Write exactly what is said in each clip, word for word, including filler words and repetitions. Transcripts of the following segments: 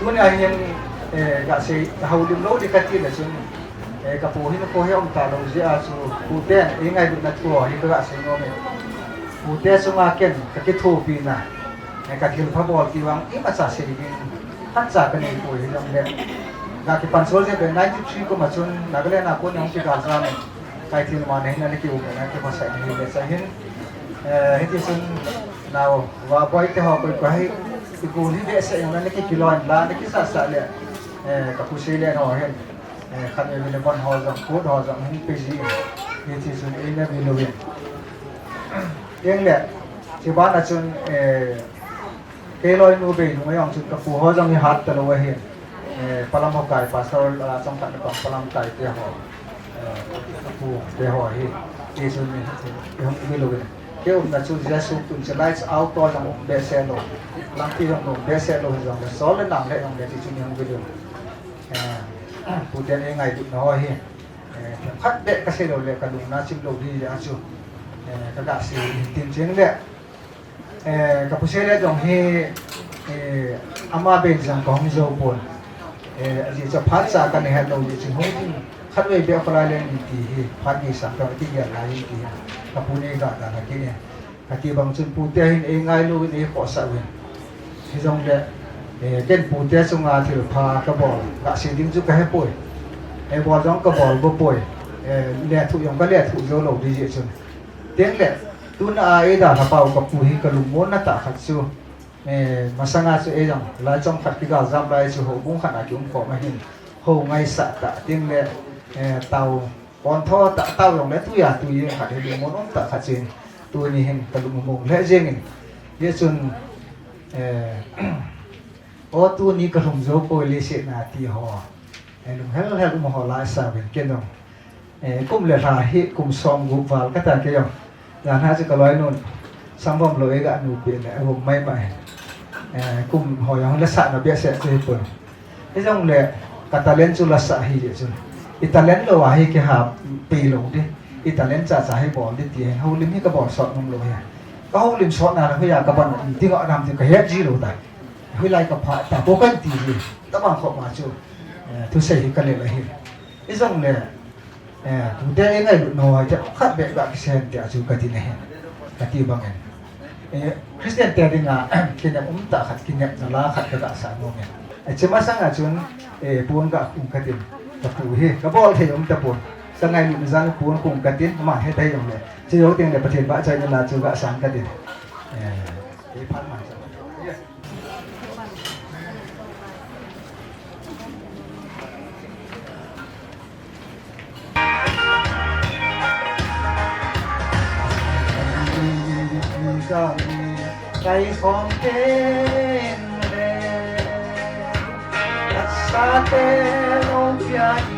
Tuni a hin, eh, gasei, houlim lou ding kati le chun, eh, kapu hin kho hi aum talou jeh a chu, pute, i ngailutna thu hi kagasei nom e. Pute chunga ken, kakithopina, eh, kathilpha bol ti vang, imacha sei ding, khatcha kanei poi hijongle. Gakipan sol jeh le ninety-three kum a chun, Nagaland a kon hung kigal jam e. Kaithil ma na hin ana kium na kiphasah na hi le sa hin. Eh, hiti chun nao, Vaboi te ho koi koi hi, i gol hi behseh in ana kikilo in la, ana kisasa le, eh, kapu Seilen ho hin. Eh, khat vei vei le von ho jong, kut ho jong hin pe ji. Hiti chun eina vil uvin. Eng le, chubana chun, eh, Kei loinu Beilung a jong chun kapu ho jong hi hat talou ahin. Eh, Palam ho kai, Pastor, ah, Chongkhat le Pang Palam kai te ho. Eh, kapu te ho hi. Ti chun ni, ni hung ni lo. Kei umna chu Jesu tun che lights out to jong um behseh lou. Lampi jong um behseh lou hijongle. Sol le nam le jong le ti chun ni hung ni lo. Eh, pute nei ngailutna ho hi. Eh, khat beh kasei lou le kalungna chim lou di a chu. Eh, kagasei tin cheng le. Eh, kapu Seilen jong hi, eh, ama bei jong kahung jou pon. Eh, ajeh chu phat cha kana het lou jeh chun hung tin khatvei beh kholai leng in ti hi phat ni sa ka kigel lai in ti hi. Kapu nei ga da la kine. Kati bang chun pute hin ei ngailu in ei khohsah uvin. Hijongle, eh, ken pute chunga thilpha kabol, gasei ding chu kahepoi. Ei bol jong kabol bou poi. Eh, lethuh jong kalethuh jou lou di jeh chun. Tengle, tuna a eidalhapau kapu hi kalungmonna tah khat chu, eh, masanga chu eijong, lai chomkhat kigaljam lai chu houbung khat a kium khom ahin, hou ngaisah tah, tengle, eh, tao, pontho tah, tao jongle tui a tui jeng khat hi lungmon um tah khat chu hin, tuni hin kalungmong lheh jengin, hijeh chun, eh, O, tuni kalhum jou poi leiset na ti ho. Eh, lunghel hel um ho la sa uvin ken jong. Eh, kum le lha hi kum som gup val kata kei jong. Jan a chu kaloinun Sangvom lou eiga nupi le agum mai mai. Eh, kum ho jong la sah na behseh chu hipon. Hijongle ka talent chu la sah hi jeh chun. I talent lou a hi kiha pi lou di. I talent cha cha hi bol di ti hi. Houlim hi kabol sot nom lou hi. Ka houlim sot na la hoiya kaban ding a nam ti kahet ji lou tai. Hoilai kapha ta bou kan ti hi. Tabang khop ma chu, eh, thusei hi kalel ahi. Hijongle, eh, tute ei ngailut nau hai te khat beh ga kisei hen tia chu kati nahi. Kati bangin. Eh, Christian te dinga, kinep um tah khat, kinepna la khat kaga sa nom e. Eh, hiche masanga chun, eh, pon ga khum katin. Kapu hi, kabol thei um tapon. Ka ngailutna jal pon khum katin, ama hethei jongle. Chejou tengle Pathen vahchoina la chu ga sang katin. Eh, eh, phat ma chu. Kai khom ten le, sate lom pia hi.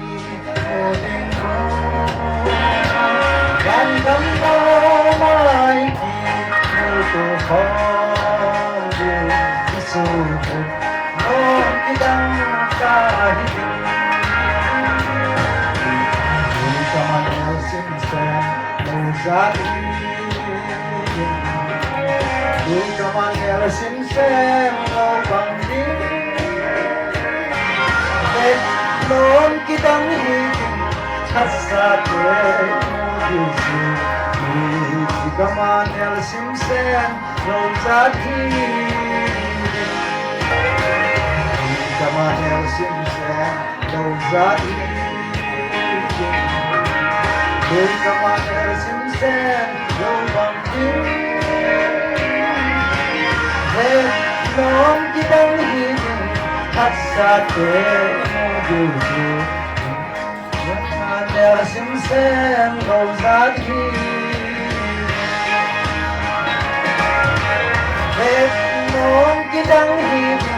Sen lou bang ding. Vet lom kidang hi ding. Khatsa te mu diu si. Ni si kama nel sim sen lou jat hi ding. Ni kama nel sim sen lou jat hi ding. Ni kama nel sim sen lou bang ding. Vet lom kidang hi ding, khatsa te mu diu si. Kama nel sim sen lou jat hi. Vet lom kidang hi ding,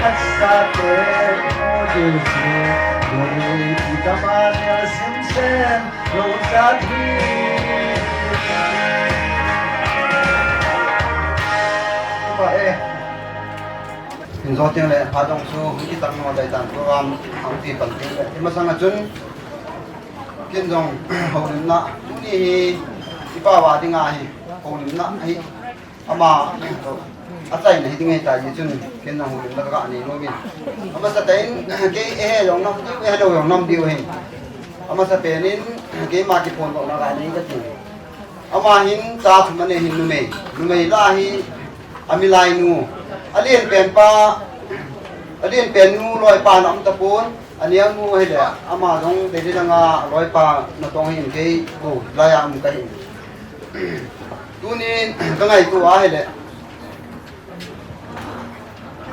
khatsa te mu diu si. Dui ti kama nel sim sen lou jat hi. Kipa e. Kin jo teng le, phat jong chu, hung kitang mo dai tan program, hung ti pan teng le. Ima sanga chun, kin jong, houlimna, tuni hi, ipa va dinga hi, houlimna hi, ama, achaina hiding ahitai, chun ken jong houlimna kaga nei nom in. Amasa tah in, kei eihe jong nam diu, eihelo jong nam diu ahin. Amasa pen in, keima kiphondohna kaga nei kati. Ama hin cha thum anei hin numei. Numei lah hi, amilainu. Alen pen pa, alen pen nu loipa na um tapon. Aneo nu ahile, ama jong Delhi langa loipa natong hin kei kou laiya um kahin. Tunin kangaito ahile.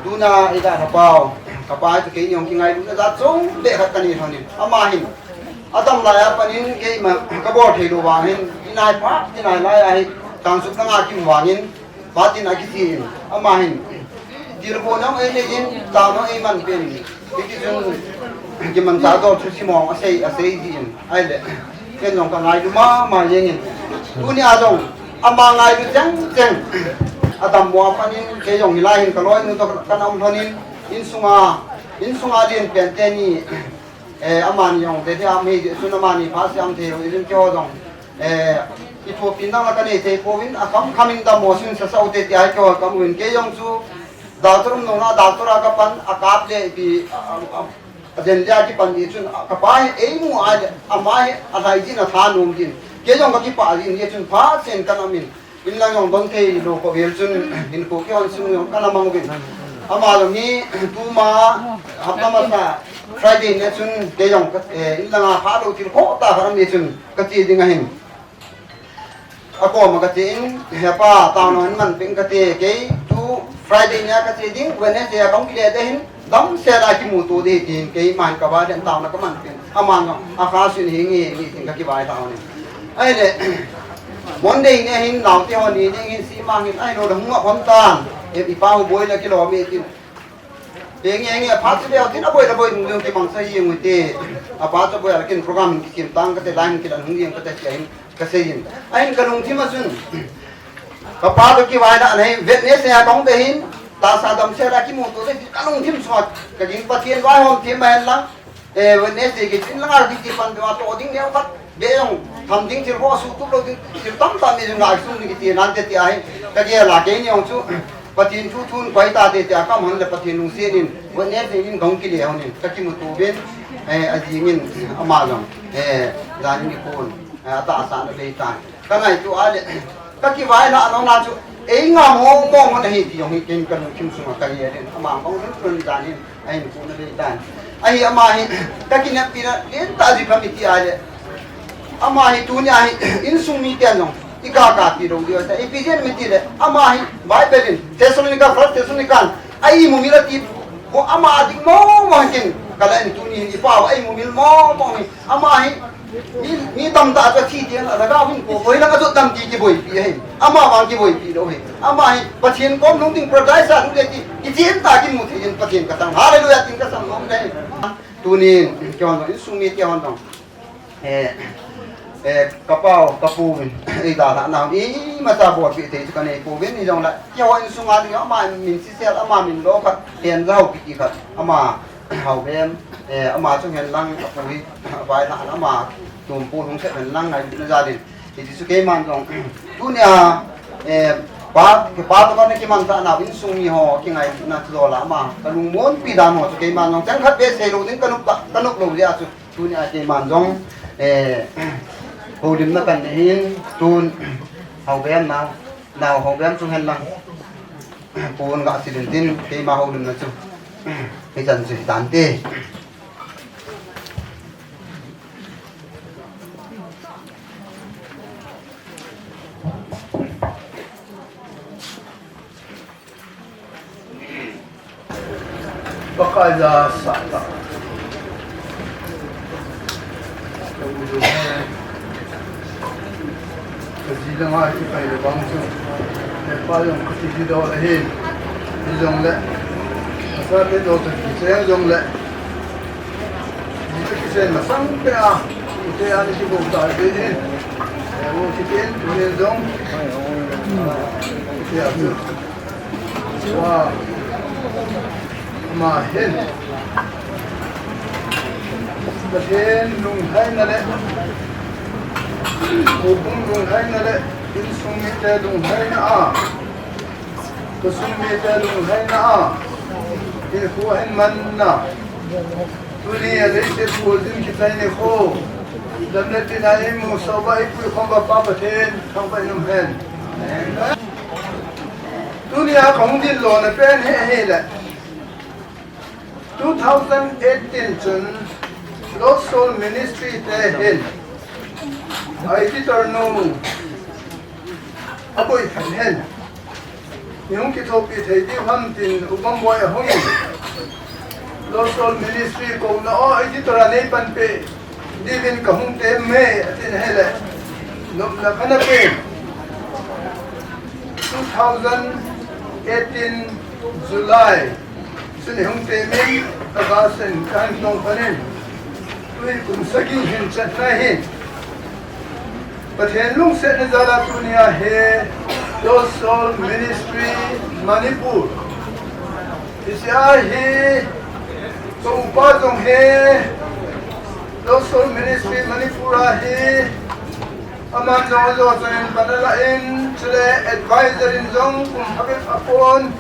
Tuna ida kapao, kapa chu keini jong kingailutna jat chom beh khat kanei lhonin. Ama hin. Adam laiya panin keima kabol theilou vang hin. Inai phat, inai laiya hi. Kangsut langa kimu vangin. Phat in akiti in. Ama hin. Tilkhou jong einei in, tao jong eiman pen. Hiti chun, kimanchah dol chu simong asei, asei ji in. Ahile, ken jong kangailu mama jengin. Tunia jong, ama ngailu cheng cheng. Adammo a panin, kei jong hilai hin kaloinu toh kana um lhonin, insunga, insunga alen pen teni, eh, amani jong, teti am hi, sun amani pha siam thei, ijin keiho jong. Eh, ithopina la kanei thei pouvin, akhamkham in dammo sun sasa u teti ahi keiho kamu in, kei jong chu, Doctor um nung a, doctor a kapan, akap le ipi, a, a, a, aden le akipan di chun, a, kapa hi eimu a, ama hi alhai jin athanom jin. Kei jong kakipah jin, hijeh chun phat sen kana um in. In lang jong don thei lou kho vel chun, hinkho kihon sung jong kana mang uvin. Ama jong hi, tuma, hapta masa, Friday ni chun, kei jong ka, eh, in langa phalou thil khoh tah khat um jeh chun, kache ding ahin. Akoma kache in, hepa, taona hin man peng kate, kei tu Friday nia kache ding, Wednesday a kahung kile ding ahin, damsel a kimuto ding tin, keiman kavai den taona kaman peng. Aman jong, akha sun hi nge, nge tin kakivai taona. Ahile, Monday nia hin, naote ho ni ding hin, sima hin, ahilou le hung a hon tan, e, ipa u boi le kilom e tin. Henge, henge, apha chu leu tin, aboi le boi nung jong kimangcha jeng u hite. Apha chu boi a la kin program hin kisem tang kate, line kilan hung jeng kate, tia hin kasei in. Ahin kalungthim a chun. Kapa toh kivai na nei, Wednesday a kahung be hin, tahsa damsel a kimuto te, kalungthim sunga, kaging Pathen vaihom thim ma hen lang. Eh, Wednesday kichun langa kiti pan ding a toh ding neo khat, be jong, tham ding thil ho sutup lou ding, thil tamtah mi jong ngai sung ding kiti nante ti ahi, kagel a keini jong chu, Pathen thu thun koi tate tia kaman le Pathen lungset in, Wednesday in kahung kile lhonin, kakimuto uvin, eh, ajing in, ama jong, eh, jan in kon, eh, atahsa na bei tan. Kangaito a le, kakivai na lona chu, ei ngam mong mong na hi ti jong hi ken kalungthim sunga kagel in, ama bang lun lun jan in, ahin kou na bei tan. Ahi ama hi, kakineppi na, lentah ji kha mi ti a le. Ama hi tunia hi, insung miten jong, ikakapi lou diu ahi, ipi jeh in mi ti le, ama hi, Bible in, Thessalonica, First Thessalonica, a imumil ati, ko ama ading mong mong ken, kala in tuni hin, ipa, a imumil mong mong hi, ama hi, Mi, mi tamtah chu athi teng a lhagao hin ko, koilang a jot dam ti kiboipi ahi. Ama vang kiboipi lou ahi. Ama hi Pathen kom lhung ding paradise a lhung ding ti, kichen tah a kimu thei in Pathen kathangvah. Hallelujah tin kasang nom ahi. Tunin, keiho insung mite hon jong. Eh, eh, kapau, kapu vin, eidalhah nau, imacha bolpeh thei chu kanei pouvin, hijongle, keiho insung a ding, ama min sisel, ama min lo khat, len jao kiti khat, ama, Haobem, eh, ama chung hen lang, apu hi, vailhah na ama, tumpu hung sep hen lang, ngailutna jal in. Hiti chu keiman jong, tunia, eh, pa, pa toh kana kimanchah nau, insung mi ho, kingailutna chu dola ama, kalungmonpi dan ho chu keiman jong, chang khat beh seilou ding, kanop ta, kanop lou jeh a chu, tunia keiman jong, eh, houlimna kanei in, tun, Haobem nau, nau Haobem chung hen lang. Pon ga silin tin, keima houlimna chu. Hichan chu hitante. Pakai ja sah tah. Ka u jong he. Ka ji le ngai kipai le bang chu. Hepa jong kati ding dol ahi. Hijongle. Asa te dol te kichen jongle. Ji te kichen masang te a. Ute a ni kibol tai te hi. E u kichen, ute jong. Ute a chu. Wow. Ama hin. Pathen lunglhaina le. Houbung lunglhaina le. Insung mite lunglhaina a. Khosung mite lunglhaina a, hinkho ahin manna. Tuni a leiset puljin kichai nikho. Damna tina imu soba ipui khomba Pa Pathen, thangvah in umhen. Tuni a kahung dinlona pen hi ahile. Two thousand eighteen chun Lost Soul Ministry te hin, a editor nu, aboikhel hen. Ihung kithopi thei diu ham tin U Bamboi ahungin, Lost Soul Ministry kouna o editor a neipanpi diuvin kahung tem e, atin ahile. Nopna kana pe. Two thousand eighteen July. Chun ihung temin, August in kahin tong panin. Tui kum sagi hin chatna hin. Pathen lungsetna jal a tunia hi Lost Soul Ministry Manipur. Hiche a hi, ka upa jong hi Lost Soul Ministry Manipur a hi, aman jong ajo chanin pan ala in, chule advisor in jong kum phabep a kon,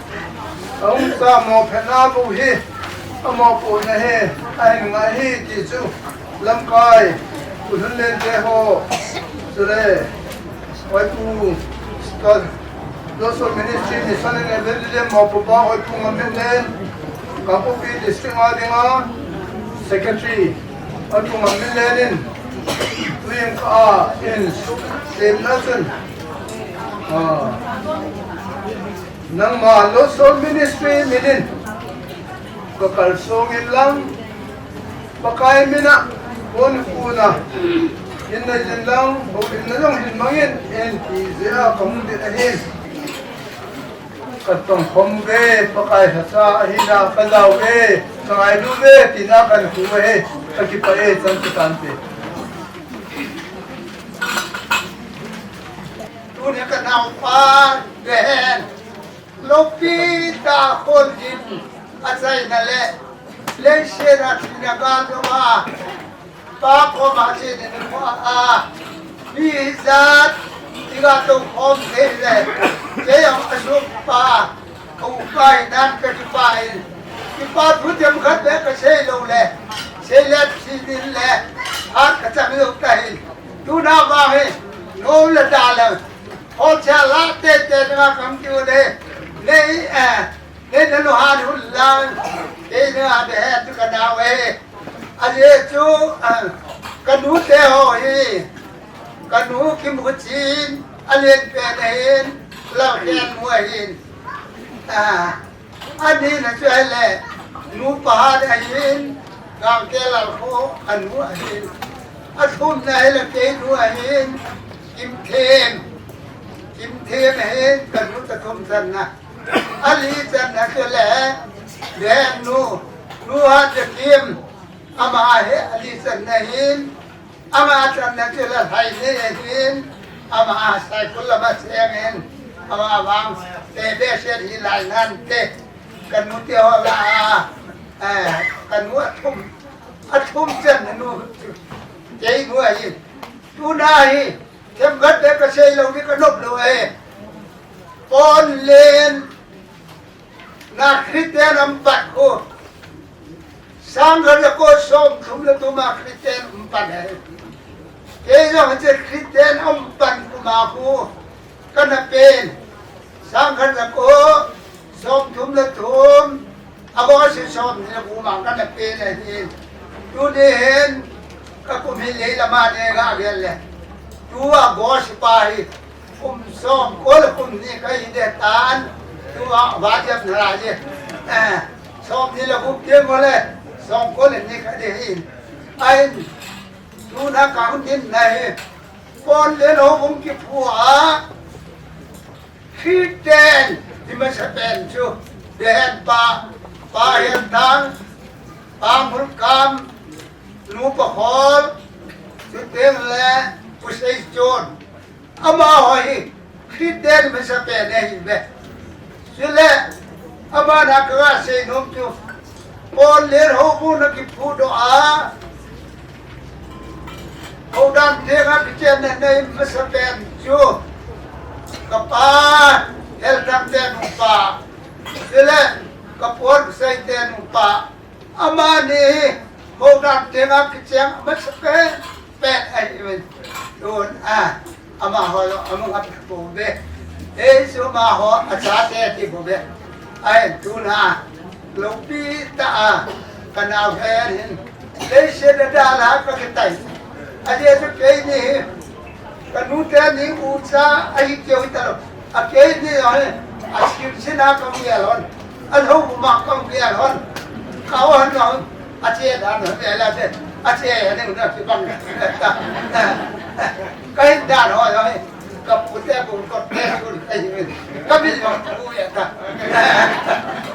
ahung sa mo phetna bou hi, amo pona hi, ahin ngai hi ti chu, lamkai, u lhun len te ho, chule, Oipu, Pastor, Lost Soul Ministry Mission and Evangelism maupupa, Oipu Ngamminlen, Kangpokpi District a dinga Secretary, Oipu Ngamminlen in, tuin ka in, semna chun, ah, nangma Lost Soul Ministry minin, ka kalsong in lang, Pakai mina, kon kuna, hin na jin lang, houlimna jong hin mangin, en ti jeh a kahung din ahin. Ka tong khom uve, Pakai lhacha ahina ka jao uve, ka ngailu uve, tina kahin hu uve, ka kipah e, chan chu tante. Tuni ka naopa, Behen. Loupi tah a kholjin achaina le, leiset a thina gal jong a, Pa koma chenin amu a, mi hijat, iga tou khom thei le, kei jong asuhpa, ka upa hinan ka kipah in, kipa thu themkhat le ka sei lou le, sei le thil in le, hat ka chang lou tahin, tuna vang hi, nom le da le, Hol cha la te te na kam kiu de. Nei, eh, nei na lo han hul lang. Kei na de he tu ka na we. A le chu, eh, ka nu te ho hi. Ka nu Kimkhuchin, a len pen ahin, Lalkhenmu ahin. Ah, Anina chu ahile, nu Pahat ahin, Gangte Lalkho anu ahin. Athumna ahile, keinu ahin, Kimthem. Kimthem ahin, kanu cha thum channa. Ali channa chu le, Behen nu, nu Hatjakim, ama ahi, ali channa ahin, Ama channa chu Lalhainei ahin, ama a Saikul lama cheng in, ama vang te be se hi lai nan te, kanu te ho la a, eh, kanu athum, athum channa nu chu, keinu ahin. Tuna hi, themkhat be ka sei lou ni ka nop lou e. Pon len, Na Christian um pan khu. Sangkhat jako somthum le thum a Christian um pan ahi. Kei jong hiche Christian um pan khu ma khu. Kana pen. Sangkhat jako somthum le thum. August somni le gup a kana pen ahi. Tuni hin. Ka kum hi lei lama ne ga gel le. Tu August pa hi. Kum somko le kum ni ka hi de tan, tua va jep na lai je. Eh, somni le gup te mo le, somko le ni ka de hin. Ahin, tuna ka hun din na hi. Pon len houbung kiphu a, Christian, ti masa pen chu, Behen pa, Pa Hianthang, Pa Mulkam, Nu Pakhol, chuteng le, Pu Seichon. Amaho hi Christian masa pen ahi ve. Chule, ama na ka ga sei nom chu. Pon len houbung na kiphu doh a. Houdan te ga kichenna nei masa pen chu. Ka pa, Helthang te nu pa, Nupa, amani hi, program tenga kicheng, amasapen, pen ahi uvin. Tun, a, amaho jong, amu ngap pouve. Ei, chu amaho, achate ti pouve. Ahin, tuna, loupi tah a, kanao hen hin. Leiset a dalha kakitai. Ajeh chu keini hi, Kanute ni ucha ahi keu hitalou. Akeini jong hi, asin sin a kagel hon. Alou ma kagel hon. Ka hon jong, ache dan hon, ela che. Ache, ani na kibang. Kahin dan hon jong hi. Kapute, pute, kahin. Kabil jong, ku ya ta.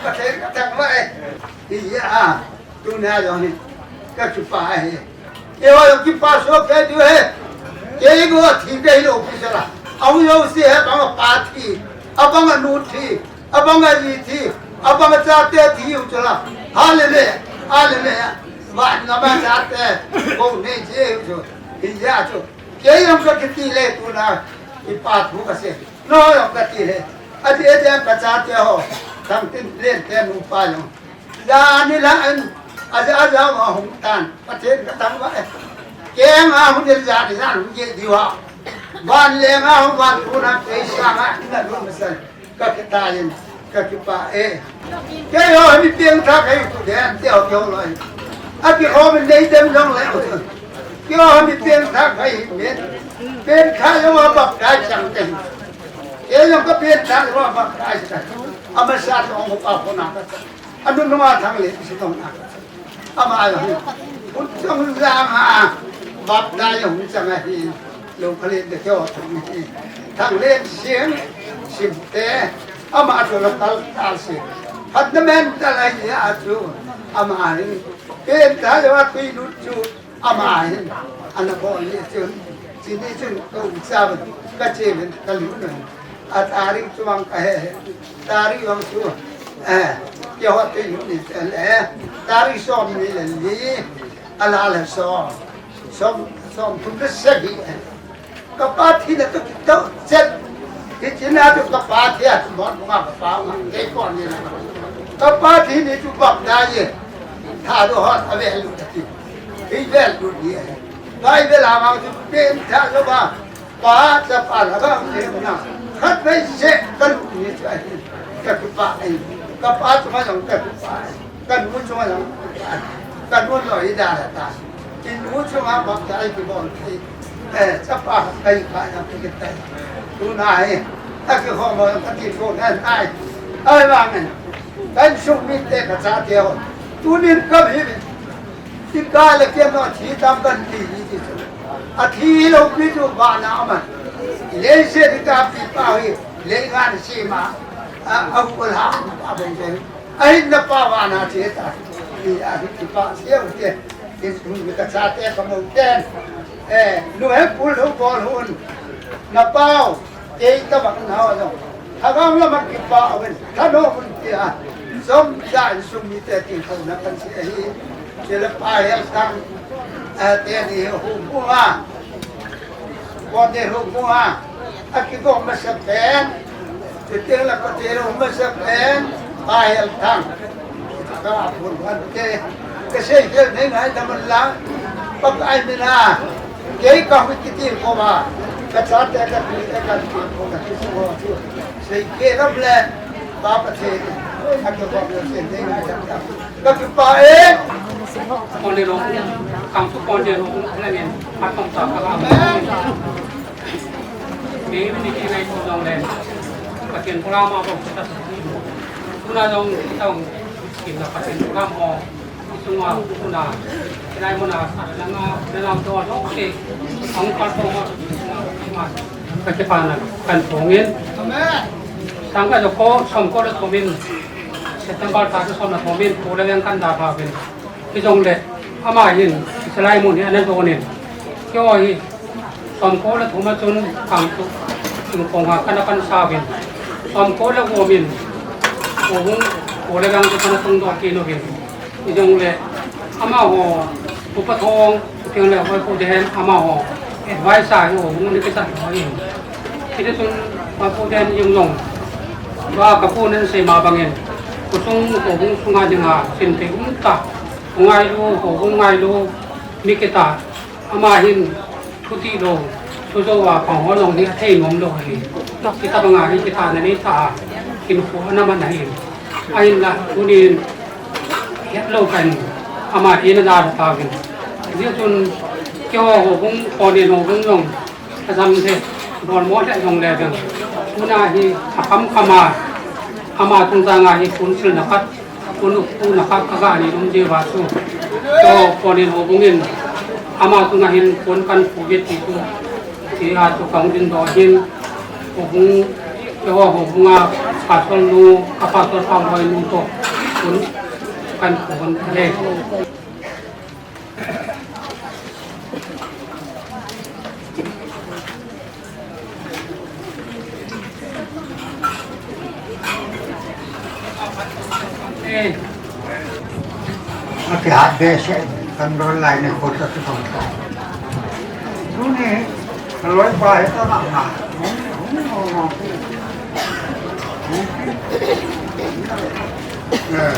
Kate, kate, ma e. Iya. Tuna jong hi, kakipah e. Eiho jong kipah soh kei diu ahi. Kei bou thi kahilou pi sala. Ahung jouse hi abang apa thi, abang anu thi, abang aji thi, abang achate thi u chu la. Hallelujah. Hallelujah. Vangam a chate bou nei ji u chu. Hijeh chun kei jong kakiti le tuna kipathu kasei. Nangho jong kati le. Ati ati a kachate ho. Thangtin Lente nupa jong. Jan nilhah in, aja, aja, ahung tan. Pathen kathangvah e. Keng a hung in jan nilhah hung jeh diu ham. Van leng a hung van tuna kei sanga ina lut masang. Kakitai in, kakipah e. Keiho hi mi pengthah kahi tu den, teo teo loi. Akikhom in nei dem jong le. Keiho hi mi pengthah kahi mi. Pengthah jong a baptize chang kahi. Kei jong kapengthah jong a baptize kahi. Amasa tong pa khona ka. Anu nunga Thanglen si tong na. Ama ahi. Ut jong jang a baptize jong chang ahi. Lou Thanglen te kyo thang hi. Thanglen sing sim te. Ama chu la tal tal si. Phatna men tal ahi a chu. Ama ahi. Pengthah jong a tui lut chu. Ama hin, ana bol ni chun, chini chun, ka um cha uvin, ka che uvin, ka lut uvin. A tarik chu vang ka he he. Tarik vang chu, eh, keiho te lut ni chun, eh, tarik som ni le li, ala le som. Som, som thum le sagi, eh. Kapa thina toh kitoh chet. Hiche na chu kapa thi a chu mon bunga kapa nga kei kon ni na. Kapa thi ni chu baptize e. Tha do hot ave lu ti. Hi vel lu ni e. Bible a mang chu pengthah lo ba. Pa cha pa la ba ni na. Khatvei seh ka lu ni chu ahi. Kakipah e. Kapa chu ma jong kakipah e. Kanu chunga jong, kanu loi da la ta. Kinu chunga baptize kibol thei. Eh, chapa kai ka jong kitai. Tuna hi, akikhom ho kati ko na nai. Ahivangin, ka insung mite kachate ho. Tunin kahi, tika le kemo thi tam kan ti ni ti chu. Athi lou pi chu vana aman. Leiset hi kapi pa hi, leingan sima. A, a, a, a, a, a, a, Ahin na pa vana che ta. Ni ahi kipah seh u te. Insung mi kachate kamou ten. Eh, nu he pul hu bol hun. Na pau. Kei tabang na ho jong. Lhagao lama kipah uvin. Thanom un tia. Som ja insung mite tin ko na kan se ahi. Chele pa hel tang. Eh, teni hu bu ha. Kon de hu bu ha. Akigong masa pen. Chuteng le Pathen hung masa pen, Pa Helthang. Ka phun phan te. Kasei khel nei ngai ta man la. Pakai min a. Kei kahui kiti ko ba. Kachate katute kati ko kati ko chu. Sei khel lam le. Pa Pathen. Akigong masa pen nei ngai ta. Kakipah e. Kon de lo. Kangsu kon de lo. Amen. Amen. Kei ni kei ngai tu jong le. Pathen program a bou ta. Tuna jong, tuna jong, kin na Pathen program ho. Sunga, tuna. Nai muna, na, na, na, na, to, no, ke. Ang kalpo ho. Ka kipana, kan pungin. Amen. Sangka jo ko, som ko le komin. September ta som na komin, ko le yang kan da ba bin. Hijongle, ama hin, Israel mun hi ana donin. Keiho hi, som ko le thum a chun, kang tu, in kong ha kana kan sa uvin. Som ko le gup in, ko hung, ko le gang tu kana tung doh kit uvin. Hijongle, amaho, upa thong, chuteng le, hoi ko den, amaho, advice a hi, hung ni kisa hoi. Hiti chun, ma ko den yung long. Ba ka pu nen sei ma bangin. Khosung houbung sunga dinga chingthei umtah, ngailu, houbung ngailu, mi kitah, ama hin thuti lou, thu jouva pang ho jong hi athei nom lou ahi. Hitabanga hi kitahna neitah a, hinkho ana man ahi. Ahinla, tunin hetlou kahin, ama hi ana dalha tauvin. Hijeh chun, keiho houbung, Khonin houbung jong, ajam le, bolmo le jong le jong. Tuna hi, akham khama, ama chungchanga hi, phone silna khat, phone, phone na khat kaga nei nom jeh uva chu. Keiho Khonin houbung in, ama chunga hin phone kahin khuh uve ti chu. Tia chu kahung dingdoh ahin, houbung, keiho houbunga, pastor nu, ka pastor pa loi nu toh, phone kahin khuh uve. Akihat behseh, kan dol lai ni kho ta tu thong ta. Tuni, ka loipa hi ka ngah ngah. Hung, hung, hung, hung. Eh,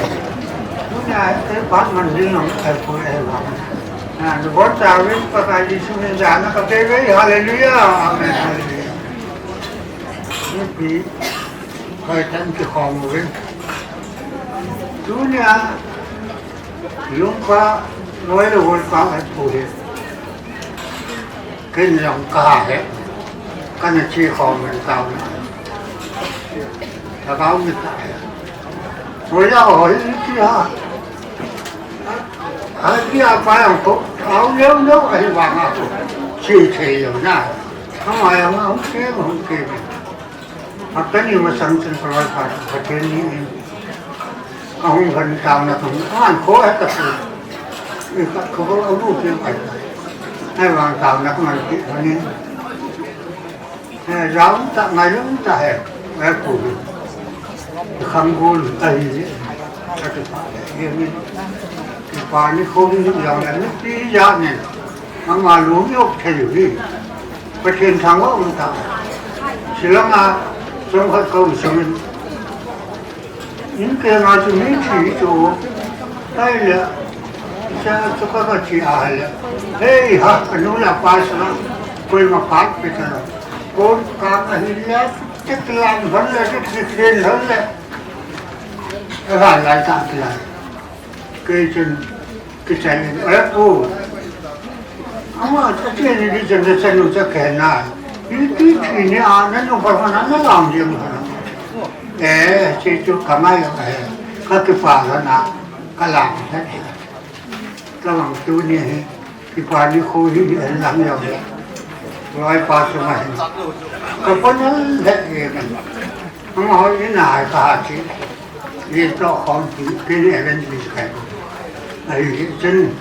tuni a, eh, pat man ding nong, eh, pu, eh, vang. Ah, ni bon ta win, Pakai Jesu min jana ka pe wei, hallelujah, amen, hallelujah. Ni pi, kai tan ki khom win. Tuni a, lungpa, loi le wolpa, eh, pu he. Ken jong kaha he, kana che khom in taona. Lhagao mit tah he. Hoiya hoi iti ha. Ahi apa jong kho, ao leo leo ahi vanga kho. Che thei lou na. Ama jong ahung che, ahung che. Akani masang chun ka loipa, Pathen ni in. Ahung lhon taona kahung, aman kho he ka pu. Ikhat kho ko abu pi pai. Ahivang taona kaman pi lhonin. Eh, jao um tah, ngai um tah he. Eh, pu. Kham gol ahi. Ka ti pa le. Ye ni. Kipa nikho hi jong le, mipi jat nin, ama lung i-op thei u hi. Pathen thangvah um tah. Shillong a, chomkhat ka u sangin, in kenga chu mi thi chu, ahile, cha chu ka ka thi ahile, hei ha, anu le apa sanga, koima phat pe talou. Kon ka ahile, tik lang lhon le, tik tik lhon le. Ka lai ta lai. Kei chun kichai in, "Oi pu, ama, ache ni di chun nachanu chu khen nai. Iti thi ni a, nanu pa mana nalam jeng ha." Eh, che chu ka ngai a, eh, ka kipa lhon a, ka lam lhon e. Ka lang tuni hi. Kipa nikho hi, hi, en lang jong le. Loipa chunga hin. Ka pon el le e men. Amaho in a ka ha chi. Ye to khom ki, ki ni evangelist kai. Ahi chun.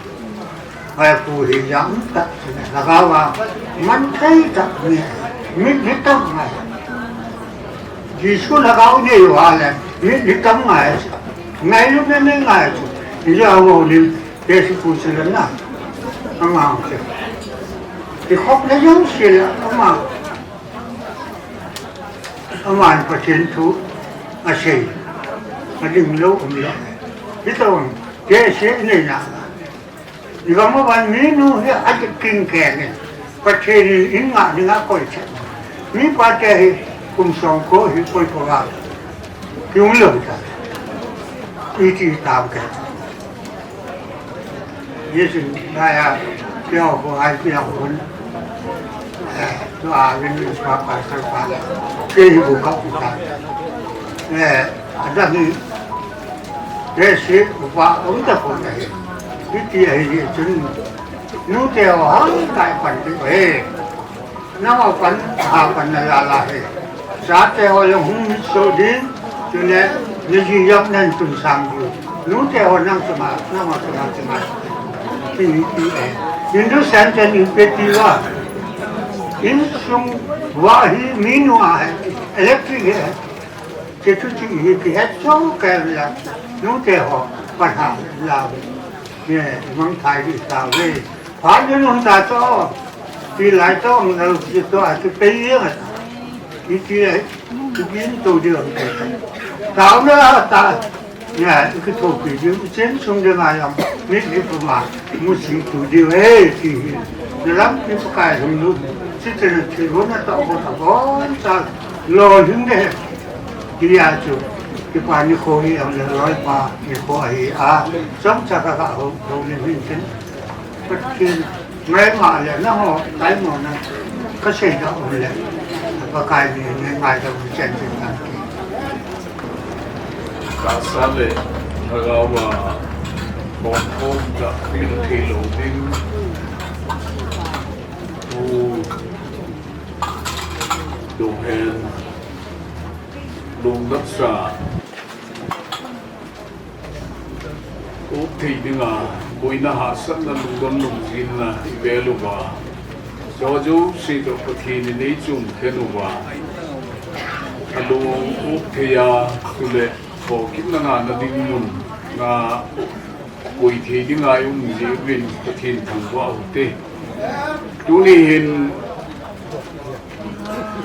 Ai pu hi jam ta. Lhagao a. Man thei ta ni. Mi ni ta ngai. Jesu lhagao ni yo ha le. Mi ni ta ngai. Ngailu me me ngai chu. Ni jo ho ni. Jesu pu chu le na, ama ang che. Ti khop le jong che le, ama. Ama in Pathen thu asei. Ading lou um lou. Hitobang, Jesu nei na. Ni vang van mi nu hi adik king ke ni. Pathen in in ngah ding a koi che. Mi pa te hi kum song ko hi koi ko ga. Kiung lou ta. Iti tam ke. Yesu na ya, kio ko ai kio ko. Eh, to a vin pa pa sa pa le. Ke hi bu ka bu ka. Eh, ada ni. Ke si bu pa um ta ko na hi. Iti ai ni chun. Nu te ho hang tai pan ti he. Nangho pan, ha pan na la la he. Chate ho jong hung mit so ding, chule, ni ji jap nan tun sang ding. Nu te ho nang chunga, nangho chunga chunga. Ti ni ti e. Hindu san chan in pe ti va. Insung va hi mi nu a he. Electric he. Che chu chi hi ti he cho ka la. Nu te ho pan ha la. Ye, mang thai di sa ve. Pha ni nu ta cho. Ti lai to, ang nal ki to, a ti pe ye nga. Iti ai, ti bin to di ang. Tao na ta. Nia, i kithopi diu, i chensung ding a jong, mi, mi puma, mu sing tu diu, he, ti hi. Nalampi Pakai hung lut, chutena thil hon a toh hon a bon cha, lolhing de. Tia chu, kipa nikho hi, ang le loipa nikho ahi a, chomcha ka ka ho, ho le hin chen. Pathen, ngai ma le na ho, tai mo na, ka sei da um le, Pakai ni ngai ngai da um chen chen na. Tahsa le lhagao a khom khom tah pil thei lou ding. U Donghen Lungdamsa, up thei dinga boina hahsatna lungdon lungjinna i vel uva, jojo se toh Pathen in ei chum khen uva, alung up thei a, tule thokitna ngahna ding mun nga koi thei dinga i um jeh uvin Pathen thangvah u hite. Tuni hin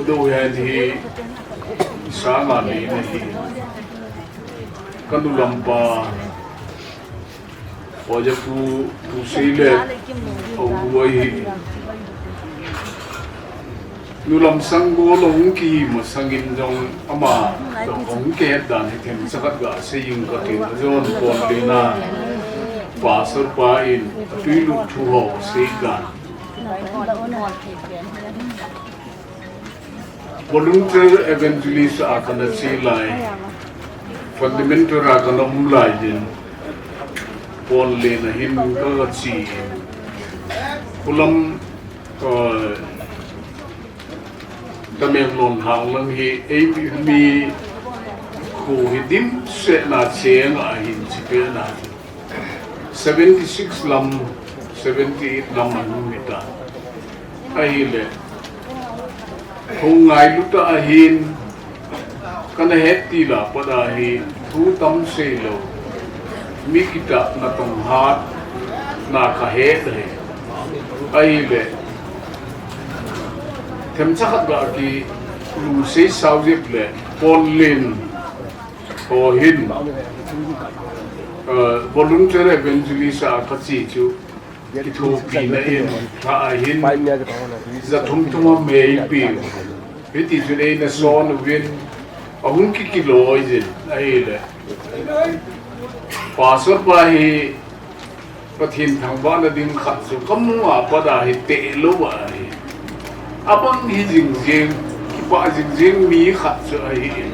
Donghen hi sanga neina hi ka nulampa Oja Pu, Pu Seilet, a u ahi. Nulam sanggol ahung kihi masangin jong ama toh kahung kihet dan hi themcha khat ga sei ing katin, ajon pon lena Pastor pa in atui lut thu ho sei dan. Volunteer evangelist a kana che lai, fundamental a kana um lai din, pon lena hin ka, ka che. Khulam, eh, Tamenglong hang lang hi, ei mi, mi khu hi dimset na cheng a hin chi pe na. Seventy six lam, seventy eight lam an um hita. Ahile, hung ngailu ta ahin, kana het til a pat a hi, thu tam sei lou, mi kitah natong hat na ka het ahi. Ahile, themcha khat ga kilungsei sao jep le, pon len, ho hin, eh, volunteer evangelist a ka che chu, kithopina in, lha ahin, ja thum thum a mei pi. Hiti chun eina son uvin, ahung kikiloi jin, ahile. Pastor pa hi, Pathen thangvahna ding khat chu kamu a pat a hi teh lou ahi. Abang hi jing jeng, kipah jing jeng mi khat chu ahi in.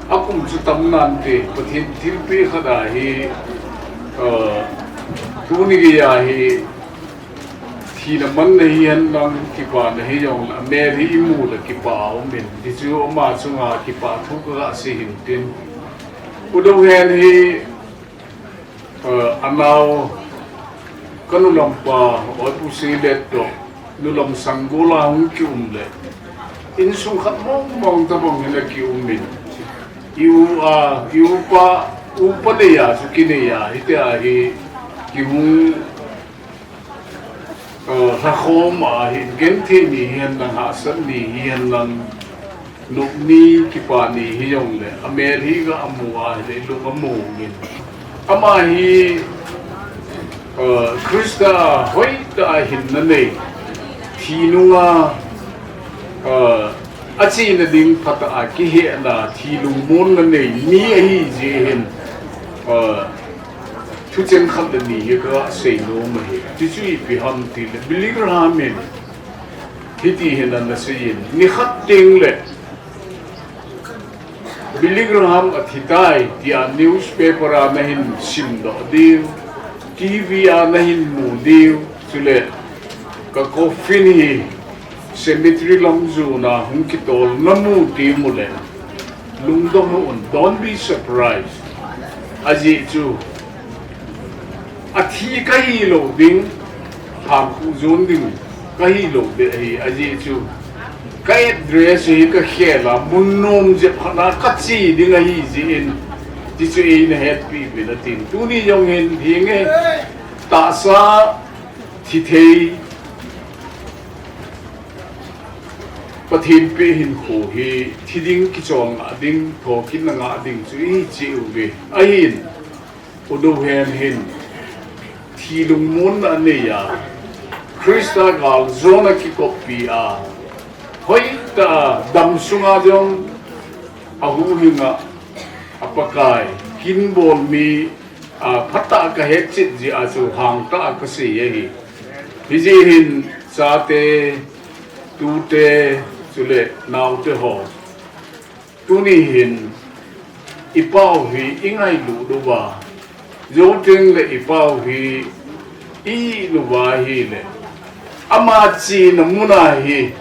Akum chu tam nante, Pathen thilpeh khat ahi, eh, tuni gei a hi, thina manna hihen lang, kipana hijong le, amel hi imu le kipah a um in. Hichu ama chunga kipah thu ka ga sei hin tin. U Donghen hi, eh, anao, ka nulampa, Pu Seilet toh, nulam sanggol a hung kium le, insung khat mong mong tabang hin akium in. I u a, i upa, upa nei a chu kinei a, hitia hi kihung, eh, lhakhom a hi, genthei ni hihen lang, hahsat ni hihen lang, nop ni, kipah ni hijong le, amel hi ga amu a, hile lung amu in. Ama hi, eh, Christa hoitah a hinna nei, thi nunga, eh, achena ding phatah a kihehna, thi lungmonna nei mi ahi jeh hin, eh, thucheng khat le ni hi ka sei nom ahi. Chuchu ipi ham tile, Billy Graham in hiti hin ana sei in, nikhat teng le Billy Graham athi tai, tia newspaper a nahin simdoh diu, T V a nahin mu diu, chule ka coffin hi cemetery lam jona hung kitol namu teng ule, lungdong un, don't be surprised. Ajeh chu, athi kahi lou ding, hangkhu jon ding kahi lou ding ahi, ajeh chu, ka address hi ka khel a, mun nom jep khat a ka che ding ahi jeh in, tichu eina hetpi uvin atin. Tuni jong hin, hinge, tahsa thi thei, Pathen peh hinkho hi thi ding, kichol ngah ding, thokitna ngah ding chu ihi cheh uve. Ahin, u Dohen hin thi lungmonna anei a, Christa galjona kikoppi a, hoitah a dam sunga jong ahuhhing a, a Pakai kin bol mi, a, phatah a kahet chet jeh a chu hangtah a kasei ahi. Hijeh hin chate, tute, chule naote ho, tuni hin i pau hi i ngailut uva, jou teng le i pau hi i it uva ahile, ama chena muna hi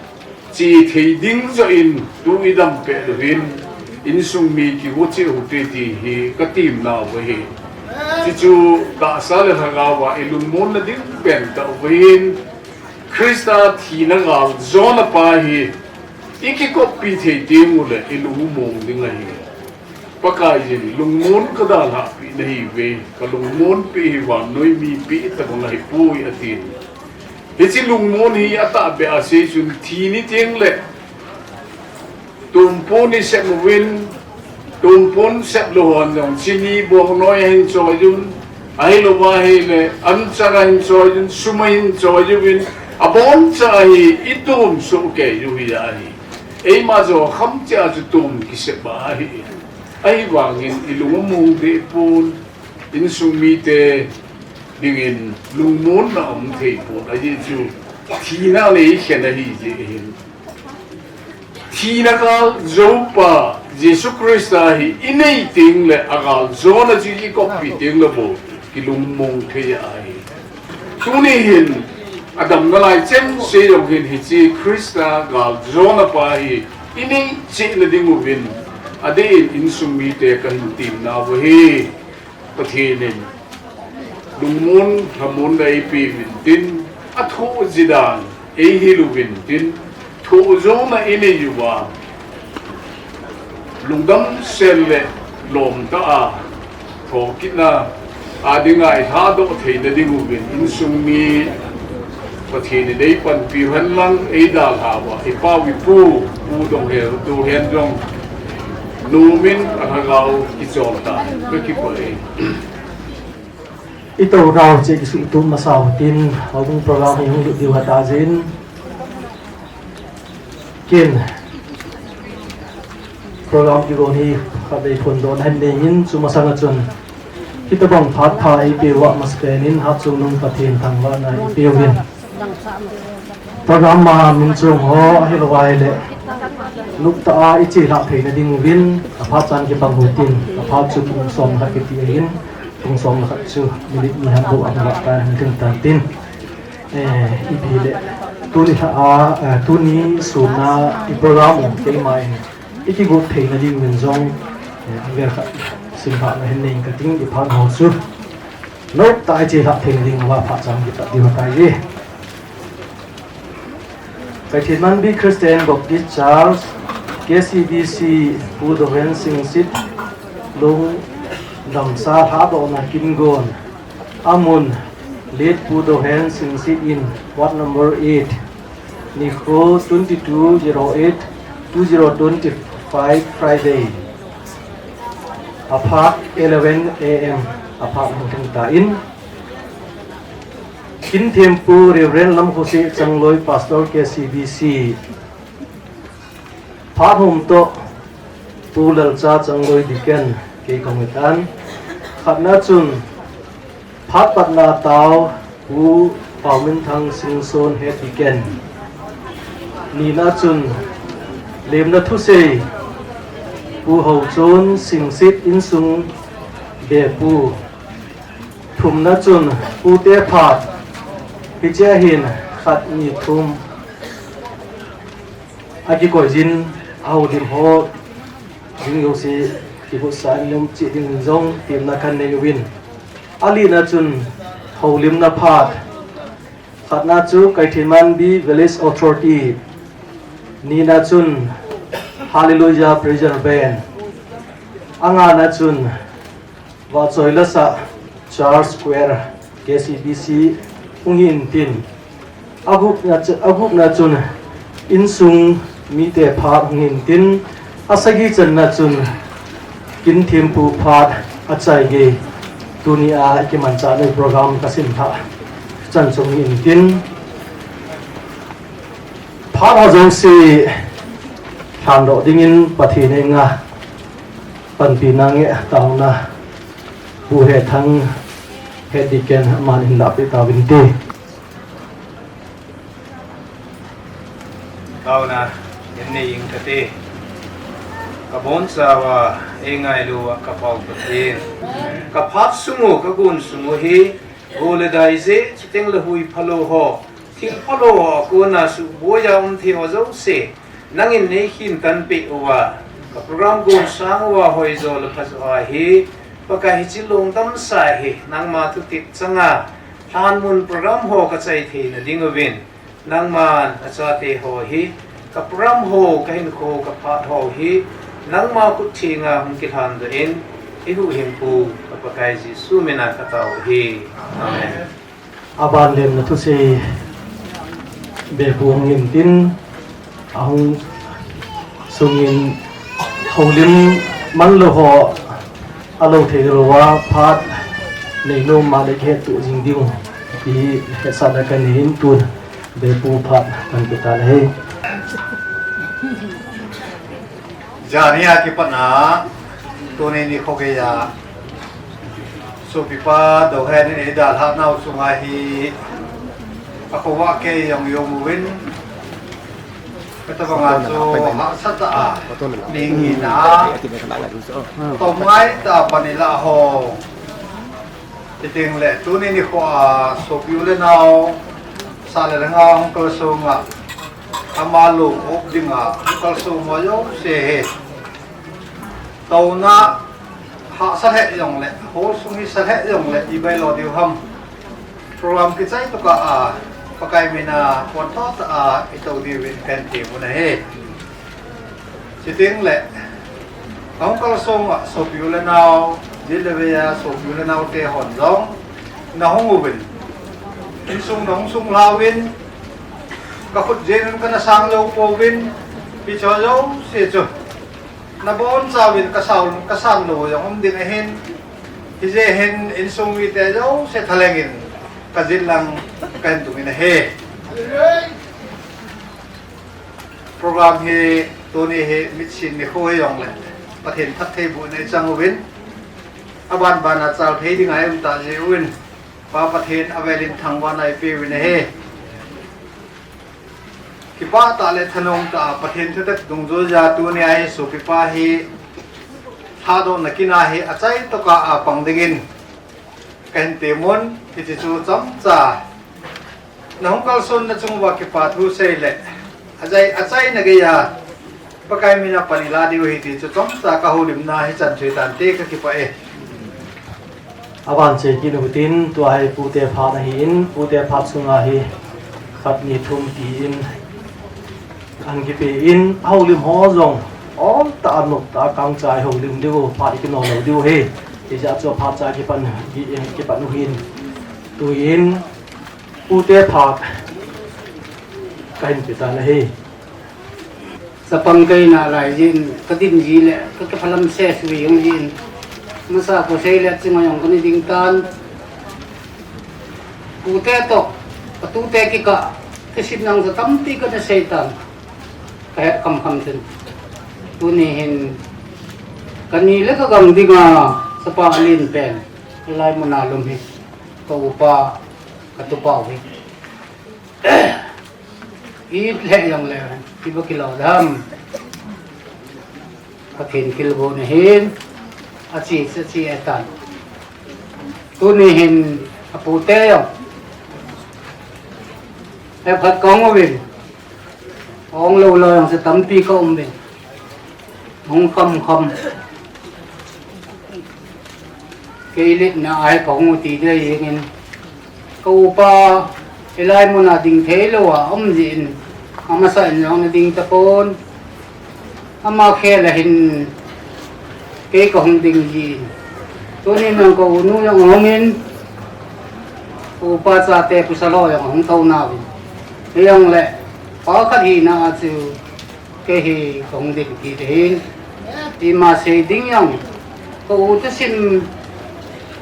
che thei ding joh in tu i dam pet uvin, insung mi kigo cheh u hite ti hi ka temnau ahi. Chuchu tahsa le lhagao a i lungmonna ding pen tah uva hin, Christa thina galjona pa hi i kikoppi thei teng ule i lung u mong ding ahi. Pakaiyin lungmon ka dalhah peh nahiuve, ka lungmon peh hi vannoi mi peh tabang ahipoi atin. Hiche lungmon hi atahbeh a asei chun thi ni teng le tumpon i sep uvin, tumpon sep lou hon jong chini bongnoi ahin choi un, ahilouva ahile anchal ahin choi un, sum ahin choi uvin, aboncha hi i tum soh kei u hi ahi. Eima jong kham cheh a chu tum kisep a ahi. Ahivangin i lung among deh pon, insung mite dingin lungmonna aum thei pon, ajeh chu thina le i khen ahi jeh hin. Thina galjou pa Jesu Christa hi i nei teng le a galjona chu i koppi teng le bou kilungmong thei ahi. Tuni hin a damna lai chengse jong hin hiche Christa galjona pa hi i nei cheh na ding uvin, adeh in insung mite kahin temnau ahi. Pathen in lungmon lhamonna eipeuvin tin, athoh ji dan eihil uvin tin, thoh jona i nei uva, lungdam sel le lom tah a thokitna a dinga i lhadoh theina ding uvin, insung mi Pathen in eipanpi u hen lang, eidalhau va, i pau i pu, Pu Donghen, Dohen jong, nomin a lhagao kichol ta, kakipah e. I tounau cheh kisuhtup masa u tin, houbung program hi hung lut diu ahitai jeh in. Ken, program kigon hi khatvei phondohna hin nei in, chu masanga chun hitobang phat pha eipeuva masapen in Hatchungnung Pathen thangvahna eipeuvin. Program a min chung ho ahilouva ahile, noptah a i chelhah theina ding uvin, aphat chan kipang u hitin, aphat chu pung som le khat kiti ahin, pung som le khat chu minute ni ham bou ahung vah tan, hung lhing tan tin. Eh, ipi le, tuni lha a, eh, tuni sunna i program u keima in i kigot theina ding uvin jong, eh, vel khat simlhahna hin nei inge kating, i phat ho chu noptah a i chelhah theina ding uva phat chan kipat diu ahitai e. Kaithinmanbi Christian Baptist Church, K C B C, Pu Dohen Singsit, Lungdamsa Lhadohna Kingon, amun, Late Pu Dohen Singsit in, ward number eight, nikho twenty-two zero eight two zero twenty-five, Friday, aphat eleven A M, aphat hung lhing tan, Kinthempu Reverend Lamkhosih Changloi, Pastor K C B C, phat hom toh Pu Lalcha Changloi, Deacon, kei kahung hitan. Khatna chun phat patna tao Pu Pauminthang Singson, Head Deacon. Nina chun lemna thusei Pu Houchon Singsit, insung bepu. Thumna chun pute phat, hichea hin khat, ni, thum akikoijin, ahoulim ho ding jouse kivutsa in um cheh ding jong temna kanei uvin. Alina chun houlimna phat, khatna chu Kaithinmanbi Village Authority, nina chun Hallelujah Praise Band, angana chun Vahchoi Lasa Church Choir, K C B C, hung hi intin, agupna chu, agupna chun insung Mite phat hung hin tin, asagi channa chun kin thempu phat achai gei, tunia ikimanchah nau program kasim lhah chan chung hin tin, phat ho jouse lhandoh dingin Pathen henga panpina nge taona Pu Hethang, Head Deacon, aman hin lahpeh tauvinte. Taona hin nei inge kati. Kabonchauva, eingailuva kapau Pathen, kaphat sung u, kagon sung u hi, go le dai jeh, chuteng le hui phalou ho, thil phalou ho a kona suhboiya um thei ho jouse nangin neikhen tanpeh uva, ka program gon sang uva hoijo le phajo ahi. Pakai, hiche lungdamsa hi nangma thutep changa lhanmun program ho kachai theina dinguvin, nangman nachate ho hi, ka program ho, kahinkho, kaphat ho hi nangma khut thenga hung kilhandoh in, eihuhhingpu ka Pakai Jesu mina katao ahi. Amen. Aban lemna thusei bepu hung hin tin, ahung sungin houlim manlou ho alou theilouva phat neinom a le kihettoh jing diu ti hetsahna kanei in, tun bepu phat kahin pe tan ahi. Jani a kipatna tuni nikho geiya sopipa Dohen in eidalhah nau chunga hi akhovah kei jong i um uvin, hitobanga chu hahsatah a, ningina a, tomngai tah a pan ilah ho, chuteng le tuni nikho a sopi u le nao, sah le lhanga hung kalsong a, ama lungop dinga hung kalsong ho jouse hi, taona hahsa lheh jongle, holsung hisa lheh jongle, ibailo diu ham? Program kichai tokah a, Pakai mina pontho tah a itou diuvin kahin tem u ahi. Chuteng le, ahung kalsong a sopi u le nao, jin le veiya sopi u le naote hon jong nahung uvin, insung nahung sunglha uvin, kakhut jeng in kana sang jou pouvin, hiche jouse chu nabonchauvin kasang, kasang lou jong um ding ahin, hijeh hin insung mite jouse thalheng in kajin lang kahin tung in ahi. Program hi tuni hi mitsin nikho hijongle, Pathen phattheibohna ichang uvin, abanbana chalthei dinga i um tah jeh uvin, Pa Pathen avelin thangvahna ipeh uvin ahi. Kipah tah le thanom tah a Pathen thutep dungjuiya tunia hi sopipa hi lhadohna kin a hi achai tokah a pang dingin kahin temun, hiche chu chomcha nahung kalsonna chung uva kipa thu sei le, achai, achaina geiya Pakai mina pan ilah diu ahi ti chu chomcha kahoulimna hichan chu hitante, kakipah e. Aban chekit utin, tua hi pute phat ahin, pute phat sunga hi khat ni thum tin ahin kipe in, houlim ho jong oltah a noptah a kangchai houlim diu, phat ikino lou diu ahi. Hijeh chun phat cha kipan, ki, kipan u ahin, tuin pute phat kahin pe tan ahi. Chapang kahi nalai jeh in, kadin ji le, ka, kaphalam sese jong jeh in, masa ko sei le chunga jong kana ding tan. Pute toh, katute kikah, thusim nang chu tampi kana sei tan, kahet khamkham chun. Tuni hin, kani le kagang dinga chapa alen pen, hilai muna lum hi, ka upa, katupau hi. It lheh jongle, ibola kilo dam. Pathen thilgon ahin, ache, ache tan. Tuni hin apute jong hephat kahung uvin, ahung lou lou jong chu tampi kaum uvin, hung khamkham. Kei letna a hi kahung u ti ding jengin, ka upa hilai muna ding thei lou a um jeh in, amasa in jong ana ding tapon. Ama khel a hin kei kahung ding jin, tunin jong ka unu jong ahungin, ka upa chate pasal ho jong ahung tou nauvin, hijongle pa khat hina a chu Kei hi kahung ding kit ahin, ima sei ding jong, ka u thusim,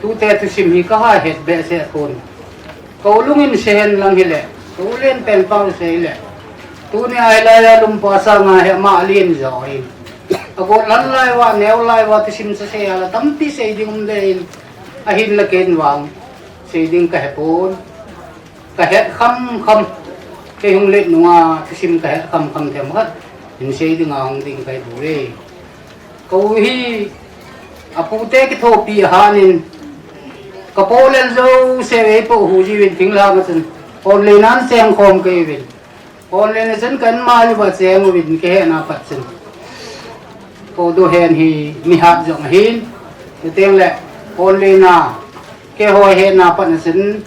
tute thusim hi kaha het behseh pon. Ka u lungin sei hen lang hile, ka u lenpen pau sei le, tunia hilai a lumpa sanga hi ama alen jo ahin. Agot lhan lai uva, neo lai uva thusim chu sei a la tampi sei ding um le in, ahinla ken vang sei ding kahe pon. Kahet khamkham, kei hung let nunga thusim kahet khamkham themkhat hin sei dinga hung ding kahi bouve. Ka u hi apute kithopi ahanin, kapoh lel jouse eipoh hu jiuvin thinglhang a chun, Honlena cheng khom kahiuvin. Honlena chun ka inmai uva cheng uvin kahetna pat chun, ka u Dohen hi mihat jong ahin, chuteng le Honlena keiho hetna pat a chun,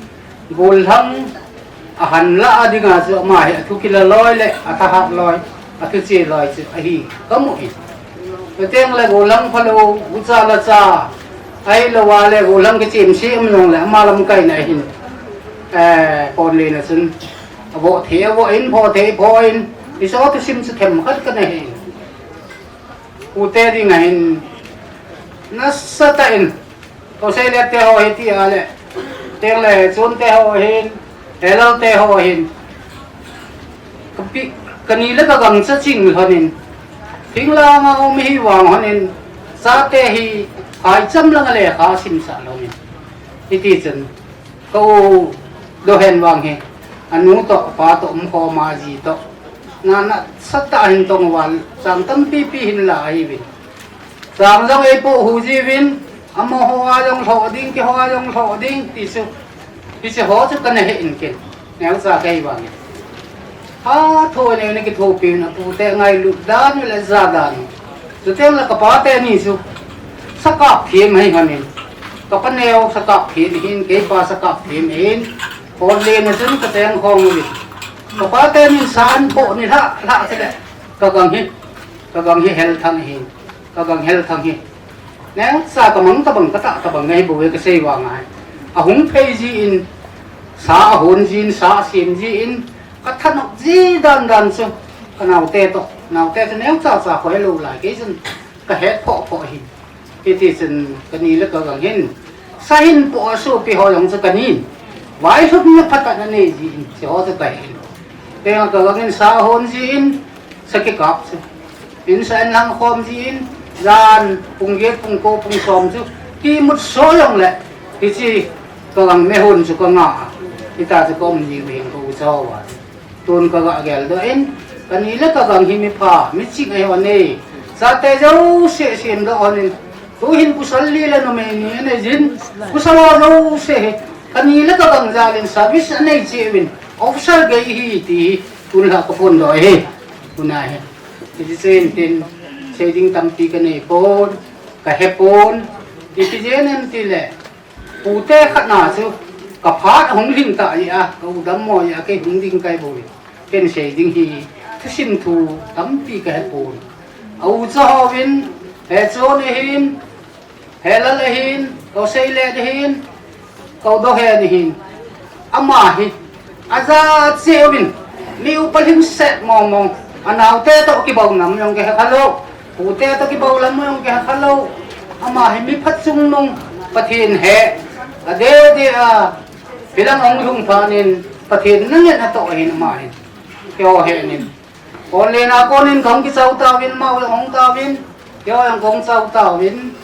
gollhang ahan lah a dinga chu ama hi athu kila loi le athahat loi, athu che loi chu ahi kamu in. Chuteng le gollhang phalou, ucha lacha, ahilouva le gollhang kichem sem jong le ama lamkaina ahin, Honlena chun avoh thei avoh in, phoh thei phoh in, hiche thusim chu themkhat kana he in. Pute dinga hin nasatah in, Koseilet te ho hiti a le, chuteng le Chon te ho hin, Helal te ho hin, kapi, kani le kagang chaching lhonin, thinglhanga um hi vang lhonin, chate hi phaicham langa lekha simsah lhonin, hiti chun ka u Dohen vang hi anu toh apa toh umkhoma aji toh, na nasatah a hin tong uva, chang tampipi hin la ahiuvin. Chang jong eipoh hu jiuvin, amaho a jong lhoh ding, keiho a jong lhoh ding ti chu, hiche ho chu kana he in ken, neocha kahi vangin. Hatah in eina kithopi uvin, apute ngailut dan u le ja dan u. Chuteng le kapa teni chu sakap them ahi lhonin, kapa neo sakap them ahin, keipa sakap them ahin, Honlena chun kacheng khom uvin. Kapa tenin sa ahin poh nilhah lhah chule, kagang hi, kagang hi hel thang ahin, kagang hel thang hi, neocha kamang tabang katah tabang ahi bouve kasei vanga hi. Ahung phei jin, sa ahon jin, sa asem jin, kathanop ji dandan chu, kanaote toh, naote chu neocha cha khoh lou lai kei chun kahet phoh phoh ahi. Hiti chun kani le kagang hin, sa hin poh a sopi ho jong chu kanin, vailhupna phatah in anei jin, hiche ho chu kahin. Tenga kagang in sa ahon jin, sa kikap chu, in sa inlhang khom jin, jan pung get, pung ko, pung som chu kimut so jongle, hiche kagang mehon chu kanga a, hita chu kaum jiu hin ka ucha uva. Tun kagah geldoh in, kani le kagang hi mipha, miching ahi lhonin, chate jouse asemdoh lhonin, tuhin pasal li le numei ni anei jin, pasal ho jouse hi kani le kagang jalin service anei cheh uvin, officer gei ahi ti hi tunlha kaphondoh ahi. Tuna hi, hiche chu hintin, sei ding tampi kanei pon, kahe pon, ipi jeh ham itile, pute khatna chu kaphat ahung lhing tah jeh a, ka u dammo jeh a kei hung ding kahi bouve. Ken sei ding hi thusim thu tampi kahe pon. A ucha hovin, Hechon ahin, Helal ahin, Koseilet ahin, ka u Dohen ahin, ama hi ajat cheh uvin, mi upa lhingset mong mong, anaote toh kibou lam jong kihe khalou, pute toh kibou lam jong kihe khalou, ama hi mi phatchungnung, Pathen he, adeh deh a, hilang ahung lhung phatnin Pathen nangen atoh ahin ama hin. Keiho henin, Honlena konin kahung kichao tauvin, ama jong ahung tauvin, keiho jong kahung chao tauvin.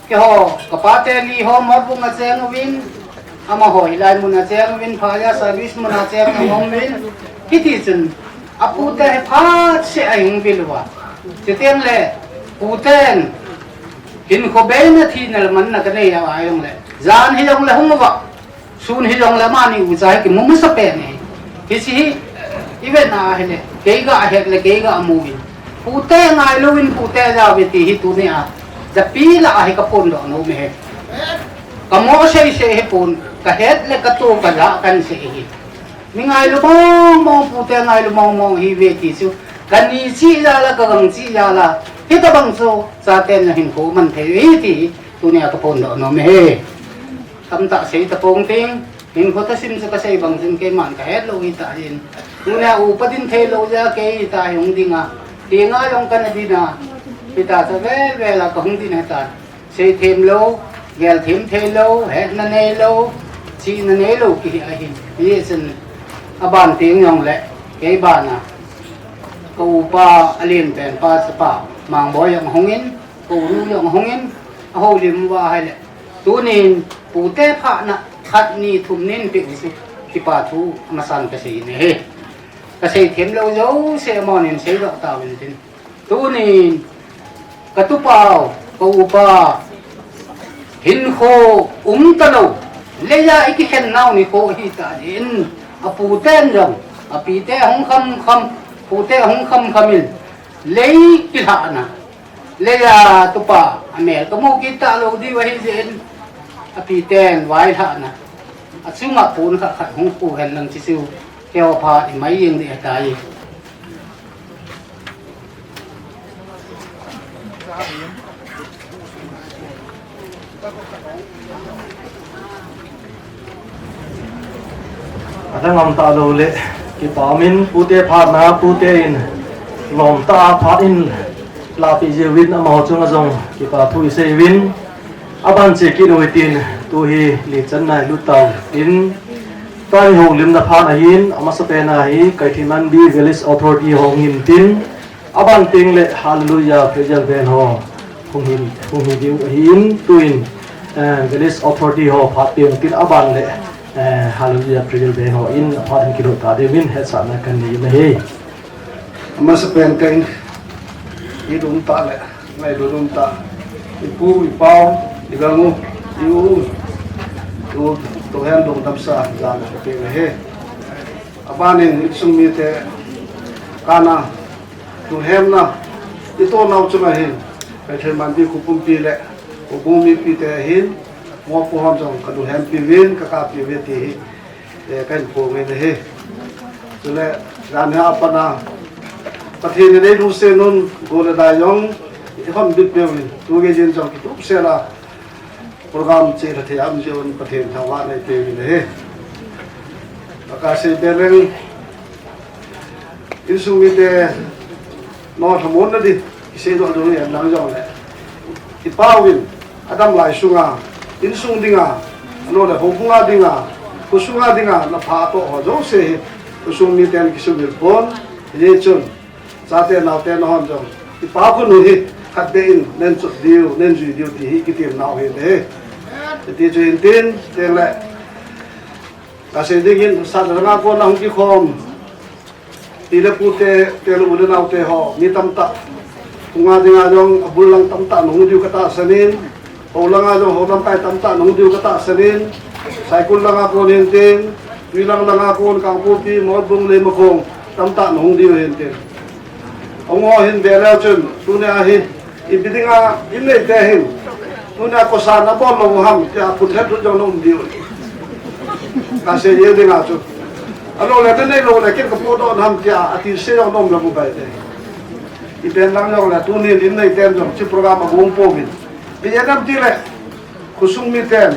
Keiho, kapa teni ho Motbung a cheng uvin, amaho hilai mun a cheng uvin, phaiya service mun a cheng uvin. Hiti chun, apute hi phatseh a ahung vil uva. Chuteng le, puten hinkho beina thina le manna kanei a jongle, jan hijongle hung uva, sun hijongle amani ucha hi kimu masapen ahi. Hiche hi, ivetna ahile, kei gahet le kei gamu uvin, pute ngailouvin pute jao uve ti hi tunia japi lah a hi kaphondoh nom ahi. Kamo seisei hipon, kahet le kato kaja kahin sei ahi. Mi ngailu mong mong, pute ngailu mong mong ahiuve ti chu, kani cheh jal a, kagang cheh jal a, hitobang chu chaten ahinkho man thei uve ti hi tunia kaphondoh nom ahi. Tamtah sei tapong ting, hinkho thusim chu kasei bang chun keiman kahet lou hitah jeh in, tunia upa din theilou jeh a kei hitah hi hung dinga, Tenga jong kana din a, hita chu vel vel a kahung din hita. Seithem lou, gelthem thei lou, hetna nei lou, chihna nei lou kihi ahi. Hijeh chun aban teng jongle, kei bana, ka upa alen pen pa chapa, Mangboi jong hungin, ka unu jong hungin, ahoulim uva ahile, tunin pute phatna khat ni thum nin peh u chu, kipa thu amasan kasei in ahi. Kasei them lou jouse amahon hin seidoh tauvin tin. Tunin, ka tupau, ka upa, hinkho umtalou, leiya ikikhen nau nikho ahitah jeh in, aputen jong, apite ahung khamkham, pute ahung khamkham in, lei kilhahna, leiya tupa, amel kamu kit talou diu ahijeh in, apiten vailhahna, achunga pon khat khat hung khu hen lang chu chu, keiho phat imai jeng ding ahitai. Adang ngam talou le, kipa umin pute phatna, pute in lom tah a phat in lahpeh jiuvin amaho chunga jong kipa thu isei uvin. Aban che kit u hitin, tu hi lechanna ilut tauvin, tua hi houlimna phat ahin, amasapen a hi Kaitheimanbi Village Authority ho hung hin tin, aban teng le Hallelujah Praise Band ho hung hin, hung hi diu ahin, tuin, eh, Village Authority ho phat teng tin aban le, eh, Hallelujah Praise Band ho in aphat hin kidoh ta diuvin hetsahna kanei u ahi. Amasapen kahin, idum tah le, ngailut um tah. Ipu, ipau, igang u, i-u, tu, tuhen lungdamsa, jana kapeh u ahi. Abanin, insung mite, kana, lungsemna, itoh nau chunga hin, Kaitheimanbi khopumpi le, houbung mipite hin, mopo hon jong kalunghempi uvin, kakappi uve ti hi, eh, kahin phong in ahi. Chule, jan hi apatna, Pathen in eilungset un, gol le dai jong, eihon bit peuvin, tugei jin jong kitup sela, program chelha thei a um jeh un Pathen thangvahna ipeuvin ahi. Kasei be leng, insung mite, nolhamonna di, kiseidoh ding ahi lang jongle, ipauvin, adam lai sunga, insung dinga, anole houbunga dinga, khosunga dinga, napha toh ho jouse hi, khosung miten kisumil pon, hijeh chun, chate naote nahon jong, ipa khun u hi, khatvei in, nen chot diu, nen jui diu ti hi, kitem nau ahi te. Hiti chu hin tin, tengle, kasei dingin, sat le lhanga kona hung kikhom, pi le pute, tele u le naote ho, mi tamtah, khonga dinga jong, abul lang tamtah nahung diu katahsan in, hou langa jong, hou lamkai tamtah nahung diu katahsan in, Saikul langa kon hin tin, Tuilang langa kon, Kangpokpi, Molbung, Leimakhong, tamtah nahung diu hin tin. Ahung ho hin ve leu chun, tunia hi, ipi dinga, in neite hin, tunia kosa nabol lou u ham, tia phut het lut jong naum diu. Kasei jeng dinga chu. Ahilou le, nanei lou le, ken kapohdoh u ham, tia, ati se jong naum lou u bai te. Ipi lang jongle, tunin in neiten jong, hiche program agong pouvin. Ipi jeh ham tile, khosung miten,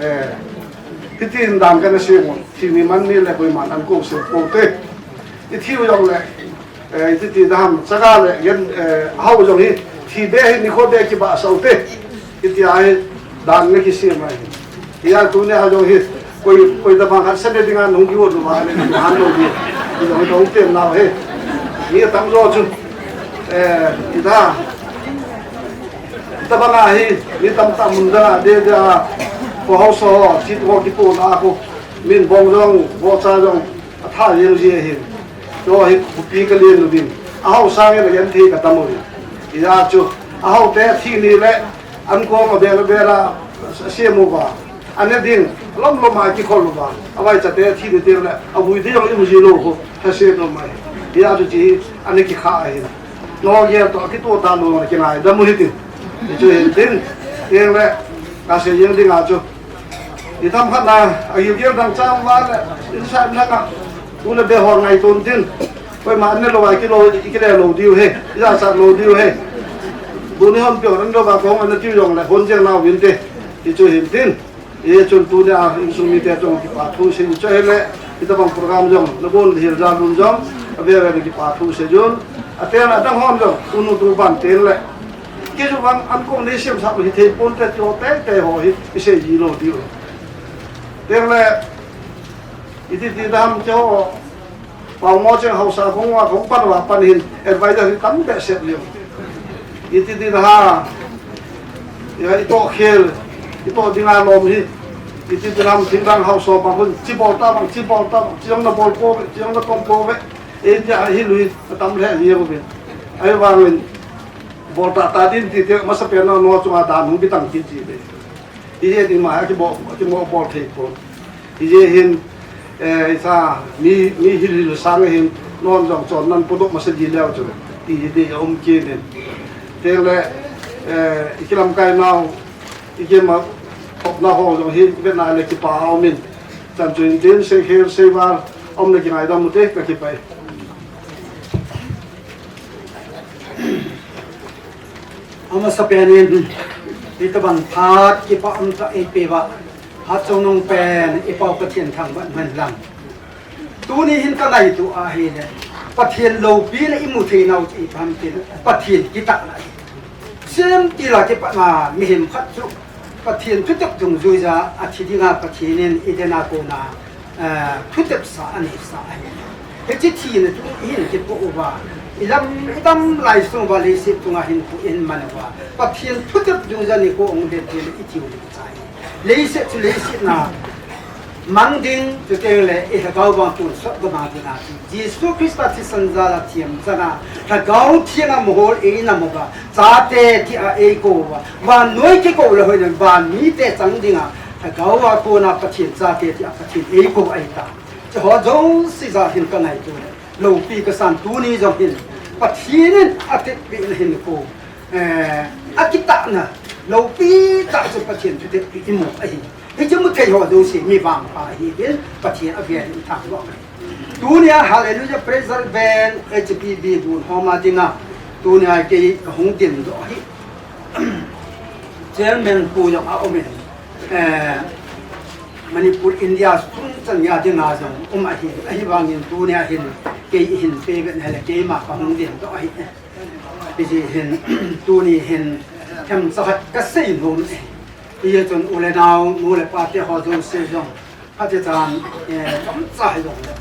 eh, hitin dan kana sem u, thi ni man ni le koiman ahin kousel poute. Ithi u jongle, eh, iti ti dam, chaga le, gen, eh, ahao jong hi, thi be hi nikho be kibahsah ute. Itia hi, dan le kisem ahi. Hia tunia jong hi, koi, koi tabang khat sene dinga nahung kigot lou va le, han lou di. Jong hi dong tem nau hi. Mi atam jo chu. Eh, ita. Tabang ahi, mi tamtah mun dang a, de, de a. Ko hausa ho, chit ho kipona ko. Min bong jong, vohcha jong. Atha jeng ji ahin. Chu hi khopi kalen uvin. Ahao sangin agenthei katam uvin. Hijeh chun, ahao te thi ni le, ankong abel abel a, asem uva. Ane ding, lom lom a kikhol uva. Avaicha te thi ni teng le, avui ding jong imu ji lou ho, lhaset um ahi. Hijeh chun hiche hi, ana kikha ahin. Nogel toh, kitoh talou, kingaidam u hitin. Hichu hitin, teng le, kasei jeng dinga chu. Itham khat na, agilgel dang chang uva le, insung langa, u le be ho ngaito un tin. Koima an ne lou a, ikile lou diu ahi, ijachat lou diu ahi. Tuni hon peh hon lou va, kahung an ne tiu jongle, hon jeng nau vin te. Hichu hin tin. Hichun tunia, insung mite chunga kipa thu sei chu ahile, hitabang program jong, nabon hel jal un jong, ave ave le kipa thu sei un. Ate na dang hon lo, unu tu ban ten le. Kei chu bang an kong ni siam sa hi thei pon te ti ho te te ho hi, i sei ji lo diu. Ten le, i ti ti dam cho, pau mo cheng hausa kong wa kong pan wa pan hin, advisor hi tam be set liu. I ti ti da ha, ya i to khel, i to dinga lom hi. I ti ti dam thing dang hausa bang hun, chi bol ta bang, chi bol ta bang, chi jong na bol ko ve, chi jong na kom ko ve. Ei, tia hi lui, a tam le hi ko bin. Ahivangin, bol ta ta din ti te, masa pen na no chunga dan hung kitang kit ji ve. Hi je ti ma, a ki bol, a ki mo bol thei pon. Hi je hin, eh, sa, mi, mi hil hil sang hin, non jong chon nan podok masa ji leo chu. Ti hi ti um kit in. Te le, eh, i kilam kai nau, i kima, khop na ho jong hi, vet na le kipa a um in. Chan chu in tin, sei khel, sei var, um na ki ngai dam u te, ka kipai. Amasa pen in, i ta ban phat kipa um ta i pe va, phat chungnung pen i Pau Pathian thangvah man lang. Tuni hin ka ngaito a hi le, Pathian lopi le i mu thei nau i pam tin, Pathian kitah na hi. Sem ti la kipa na mi him khat chu, Pathian thutep dungjuija a thi dinga Pathian in i dena kona, eh, thutep sa a nei sa ahi. Hiche thina chu i hin kipo uva, i lam, i dam lai sung uva leiset chunga hin pu in man uva. Pathian thutep dungjuija ni ko ong le ti le i tiu le chai. Leiset chu leiset na mang ding, chuteng le i lhagao vang tun sot go mang ding a ti. Jesu Christa thisan jal a thiam chang a, lhagao thiang a mohor ei na mo va, chate ti a ei ko va, vannoi kiko le hoilen, van mite chang ding a, lhagao a kona Pathian chate ti a Pathian ei ko ahi ta. Chu ho jouse jal hin ka ngaito le, lopi ka san tuni jong hin, Pathian in a tepna hin ko, eh, a kitahna, lopi tah chu Pathian thutep i mu ahi. Hiche mu thei ho jouse mi vangpha ahi tin Pathian a vel in thangvah uve. Tunia Hallelujah Praise the Lord Band H P B gun homa dinga tunia kei ka hung dingdoh ahi. Chairman pu jong a um in, eh, Manipur India sung chan ya dinga jong um ahi, ahivangin tunia hin kei hin pe vet na le keima ka hung dingdoh ahi. Hiti hin, tuni hin, themcha khat ka sei nom e. Hijeh chun u le nao, nu le pa te ho jouse jong, phatechan, eh, themcha hi jong le,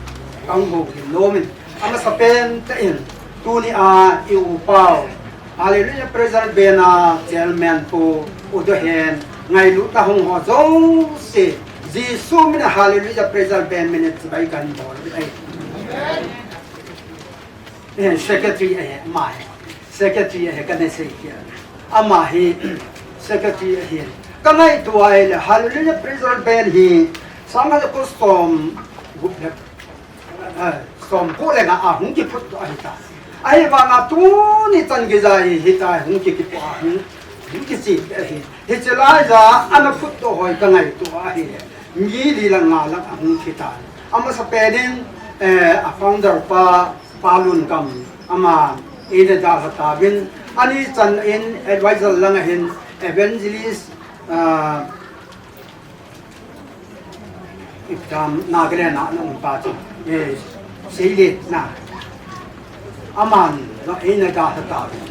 ka hung houlim nom in. Amasa pen tah in, tuni a i u Pau, Hallelujah Praise the Lord Band a Chairman pu, u Dohen, ngailutna hung ho jouse, Jesu min a Hallelujah Praise the Lord Band min a chibai kan bol ahi. Eh, secretary ahi, ama hi. Secretary ahi, kana sei kit. Ama hi, secretary ahi. Ka ngaito a ahile, Hallelujah Praise the Lord Band hi, sang khat ja ko som gup le, eh, som ko le nga a hung kiphutdoh ahi ta. Ahivanga tuni chan gei a hi, hitia hung ki, kipo a hung, hung kiche ahi. Hiche lai ja, ana phutdoh hoi ka ngaito a ahile. Mi li lang nga lang a hung thi tan. Amasa pen in, eh, a founder pa, Pa Lunkam, ama eina dalha tauvin, ani chan in advisor lang a hin evangelist, ah, ipi ham Nagaland a ana um pa chu, eh, Seilet na. Aman jong eina dalha tauvin.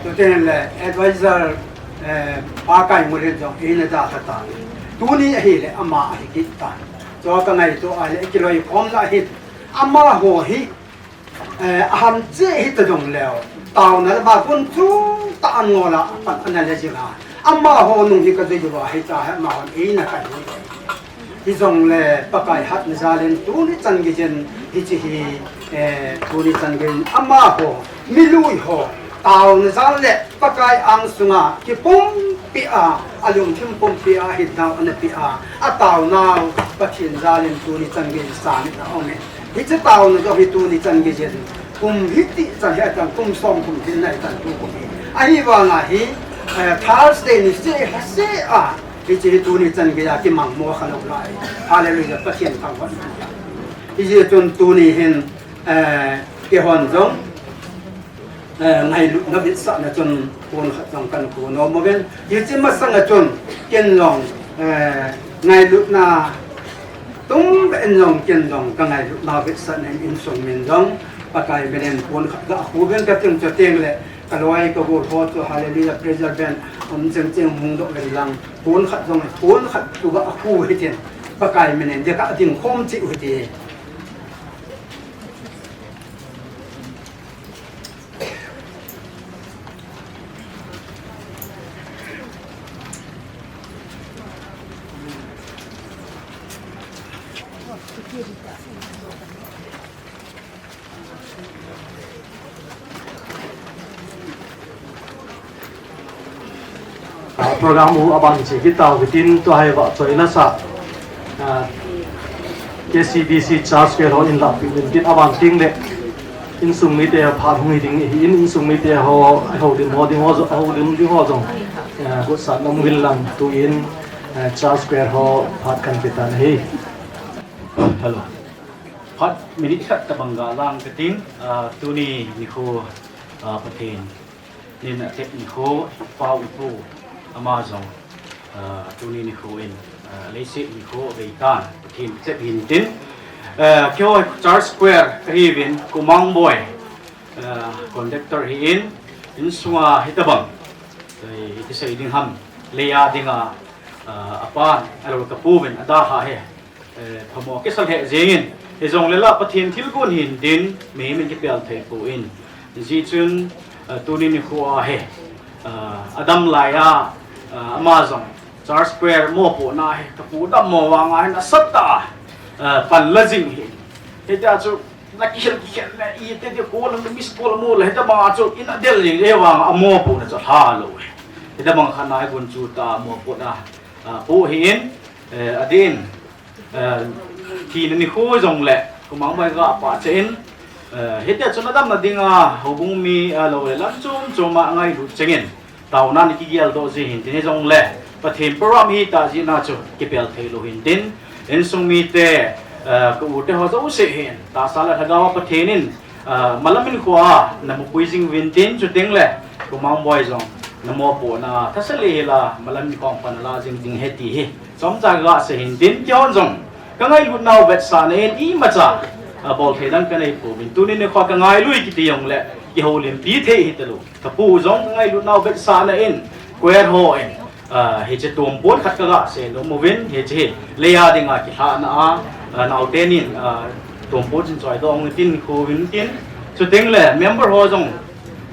Chuteng le advisor, eh, Pa Kaimulin jong eina dalha tauvin. Tuni ahile ama ahi kit tan. Chua ka ngaito a le kiloikhomna ahi. Amaho hi, eh, aham cheh hita jongleu, taona le vahchoi chungtah a ngol a pat ana le jing a. Amaho nung hi ka jui uva, hitia hi amahon eina kai u. Hijongle Pakai hatna jal in tuni chan geiyin hiche hi, eh, tuni chan geiyin amaho, milui ho, taona jal le Pakai angsunga kipumpi a, alungthim pumpi a, hinau ana pe a, ataonau Pathen jal in tuni chan geiyin sang in aum e. Hiche taona jong hi tuni chan geiyin, kum hiti chan hi atan, kum som kum thum na hi tan tu kum hi. Ahivanga hi, eh, Thursday ni seh, seh a, hiche hi tuni chan geiya kimang mo kha lou lai. Hallelujah, Pathen thangvah. Hijeh chun tuni hin, eh, keihon jong, eh, ngailutna vetsahna chun pon khat jong kana ko nom uvin. Hiche masanga chun ken jong, eh, ngailutna tum in jong ken jong ka ngailutna vetsahna in insung min jong, Pakai minen pon khat ga khu ven ka ting cho teng le, ka loi ka gol ho chu Hallelujah Praise Band um cheng cheng hung doh ven lang, pon khat jong pon khat chu ga khu hitin, Pakai minen dia ka ding khom chi u hiti. Ah, program u aban che kit tau hitin, tua hi vahchoi lasa, ah, K C B C Church Square ho in lahpeh uvin tin, aban teng le insung mite phat hung hi ding ahin, insung mite ho, houlim ho ding ho, houlim ding ho jong, ah, gotsahna um uvin lang, tuin, ah, Church Square ho phat kan pe tan ahi. Hello. Phat minute khat tabang ga lang ka ting, ah, tuni nikho, ah, Pathen nin atep nikho, i pau i pu ama jong, ah, tuni nikho in, ah, leiset nikho vei tan, Pathen tep hin tin, ah, keiho Church Square ka hi uvin, Kumang Boy, ah, conductor hi in, insunga hitabang, eh, hiti sei ding ham, lei a dinga, ah, apan, alou ka pu uvin, adalha hi. Eh, phamo kisa lheh jengin, hijongle la Pathen thilgon hin tin, mihem in kipel thei pon. Hijeh chun, eh, tuni nikho a hi, eh, adam lai a, eh, ama jong Church Square mopohna hi, ka pu dammo vang a hin asat a, eh, pan la jing hi. Hitia chu, na kihel kihel le, iti ti call, miss call mo le, hitabang a chu, in adel jing le vang a mopohna chu lha lou hi. Hitabang khat na hi gunchu ta mopohna, eh, po hi in, eh, adin, Eh, thina nikho jongle, Kumang Boy ga pachat in, eh, hitia chun adamna dinga, houbung mi, ah, lou le lam chom chom a ngailut chengin, taona ni kigel doh ji hin tin hijongle, Pathen program hi ta jeh a chu kipel thei lou hin tin, insung mite, eh, ka u te ho jouse hin, tahsa le lhagao a Pathen in, ah, malam in kho a, na mopui jing uvin tin, chuteng le, Kumang Boy jong, na mopohna, thasa le hi la, malam in kong pan la jing ding ahi ti hi. Chomcha ga sei hin tin, keihon jong ka ngailutnau vetsahna in imacha, ah, bol thei dang ka nei pouvin. Tuni nikho ka ngailu kiti jongle, kihoulimpi thei hita lou. Ka pu jong ka ngailutnau vetsahna in, choir ho in, ah, hiche tompon khat ka ga sei nom uvin, hiche hi lei a dinga kilhahna a, ah, naote nin, ah, tompon chin choi doh uvin tin, khu uvin tin. Chuteng le, member ho jong,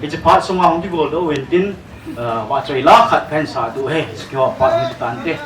hiche phat sunga hung kigol doh uvin tin, ah, vahchoi la khat kahin sa diu ahi, hiche keiho phat hung kitan te.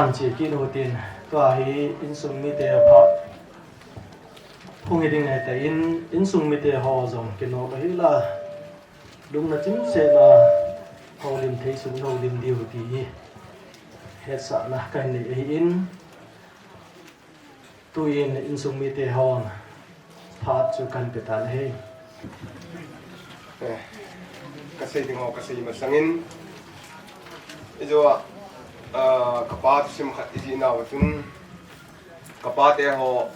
Chi kit u tin, tua hi insung mite phat hung hi ding ahi tan, insung mite ho jong kinop ahi la, lungna chimset a houlim thei sung houlim diu ti hi hetsahna kahin nei ahin, tuin insung mite hon phat chu kahin pe tan ahi. Eh, kasei ding ho kasei masangin, ijo, ah, kapa thusim khat ijih nauva chun, kapa te ho,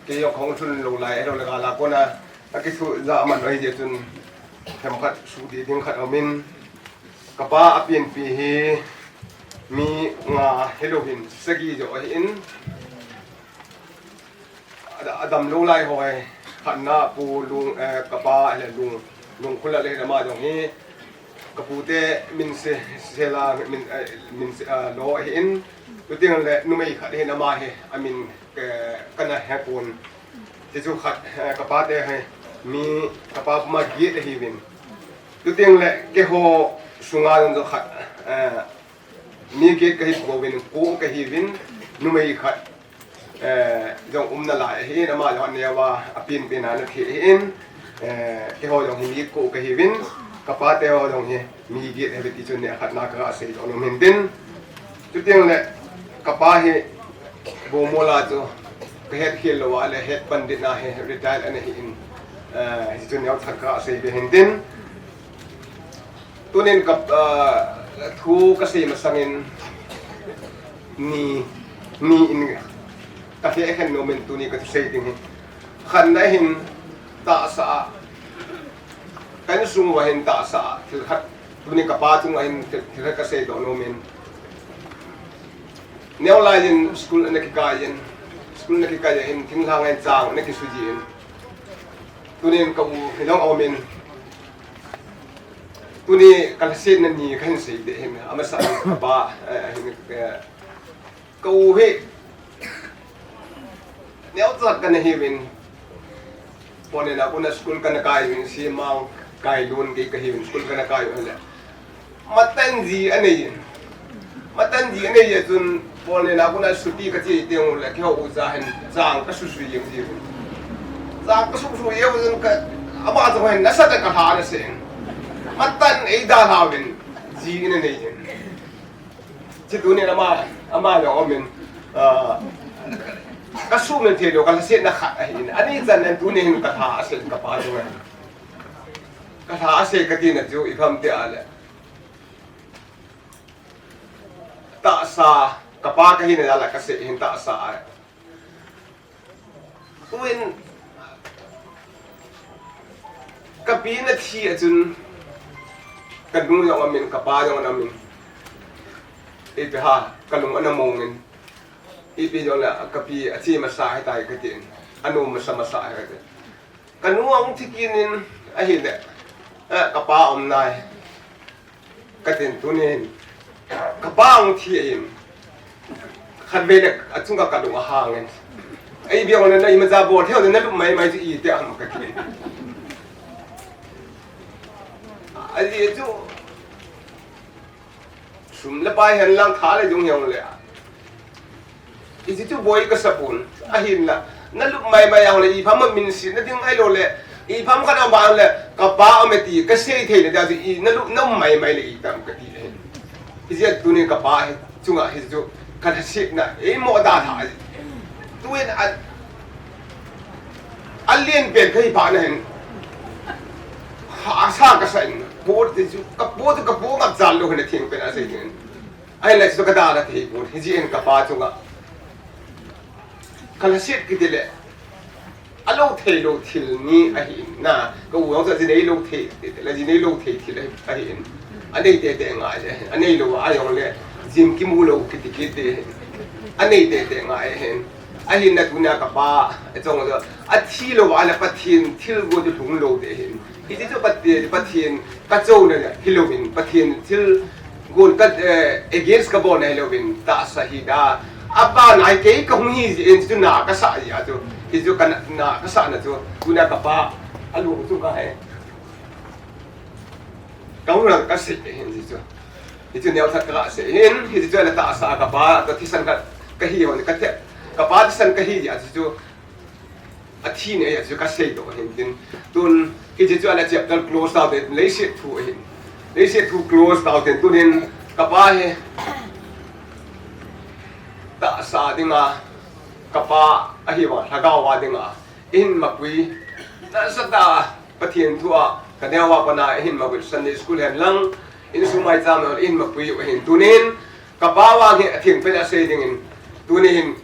kei jong kahung lhun lou lai, ahilou le gal a kona akisuh jah man ahi jeh chun, themkhat suhthei ding khat aumin, kapa apenpi hi mi nga hilouvin sagi joh ahin, a, adam lou lai ho hi, khatna Pu Lung, eh, kapa le Lung, Lungkhul a le ama jong hi, kapu te min se, se la, min, eh, min se, ah, lo ahin, chuteng le numei khat ahin ama hi, amin, eh, kana hepon. Hichu khat, eh, kapa te hi, mi, kapa puma get ahiuvin. Chuteng le keiho sunga jong khat, eh, mi get kahi pouvin, ko kahiuvin, numei khat, eh, jong um nalai ahin, ama jong aneo a, apenpen a ana thi ahin, eh, keiho jong hi mi ko kahiuvin, kapa te ho jong hi mi get ahiuve ti chu neo khatna kaga sei doh nom in tin. Chuteng le kapa hi Bomol a chu kahet khel lou a le head pandit na hi retire ana hin, eh, hichu neo khat kaga sei be hin tin. Tunin ka, ah, thu kasei masangin ni, ni in kahe khen nom in tuni kathusei ding hi. Khatna hin tahsa a, ka insung uva hin tahsa a, thil khat, tuni kapa chunga hin thil, thil khat kasei doh nom in. Neo lai in school ana kikai in, school ana kikai in, thinglhang in chang ana kisu ji in. Tunin ka u hi jong aum in, tuni kalhasetna ni kahin sei ding ahin, amasa in kapa, eh, ahin, eh, ka u hi neocha kana hiuvin, pon le na kona school kana kai uvin, Simang Kailun kei kahiuvin, school kana kai uvin le. Matan ji anei in. Matan ji anei a chun, pon le na kona suti kache teng ule, keiho ucha hin, chang kasusu jeng ji. Chang kasusu jeng chun ka, ama chun hin, nasatah a kalha ana se in. Matan eidalha uvin, ji in anei in. Hiche tunin ama, ama jong aum in, ah, kasumil thei lou, kalhasetna khat ahin. Ani chan in tuni hin kalha ase kapa jong ahin. Kalha ase katina chu ipi ham tia le. Tahsa, kapa kahina jal a kasei hin tahsa a. Tuin, kapi nathi a chun, kanu jong aum in, kapa jong aum in. Ipi ham, kalung ana mong in. Ipi jong le, kapi athi masa ahitai katin. Anom masa masa ahi katin. Kanu ahung thi kit in ahile, eh, kapa aum nai. Katin tunin, kapa ahung thi in. Khatvei le achunga kalung ahang in. Ei, ipi jong le na imacha bol thei le nalup maimai chu iti ham katin. Ajeh chu, sum le pai hen lang tha le dung hijongle. Hiche chu boi kasa pon. Ahinla, nalup maimai a le, ipi ham a minsetna ding ahilou le, ipi ham khat a um le, kapa aume ti kasei thei le, tia chu i nalup, naum maimai le itam kati ahi. Hijeh a tunin kapa hi, chunga hichu, kalhasetna, eimo dalha. Tuin a, alen pen kahi phat na hin. Hahsa kasa in, po ti chu, kapo chu kapo ngap jal lou hin atheng pen asei ding. Ahinla chu kadalha thei pon, hijeh in kapa chunga. Kalhaset kiti le. Alou thei lou thil ni ahin na, ka u jong chu ajinei lou thei, la jinei lou thei thil ahi, ahin. Anei tete ngai le, anei lou a jong le, jim kimu lou kiti kiti. Anei tete ngai ahin. Ahinla tunia kapa, achong chu, athi lou a le Pathen thilgon chu lhung lou te ahin. Hiti chu Pathen, Pathen kachouna hilou in, Pathen thil gon ka, eh, against kabolna hilou in, tahsa hi da. Apa nai kei kahung hi jeh in chu na kasa jeh a chu. Hichu kana, na kasana chu. Tunia kapa, alung chu kahe. Kahung lang kasei hin ji chu. Hichu neocha kasei hin, hichu chu ana tahsa kapa, tua thisan ka, kahi hon, ka the, kapa thisan kahi jeh a chu, athi ni ahi chu kasei doh hin tin. Tun, hichu chu ana chapter close tau te, leiset thu ahin. Leiset thu close tau te, tunin, kapa hi, tahsa dinga, kapa ahi vang, lhagao a dinga, ihin mapui, nasatah a, Pathen thu a, kaneo a pat a, ihin mapui, Sunday school hen lang, insung maicham a, ihin mapui u ahin tunin, kapa vang hi atheng pen a sei dingin, tuni hin,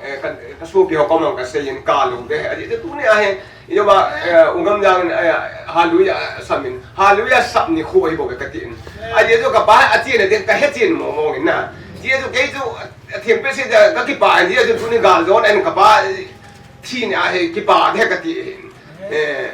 eh, ka, kasopi ho koma kasei in kalou de, ahi, tuni ahi, ijou va, eh, U Ngamjang in, eh, Hallelujah, eh, sam in, Hallelujah, sam ni khu ahi bou ve katin. Ahi, ijou kapa, achen a ding, kahe chen mong mong in na. Ijou kei chu, atheng pen sei de, kakipah, ijou tuni gal jon, en kapa, thi ni ahi, kipah de kati hin. Eh,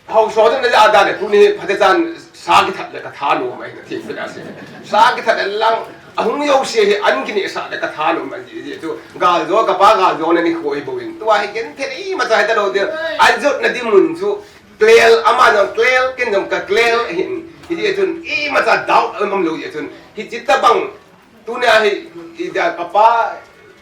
Haosa chun na ja dan le, tuni phatechan sa kithat le katha nom ahi na, theng pen a sei. Sa kithat le lang, ahung jouse hi an kinehsah le katha nom ahi, ti chu, gal jo, kapa gal jo na ni khu ahi bou in. Tua hi ken thei imacha hita lou ding, ajotna dinmun chu, clear, ama jong clear, ken jong ka clear ahin. Hijeh chun, imacha doubt um, um lou jeh chun, hiche tabang, Tunia hi, ida kapa,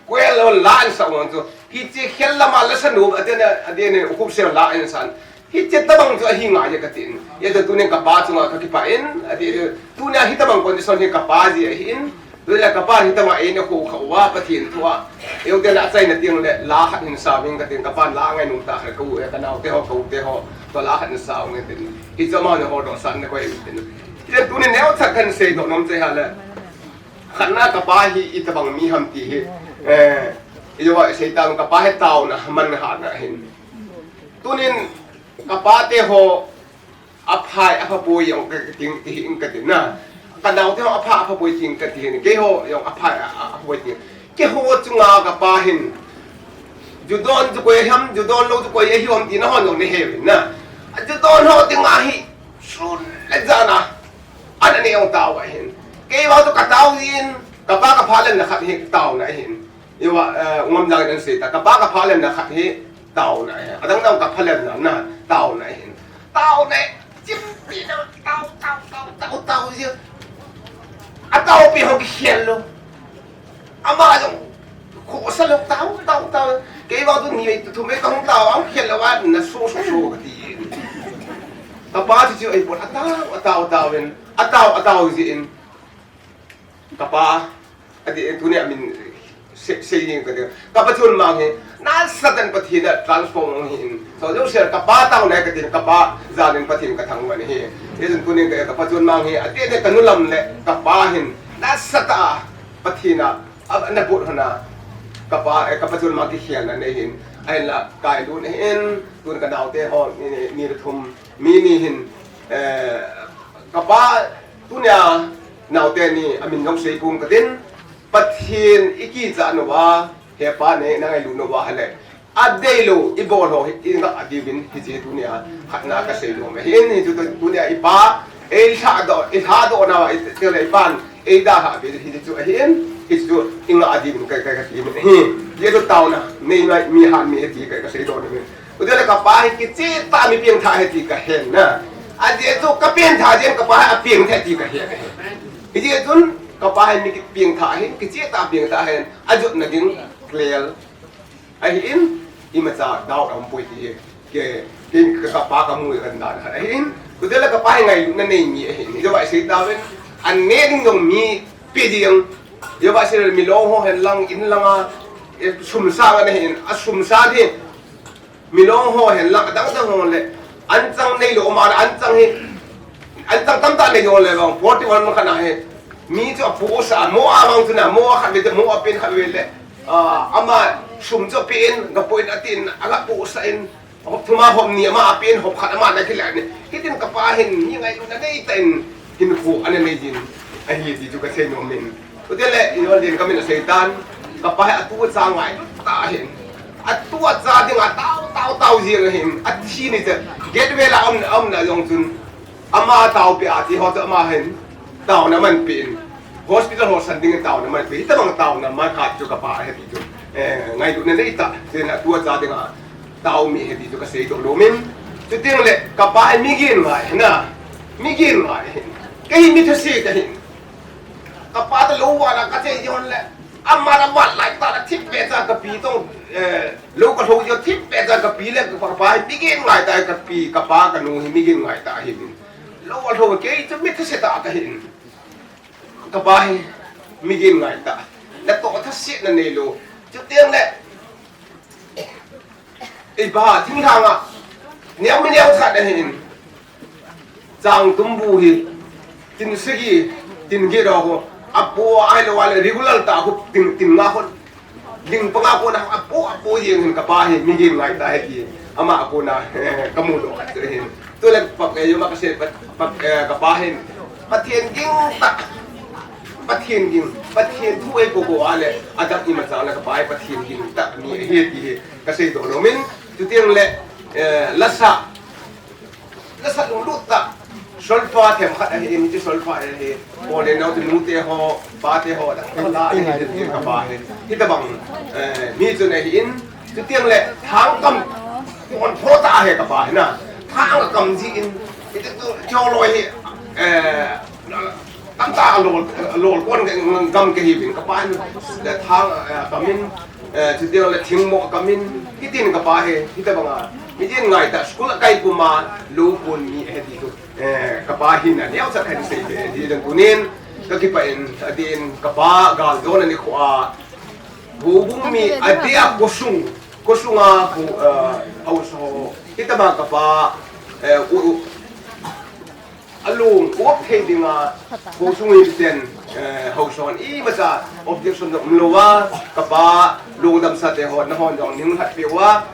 kwel la an sa wan chu. Hiche khel lama la sa nu, adena, adena, ukup se la an san. Hiche tabang chu ahi ngai katin. Ida tunia kapa chunga kakipah in, adi, tunia hitabang condition hi kapa ji ahin. Tunia kapa hitabang eina khu kha uva, Pathen thua. Eu te la chaina ding le, la khat hin sa ving katin, kapa la ngainom tah kha ka u, ka nao te ho, ka u te ho. Tua la khat hin sa ving katin. Hiche ma ne ho doh san ne koi tin. Ida tunia neocha kahin sei doh nom chu hile. Khatna kapa hi itabang mi ham ti hi, eh, ijou va sei tang kapa hi taona man hatna ahin. Tunin kapa te ho aphai, aphapoi jong ka ting ti hi in katin na. Ka nao te ho apha, aphapoi ting kati hin. Kei ho jong aphai, a, a, aphapoi ting. Kei ho chunga kapa hin. Ju don ju koi ham, ju don lou ju koi ahi ham ti na hon jong nahe uvin na. Ju don ho ti nga hi. Sun le jana. Ana neo tao ahin. Kei vang chu ka tao jin, kapa ka pha lemna khat hi taona ahin. Ijou va, eh, U Ngamjang in asei ta, kapa ka pha lemna khat hi taona ahin. Adang dang ka pha lemna na taona ahin. Taona, chimpi na tao, tao, tao, tao, tao ji. Ataopi ho kikhel lou. Ama jong, khosa lou tao, tao, tao. Kei vang chu ni vei thum vei kahung tao, ahung khel lou va, na so, so, so, kati. Kapa chu chu, ei, pon, atao, atao, atao in, atao, atao ji in. Kapa, adi, tunia min, se, sei ding kati. Kapa chun mang hi, nasatah in Pathen a transform ahin. So, jo ser kapa taona katin, kapa jan in Pathen kathangvah in ahi. Hijeh chun tunia ka, kapa chun mang hi, adi, adi, kanu lam le, kapa hin, nasatah a, Pathen a, A, na put hona, kapa, eh, kapa chun ma kikhelna nei hin, ahinla, kai lut hin, tun ka nao te ho, ni, ni, ni le thum, mi ni hin, eh, kapa, tunia, nao te ni, amin jong sei pum katin, Pathen i kichat uva, he pa nei, na ngailut uva hile, Adei lou, i bol ho, i ngah diuvin, hiche tunia, khatna ka sei nom ahin, hichu tunia i pa, ei lhadoh, i lhadoh na, i te le i pan, ei dalha ve, hichu ahin, hichu i ngah diuvin, ka, ka, ka ti min ahi. Hichu taona, nei mai, mi han mi ti ka, ka sei doh na min. Utia le ka pa hi kicheh tah mi pengthah ahi ti ka hen na. Ajeh chu ka pengthah jeh in ka pa hi apengthah ti ka hen. Hichun, ka pa hi mi ki pengthah ahin, kicheh tah pengthah ahin, ajotna ding, clear. Ahin, imacha doubt aumpoi ti hi. Ke, ke, ka, ka pa ka mu kan dan khat. Ahin, kudela ka pa hi ngailutna nei mi ahin. Ijou va sei tauvin, an ne ding jong mi pe ding. Ijou va sei milong ho hen lang, in langa, eh, sum sang ana hin, a sum sang hi. Milong ho hen lang, adang dang ho le. An chang nei lou ma, an chang hi. An chang tamtah nei lou le bang, forty one man khat na hi. Mi chu aposa, mo a bang chu na, mo a khat ve, mo a pen khat ve le. Ah, ama sum chu pen, ka poi na tin, aga posa in, hop thum a hop ni ama a pen, hop khat ama na kila ni. Hitin ka pa hin, mi ngailutna nei tah in, hinkho ana nei jin. Ahi ti chu ka sei nom in. Utia le, i nol din ka min a sei tan, ka pa hi atu acha ngailut tah ahin. Atu acha dinga tao, tao, tao jing ahin. Athi ni chu, gate vel a um, um na jong chun. Ama taopi a ti ho chu ama hin taona manpi in, hospital ho san ding in taona manpi, hitabang taona man khat chu ka pa ahi ti chu, eh, ngailutna nei tah, tin atu acha dinga tao mi ahi ti chu ka sei doh nom in, chuteng le ka pa hi mi gin ngai ahi na, mi gin ngai ahi, kei hi mi thase ka hi, Kapa toh lou vah a kache jong le, ama la vah lai tah le thip beh cha kapi toh, eh, lou kalou jong thip beh cha kapi le kapa hi migin ngai tah, kapi, kapa kanu hi migin ngai tah ahin. Lou alou kei chu mi thase tah kahin. Kapa hi migin ngai tah. Natoh thasetna neilou. Chuteng le Iba, thinglhang a, neo mi neo khat ahin. Chang tumbu hi, tin sagi, tin get ho, apo ahilou le regular tah ho, tin, tin nga ho. Ding panga kona, apo, apo jeng hin kapa hi, migin ngai tah hi, ama kona, kamu doh khat ahin. Tule pak, eh, joma kasei, pak, pak, eh, kapa hin. Pathen ging tah. Pathen ging, Pathen thu ei ko ko a le, adang imacha le kapa hi Pathen ging tah mi ahi ti hi kasei doh nom in, chuteng le, eh, lasa, lasa lunglut tah, solfa themkhat ahin, hiche solfa ahi, pole nao te nute ho, pate ho, da, da, ahi, ahi, kapa hi. Hitabang, eh, mi chun ahin, chuteng le, thangkam, kon pho tah ahi kapa hi na, thang kam ji in, hiche chu, cholo hi, eh, Tamtah a lol, lol kon gam kahiuvin, kapa hin, le thang, eh, kamin, eh, chuteng le thingmo kamin, hitin kapa hi, hitabanga, mijin ngai tah, school akai puma, lou kon mi ahi ti chu, eh, kapa hin, aneocha kahin sei be, ti jong tunin, kakipah in, adin, kapa, galjona nikho a, houbung mi, adia, khosung, khosunga, ho, eh, haosa ho, hitama kapa, eh, u, u, Alung, uap thei dinga, khosung miten, eh, haosa hon, imacha, objection jong umlouva, kapa, lungdamsa te ho, nahon jong, nahung lhatpeh uva,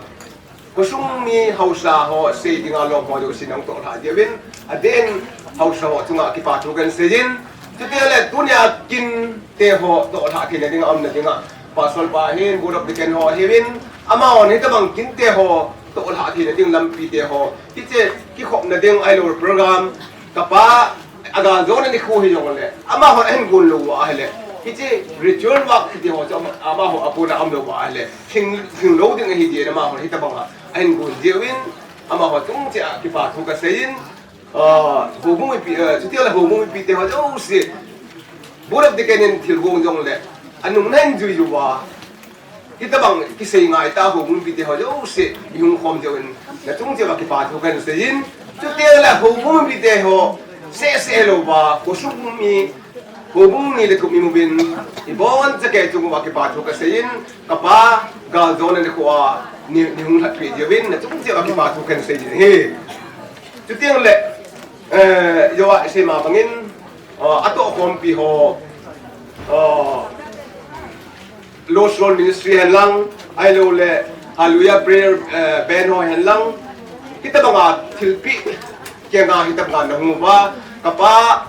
khosung mi haosa ho, sei dinga lom ho, jouse nahung tohlhah diuvin, adin, haosa ho, chunga kipa thu kahin seiyin, chuteng le, tunia kin te ho, tohlhah theina dinga, umna dinga, Pastor pa hin, Board of Deacon ho, ahiuvin, amahon, hitabang kin te ho, tohlhah theina ding lampi te ho, hiche, kikhopna ding ahilou program, kapa, agaljona nikho hijongle, amahon ahin gon lou uva ahile, hiche, ritual work kiti ho chu, ama, amaho akona aum lou uva ahile, thing, thing lou ding ahi din, amahon hitabanga, ahin gon jiuvin, amaho chung cheh a kipa thu kaseiyin, ah, houbung mipi, ah, chuteng le houbung mipi te ho jouse, Board of Deacon in thil gong jongle, anungna in jui uva, Hitabang kisei ngai tah houbung mipite ho jouse, ihung khom jeh uvin, nachung cheh uva kipa thu kahin seiyin. Chuteng le houbung mipite ho, seh seh louva, khosung mi, houbung ni le thum imu uvin, ibon chauva chung uva kipa thu kaseiyin, kapa, galjona nikho a, nei, neihung lhatpeh jeh uvin, nachung cheh uva kipa thu kahin seiyin ahi. Chuteng le, eh, jouse ma bangin, eh, atohkhompi ho, eh, Lost Soul Ministry hen lang, ahilou le Hallelujah Prayer, eh, Band ho hen lang, hitabanga thilpeh kenga hitabanga nahung uva, kapa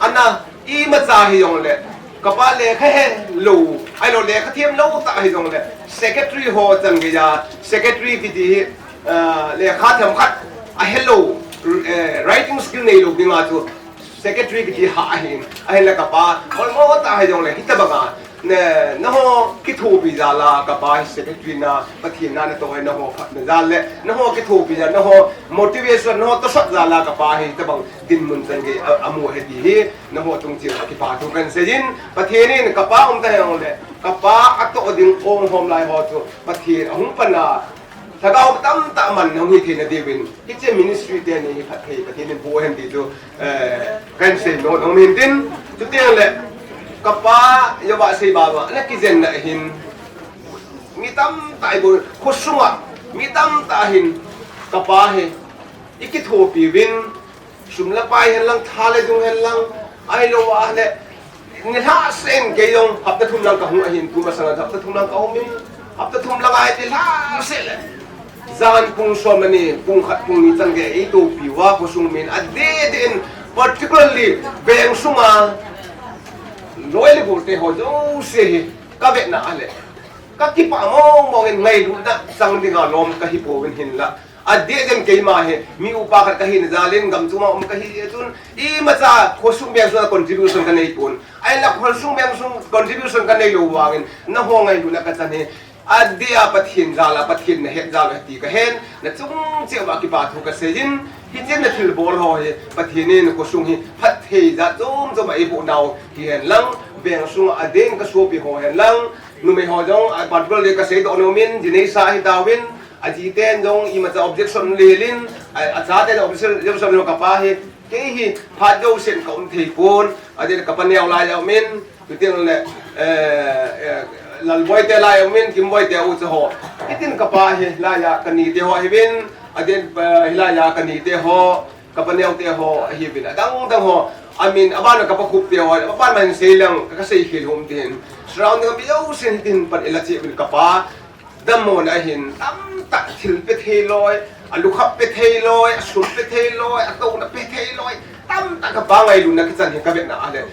ana imacha hijongle, kapa lekha helou, ahilou lekha themlou tah hijongle, secretary ho chan geiya, secretary kiti hi, eh, lekha themkhat ahelou, eh, writing skill neilou dinga chu, Secretary kiti hah ahin, ahinla kapa, holmo tah hijongle, hitabanga, ne, nangho kithopi jal a, kapa hi secretary na, Pathen na natoh hi nangho phatna jal le, nangho kithopi jal, nangho motivation, nangho tosot jal a, kapa hi hitabang dinmun chan gei a, amu ahi ti hi, nangho chung cheh uva kipa thu kahin seiyin, Pathen in kapa um ta hijongle, kapa atoh ding ong hom lai ho chu, Pathen ahung pan a, Lhagao tamtah man nahung hi theina diuvin, hiche ministry teni hi phatthei Pathen in boh hen ti chu, eh, kahin sei nom, nom in tin, chuteng le, kapa, Joba sei baba, ana kijenna hin, mi tamtah ibol, khosunga, mi tamtah hin, kapa hi, ikithopi uvin, Sum le pai hen lang, tha le dung hen lang, ahilou ahile, nilhah seh in kei jong hapta thum lang kahung ahin, tumasang a hapta thum lang kaum in, hapta thum lang a nilhah seh le. Jan pung som le ni, pung khat pung ni chan gei eitopi uva, khosung min adeh deh in, particularly, veng sunga, loi le gol te ho jouse hi, kavetna a le. Kakipah mong mong in ngailutna chang dinga lom kahi pouvin hinla. Adeh deh in keima hi, mi upa khat kahina jal in, gam chunga um kahi jeh chun, imacha khosung veng sunga contribution kanei pon. Ahinla khosung veng sung contribution kanei lou vangin, nangho ngailutna kachan hi, adeh a Pathen jal a, Pathen nahet jal a ti kahen, nachung cheh uva kipa thu kaseiyin, Hichea na thilbol ho hi Pathen in khosung hi phatthei jat jom jom a eiboh nau hihen lang, veng sunga adeh in ka sopi ho hen lang, numei ho jong a particular le ka seidoh nom in, jinei sa hi tauvin, ajiten jong imacha objection lelin, a, achate jong objection, objection lo kapa hi, kei hi phat jousen ka um thei pon, adeh in kapa neo lai a um in, Chuteng le, eh, eh, Lalboi te lai a um in, Kimboi te u chu ho. Hitin kapa hi, lai a ka nite ho hiuvin, adeh in, eh, hilai a ka nite ho, kapa neo te ho, ahiuvin, adang dang ho. Amin, aban kapa khup te ho, aban ma hin sei leng, ka, ka seikhel hom tin. Surrounding a mi jousen hitin pan ila chi uvin kapa. Dammo na hin tamtah thil pe thei loi, a lukhap pe thei loi, a sum pe thei loi, a touna pe thei loi, tamtah kapa ngailutna kichan hi ka vetna a le.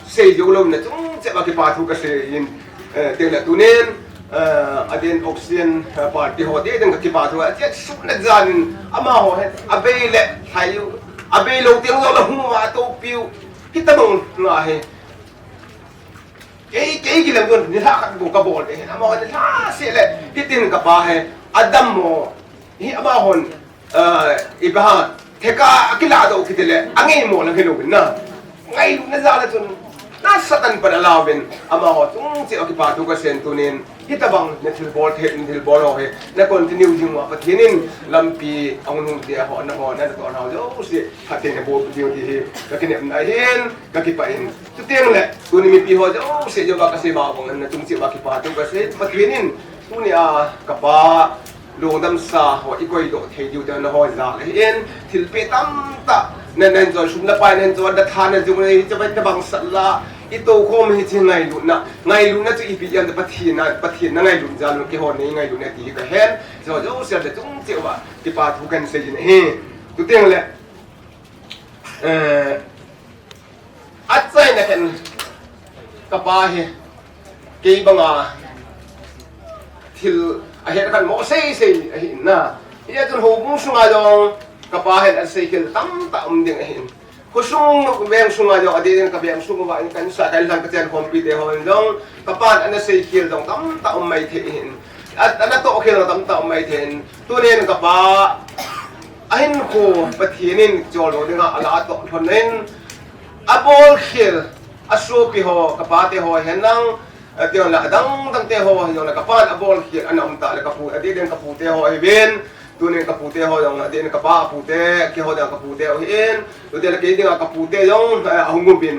Sei jou louna chung cheh a kipa thu ka sei in, eh, teng le tunin, eh, adeh in oxygen, eh, party ho ding ding ka kipa thu a, cheh sum na jan in amaho hen, abei le, hai u, abei lou teng lou la hung ma to piu, kita bang na he. Kei, kei kilem don, nilhah khat bou ka bol te hin, amaho nilhah seh le, hitin kapa hi, adammo, hi amahon, eh, ipi ham, theka akiladoh kiti le, angeimo lang hilou in na. Ngailutna jal a chun, nasatah in pan alauvin, amaho chung cheh a kipa thu ka sei in tunin, hitabang na thilbol thei, na thilbol ho hi, na continue jing uva Pathen in, lampi, ahung nung te ho, na ho, na toh nau jouse, phatthei na boh ding ti hi, ka kinepna ahin, ka kipah in. Chuteng le, tuni mipi ho jouse, jouva ka sei ma bang, na chung cheh uva kipa thu ka sei, Pathen in, tunia, kapa, lungdamsa ho, i koidoh thei diu te na ho jal ahin, thilpeh tamtah, na, na hin choi sum na pai, na hin choi na tha na jung na hi, chapa tabang sat la, i tokhom hi chi ngailutna, ngailutna chu ipi ham ti Pathen a, Pathen na ngailut jal u keiho nei ngailutna ti ka hen, jo, jouse le chung cheh uva, kipa thu kan sei jin ahi, chuteng le, eh, Achaina khen kapa hi, kei banga thil ahet khan mo sei sei ahi na. Hia chun houbung sunga jong kapa hin aseikhel tamtah um ding ahin. Khosung veng sunga jong adeh in ka veng sung uva in kan sa kan lang ka chen khompi te ho in jong kapan ana seikhel jong tamtah um mai thei ahin. At, ana tohkhel tamtah um mai thei in. Tunin kapa, ahinkho Pathen in choldo dinga ala atoh lhon in, abolkhel, asopi ho, kapa te ho, hen lang, ati ho la, adang dang te ho, hen lang, kapan abolkhel, ana um ta le kapu, adeh in kapu te ho, hiuvin, tunin kapu te ho, jong, adeh in kapa, apu te, keiho dinga kapu te, ho, hin, tunin kei dinga kapu te, jong, eh, ahung uvin,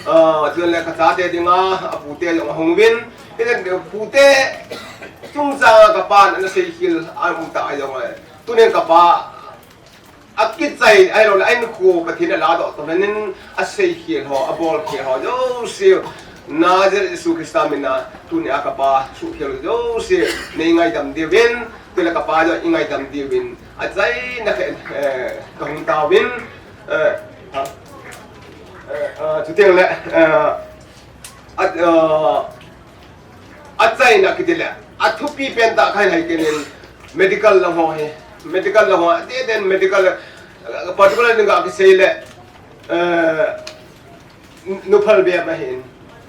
ah, tunin le kachate dinga, apu te, jong, ahung uvin, Hile pute chungchang a kapan ana seikhel a um ta jong le. Tunin kapa akichai ahilou le, ahinkho Pathen in aladoh toh lhon in aseikhel ho, abolkhel ho jouse. Nazareth Jesu Christa min a tunia kapa suhkhel jouse. Nei ngaidam diuvin, tule kapa jong i ngaidam diuvin. Achaina khen, eh, kahung tauvin, eh, eh, eh, chuteng le, eh, A, a, achaina kiti le, athupi pen tah khat hi keinin medical lang ho hi, medical lang ho, adeh in medical, particular in ga kisei le, eh, nuphal bep ahin.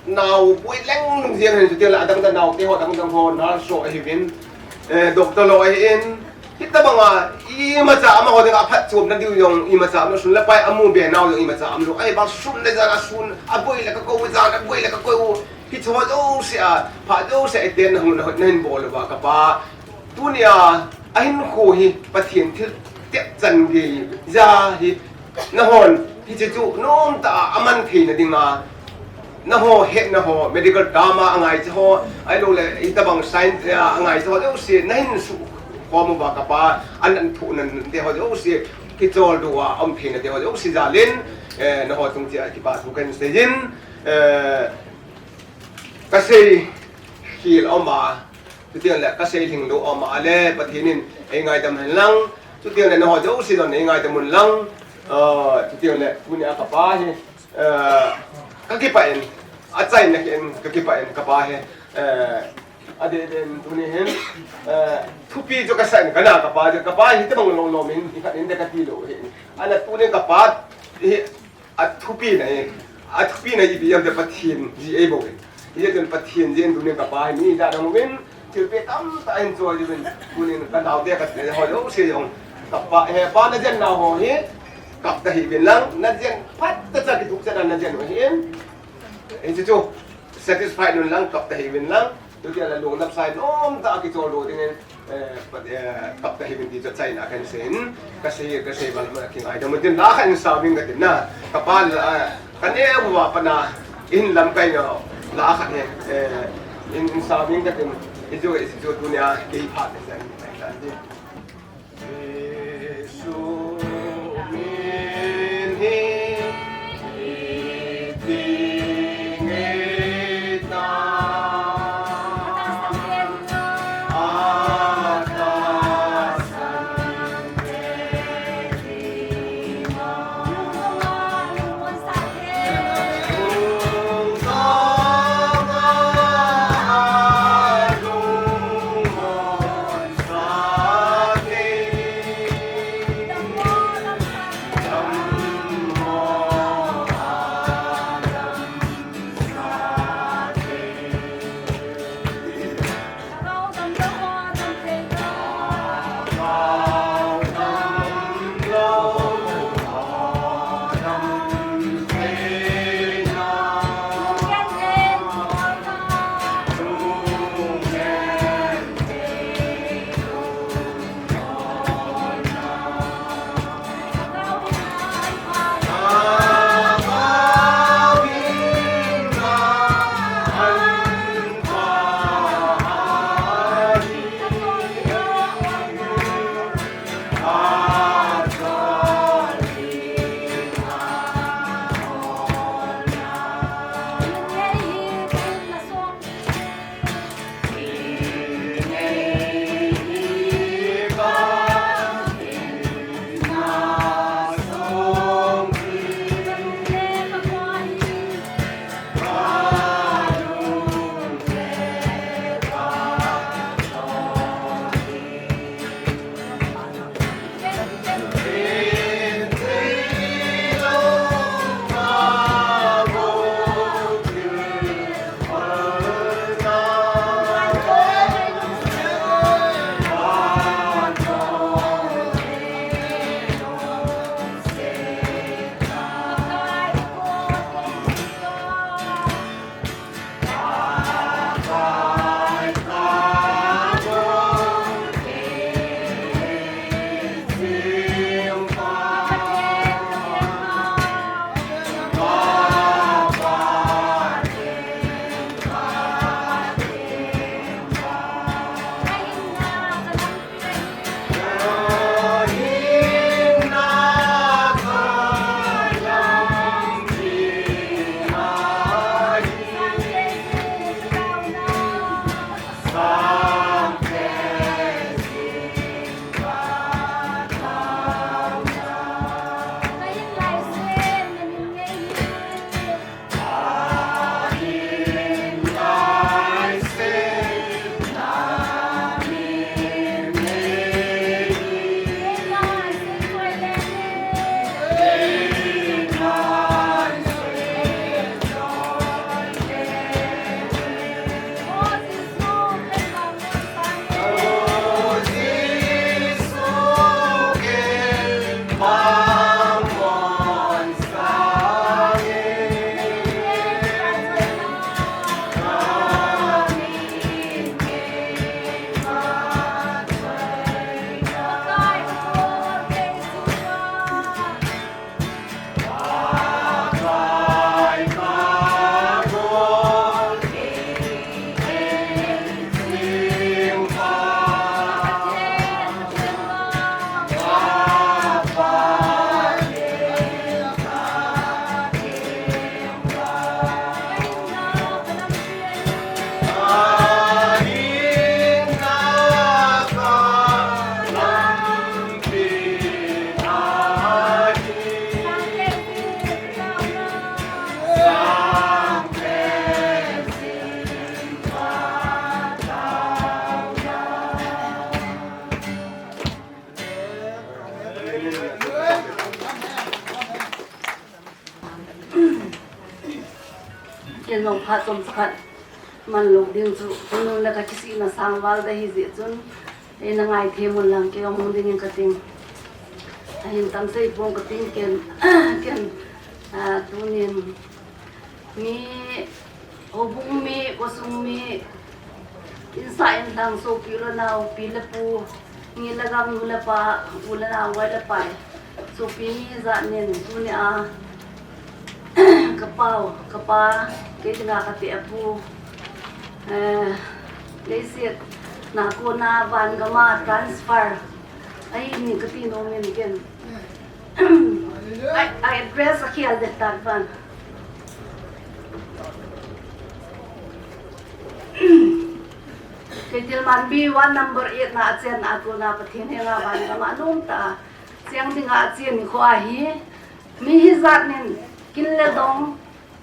Nao pui leng nung jeng hin chuteng le adang dang nao te ho, adang dang ho, nurse ho ahiuvin, eh, doctor ho ahin, Hitabanga, imacha amaho dinga phatchomna diu jong, imacha ama sun le pai amu be nau jong, imacha umlou. Ahivang sun le jan a sun, aboi le ka kou, jan aboi le ka kou. Hiche ho jouse a, phat jouse a, iten na hung na hot na hin bol uva kapa. Tunia, ahinkho hi, Pathen thil tep chan gei, ja hi, Nahon, hiche chu nomtah a aman theina dinga, naho hetna ho, medical term a angai cha ho, ahilou le, hitabang science a angai cha ho jouse, nahin sukhom uva kapa, an, an thuhna te ho jouse, kicholdo a, um theina te ho jouse jal in, eh, naho chung cheh a kipa thu kahin sei in, eh, Kasei khel aum a, chuteng le kasei lhinglou aum a le, Pathen in eingaidam hen lang, chuteng le naho jouse jong eingaidam un lang, ah, chuteng le tunia kapa hi, ah, kakipah in, achaina khen kakipah in kapa hi, eh, adeh deh in tuni hin, eh, thupi chu kasah in kana kapa chu, kapa hi tobang lom lom in, ikhat in te kati lou hi. Ana tunin kapa hi, Athupina hi, athupina hi ipi ham itile Pathen jeh ahi bou ve. Hijeh chun Pathen jeh in tunin kapa hi mi ijat ham uvin, thilpeh tamtah ahin choi uvin, tunin kanaote kati ho jouse jong, kapa, hepa najen nau ho hi, Kap tahih uvin lang, na jen phat ta cha kituh cha na jen u hin. Hichu chu satisfied un lang, kap tahih uvin lang. Tuti a la lung nap sai nom ta kichol lo ding in, eh, pat, eh, kap tahih uvin ti chu chaina kan sei in, ka sei, ka sei bal ma ki ngai da mo tin la kan sa ving ka tin na. Ka pa la, ka ne bu wa pa na in lam kai no la khat he, eh, in, in sa ving ka tin, hichu, hichu tunia kei phat ne sa in. Ken jong phat chomcha khat man lou ding chu, tunung le ka kisihna sang val da hi jeh chun, eina ngaithem un lang kei hung ding in ka ting. Ahin tamsei pong kating ken, ken, ah, tunin mi, houbung mi, khosung mi, insung insung sopi le nao, pi le pu, ni le gam, nu le pa, u le nao, vai le pai. Sopi mi jat nin, tunia, kapau, kapa, kei dinga kate apu, eh, leiset, na kona van gama transfer. Ahi ni kati nom in ken. I, I address a khel det tan van. Keitilmanbi one number eight na achen a kona Pathen henga van gama nom ta. Cheng dinga achen ni kho ahi. Mi hijat nin kin le dong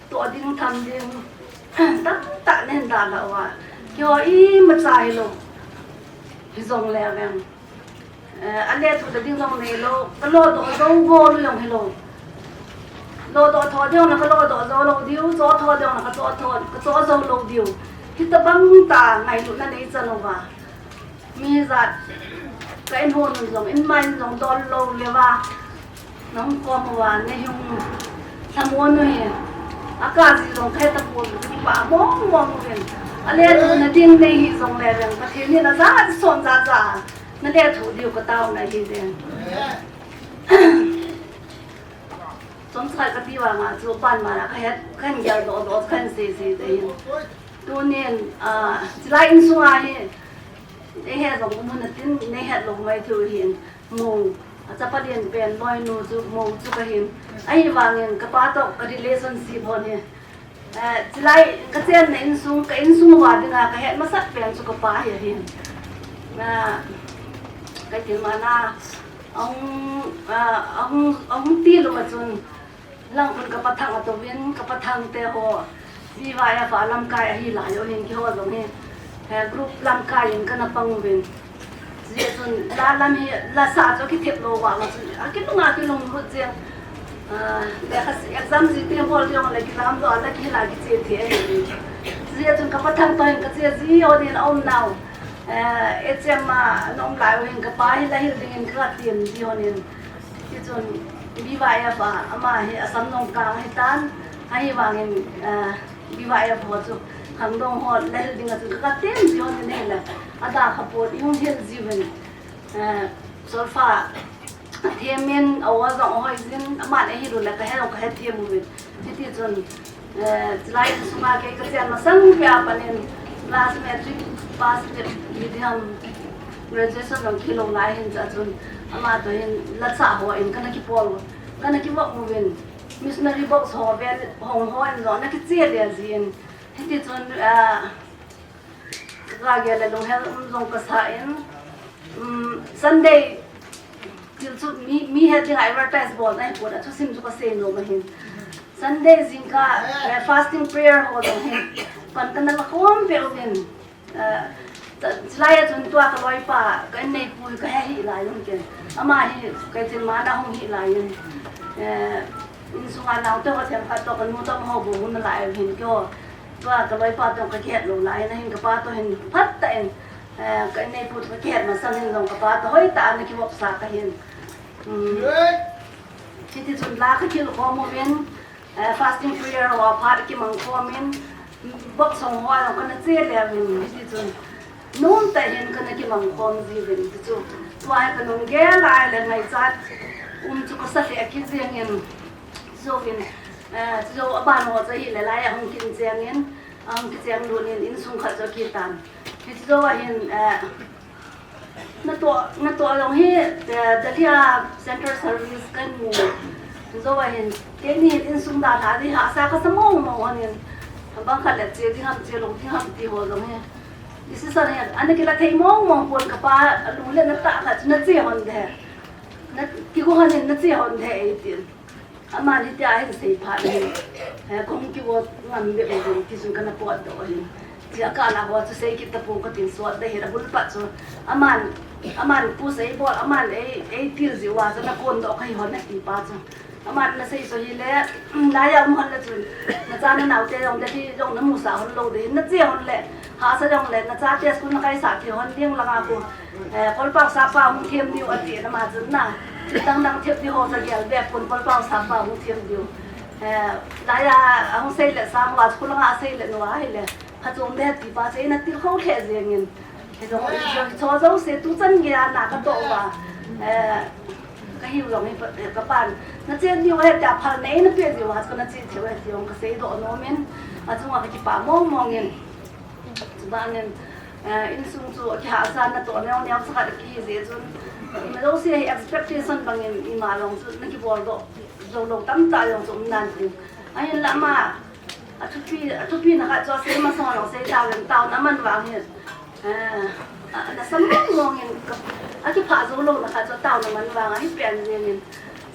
toh ding tham ding tamtah nen dalha uva. Keiho imacha hilou. Hijongle veng. Eh, alethuh ding jong neilou. Kalodoh jou bou jong hilou. Lodoh tho ding na kalodoh jou lou diu, cho tho ding na kacho tho, kacho jou lou diu. Hitabang tah ngailutna neichan uva. Mi jat, ka in hon jong, in mai jong dol lou leuva. Nahung kom uva, nahung lhamon u hi. Akaji jong kahe tapon, kipah mong mong uvin. Alethuhna ding nei hijongle veng, Pathen in ajat son jat jat. Nalethuh diu kataona ahi ve. Chomcha kati vanga chu pan mara kahet, kahin geldoh doh, kahin sei sei te hin. Tunin, ah, chulai insunga hi, eihe jong umna tin, neihet lou mai thei u hin. Mou, achapa lien pen, loinu chu, mou chu kahin. Ahivangin, kapa toh, ka relationship hon hi. Eh, chulai, kachenna insung, ka insung uva dinga, kahet masat pen chu kapa hi ahin. Na, keitilmana, ahung, ah, ahung, ahung tilou a chun, Langkhun kapa thang atouvin, kapa thang te ho, V Y F a lamkai ahi lai u hin keiho jong hi, eh, group lamkai in kana pang uvin. Hijeh chun, la lam hi, la sa chu kithem lou vang a chun, akilung, akilung lut jeng. Ah, lekha exam ji te bol jong le kilam doh a la kila kiche thei ahi. Hijeh chun kapa thang toh hin kache ji ho din aum nau. Eh, H M a na um lai u hin kapa hi la hil dingin katem ji ho nin. Hichun B Y F a, ama hi Assam Nongkang ahitan, ahivangin, eh, B Y F ho chu khangdong ho la hil dinga chun ka, katem ji ho nin ahile, ada kha pon ihung hil ji uvin, eh, solfa athemin, aw jong ahoi jin, aman ahil u le kahe jong kahe them uvin. Hiti chun, eh, chulai insunga kei kachen masang peh a panin class matric pass bep hiding ham, graduation jong kilou lai hin cha chun ama toh hin lachah ho in kana kipol, kana kivop uvin. Missionary box ho vel hong ho in jong ana kiche le jin. Hiti chun, eh, Kagel le lunghel um jong kasa in, um, Sunday thil chu mi, mi het dinga advertise bolna hipon a thusim chu kasei nom ahin. Sunday jingkah, eh, fasting prayer ho jong hi pan kana la khom peh uvin. Eh, ta, chulai a chun tua kaloipa, ka inneipu kahe hih lai un ken. Ama hi keitilmana hung hih lai un. Eh, insunga naote ho themkhat toh kanu toh amaho bou hung nalai u hin keiho. Tua kaloipa toh kakihet lou lai in, ahin kapa toh hin phatah in, eh, ka inneipu toh kakihet masang in jong kapa toh hoitah a ana kivopsa kahin. Um, hiti chun la kakil khom uvin, eh, fasting prayer ho aphat kimang khom in, box hong ho a jong kana che le uvin, hiti chun nomtah hin kana kimang khom ji uvin, ti chu. Tua hi kanung gel a le ngaichat um chu kasa lheh a kijeng in, jouvin, eh, jou aban ho chu ahile lai a hung kin cheng in, ahung kicheng lut in, insung khat chu akitan. Hiche jou a hin, eh, natoh, natoh jong hi, eh, Delhi a Central Service kahin mu. Jou a hin, keini insung dalha ding hahsa kasa mong mong hon in, bang khat le che ding ham, che lou ding ham ti ho jong hi. Decision hi ana kila thei mong mong pon, kapa alung le natah khat chu nache hon de. Na kigo hon in nache hon de eitin. Aman hitia ahin sei phat in, eh, kahung kigo ngam bep uvin, tichun kana potdoh ahin. Chia kala ho chu sei kit tapong katin sot ding ahin, abul pat chu. Aman, aman pu sei bol, aman ei, ei til jiu a chu nakondoh kahi hon ati pa chu. Aman nasei chu hile, laiya um hon le chun, nacha nanaote jong Delhi jong namusah hon lou ding, nache hon le, hahsa jong le, nachate school nakaisah thei hon ding langa khu, eh, kolpak sapa hung them diu ati na ama chun na. Dang dang thep di ho sa gel be pon pol pau sa pa hu thep diu. Eh, la ya, a hung sei le sang wa, school nga sei le no a hi le. Kha chom de ti pa sei na til khou khe jeng in. He jong, jong, cho jo se tu chan ge a na ka to wa. Eh, ka hiu jong hi pa, ka pan. Na chen diu he ta phal nei na pe diu ha, ka na chen theu he ti jong ka sei do no min. A chung a ka ki pa mong mong in. Chubanin, eh, insung chu kihahsa na to neo neo chakhat kihi jeh chun, ima jouse hi expectation bangin ima jong chu na kibol doh jou lou tamtah jong chu um nan tin. Ahinla ama, a thupi, a thupi na khat chu asei masang jong sei tauvin, taona man vang hi, eh, a, na sam mong mong in ka, a kiphah jou lou na khat chu taona man vang ahi pen jeng in.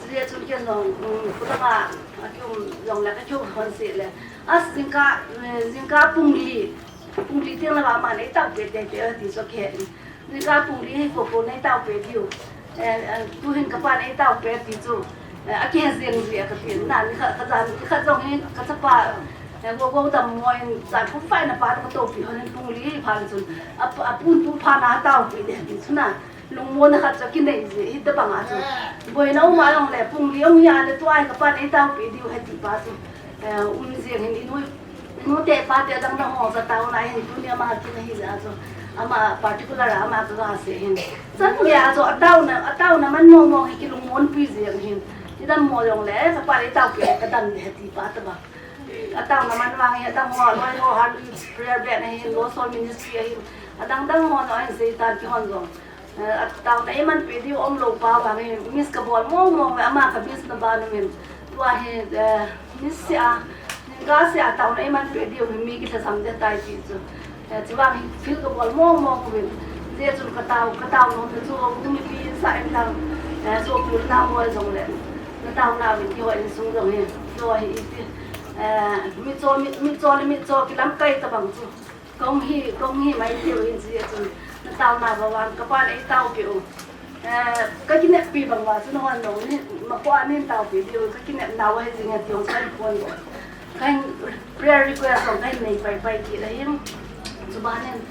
Chujeh chun ken jong, um, khutang a, a kium jong le ka kiu hon se le. A jingkah, eh, jingkah pung li, pung li teng lama aman ei taopi teitei ti chu kihe in. Jingkah pung li hi ko ko nei taopi diu. Eh, eh, tu hin ka pan ei taopi ti chu. Eh, a kihe jeng ji a ka tin. Na ni kha, ka jan, ni kha jong hin ka chapa, eh, go go dam mo in jan kum fai na pa ka topi hon in pung li hi phan chun. A, a pun tu phan a taopi de ti chu na. Lungmonna khat chu kinei ji, hitabang a chu. Boina um a jong le, pung li um hi a le, tua hi ka pan ei taopi diu he ti pa chu. Eh, um jeng hin inu, inu te pa te dang dang ho sa taona hin tunia ama kinei hi a chu. Ama particular a ama ka ga se hin. Chan ge a chu, a taona, a taona man mong mong hi kilungmon pui jeng hin. Ti dam mo jong le, ka pan ei taopi ka dam de he ti pa ta ba. A taona man vang hi a dang ho, loi ho, har prayer band a hin, lo sol ministry a hin. A dang dang ho no a hin sei tan ki hon jong. Eh, a taona eiman pe diu um lou pa vang hi, miss ka bol mong mong ve, ama ka miss na ban umin. Tua hi, eh, miss sia, jingkah sia taona eiman pe diu hi mi kilhasam de tai ti chu. Eh, chuvang hi feel ka bol mong mong uvin. Jeh chun ka tao, ka tao nom na chu, tu mipi sa em dang, eh, so pul na mo jong le. Na taona uvin kihou insung jong hi. Kihou hi iti. Eh, mitcho, mit, mitcho le mitcho kilamkai tabang chu. Kong hi, kong hi mai tiu in jeh chun, na taona uva vang, ka pan ei taopi u. Eh, ka kineppi bang uva chu na hon jong, ni, ma ko a nin taopi diu, ka kinep nau ahi jing e ti jong ka hin pon u. Ka hin prayer request jong ka hin nei pai pai kit ahin. Chubanin,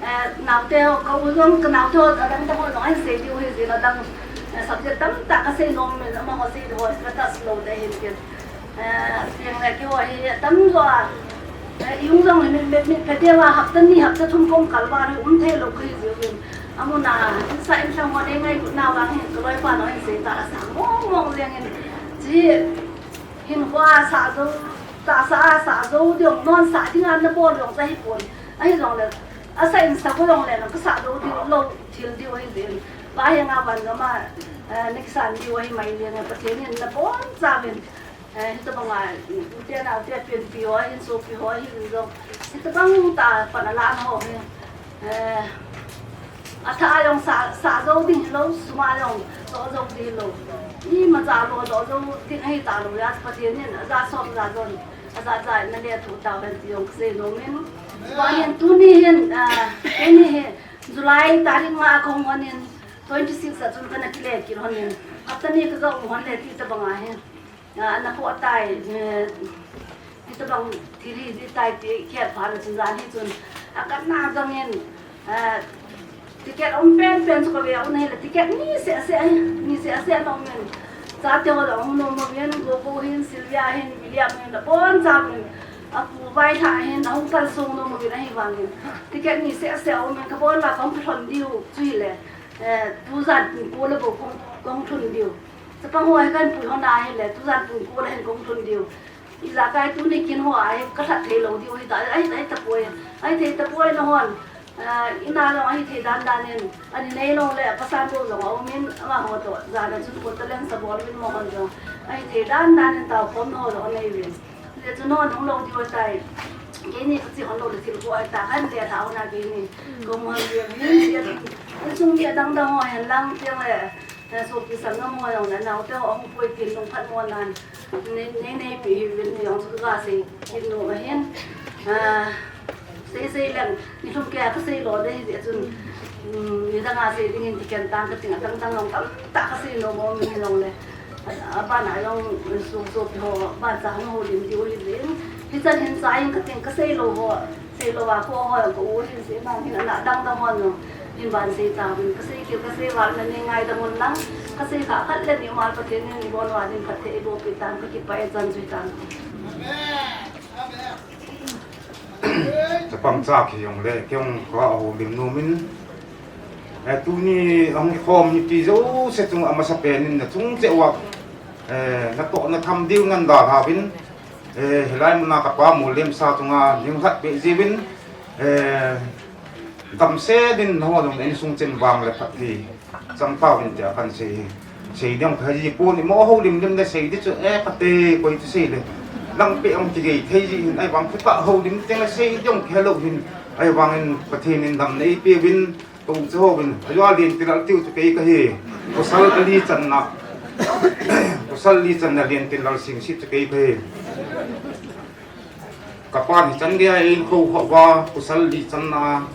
eh, naote ho, ka u jong, ka naote ho, adang dang ho jong ahin sei diu ahi jeh in adang, eh, subject tamtah ka sei nom in, amaho sei diu ho, ka touch lou te hin kit. Eh, tiang le keiho hi atam jo a. Eh, i hung jong hi mit, mit, mit pha deu a hapta ni, hapta thum kong kal uva hi um thei lou kahi jiuvin. Amun a, insa insang ho nei ngailutna vang hin ka loipa no hin sei ta a sang mong mong jeng in. Chi hin hua sa jo, ta sa a sa jo diu, non sa ding a na bol jong sa hi pon. Ahi jong le, asa in sa ko jong le, na ka sa jo diu, lou thil diu hi jin. Pa hi nga van jong ma, eh, na kisan diu ahi mai jeng, Pathen in na bon chauvin. Eh, hitabang a, ute naote penpi ho, hin sopi ho, hin jong. Hitabang tah a pan alan ho hi. Eh, athah a jong sa, sa jo ding hilou, sum a jong jo jo ding hilou. Imacha lo jo jo ding ahi talou a, Pathen in aja som aja jon, aja ja in na lethuh tauhen ti jong kasei nom in. Chuin tuni hin, ah, tuni hi July tarik nga a kahung hon in, twenty six a chun kana kile kit hon in. Hapta ni kaga um hon le ti tabang ahi. Ah, ana kho tai, eh, hitabang thil hi ji tai ti khet phat na chun jan hi chun. Akatna jong in, eh, ticket um pen pen chu kave u na hi le ticket ni seh seh ahi, ni seh seh ana um in. Chate ho jong um nom uvin, Gogo hin, Sylvia hin, William hin, abon chauvin. Apu Vailha hin, ahung kalsong nom uvin ahi vangin. Ticket ni seh seh um in, kabon la kahung kilhon diu, chu hi le. Eh, tujan pung ko le bou kong, kong lhun diu. Chapang ho hi kahin pui hon ahi le, tujan pung ko le hin kong lhun diu. Ijakai tuni kin ho ahi, kalhat thei lou diu hi ta, ahi, ahi tapoi, ahi thei tapoi na hon. Eh, ina jong ahi thei dan dan in, ani nei lou le, pasan bou jong aum in, amaho toh, jan a chun ko talen sa bol vin mo hon jong. Ahi thei dan dan in tao khom na ho jong anei vin. Hijeh chun non hung lou diu ahitai. Keini kache hon lou le thil ko ahitai. Kahin le tha hon a keini. Ko mo hon diu hin, insung mi adang dang ho hen lang tiang le, eh, sopi sangam ho jong le, naote ho hung poi tin lungphat mo nan. Nei, nei, neipi hih uvin ti jong chu kasei kit nom ahin. Ah, sei sei leng, ni lhum kei a kasei lou ding hijeh chun, um, nidang a sei ding in ti ken tang kating a dang dang jong tamtah kasei nom aum in jong le. A, a ban a jong, so, sopi ho, ban cha hung houlim diu hi jin. Hichan hin cha in kating kasei lou ho, sei lou a ko ho, ko u hin sei mang hin ana dang dang ho no. Hin ban sei ta hin kasei kit kasei val na nei ngaidam un lang. Kasei kha khat le ni mal Pathen in ibon uva ding phatthei eiboh peh tan, kakipah e, chan chu hitan. Chapang cha khi jong le, kei jong ka houlim nom in, eh, tuni ahung khom mipi jouse chunga amasapen in nachung cheh uva, eh, natoh natham diu nan dalha uvin, eh, hilai muna kapa Mollemsa chunga neihin lhat peh jiuvin, eh, damsel in nangho jong insung cheng vang le phatthei chang tauvin tia kahin sei. Sei ding kahe ji pon, imo houlim lim le sei di chu, eh, pate koi chu sei le. Langpeh ong kigei thei ji hin, ahivang khutah houlim teng le sei ding kahe lou hin, ahivangin Pathen in damna eipeuvin, tou chu houvin, ajeh a Lentinlal tiu chu kei kahi. Pasal ali channa, pasal ali channa Lentinlal Singsit chu kei kahi. Kapan hichan geiya eihin khoukhah uva, pasal ali channa,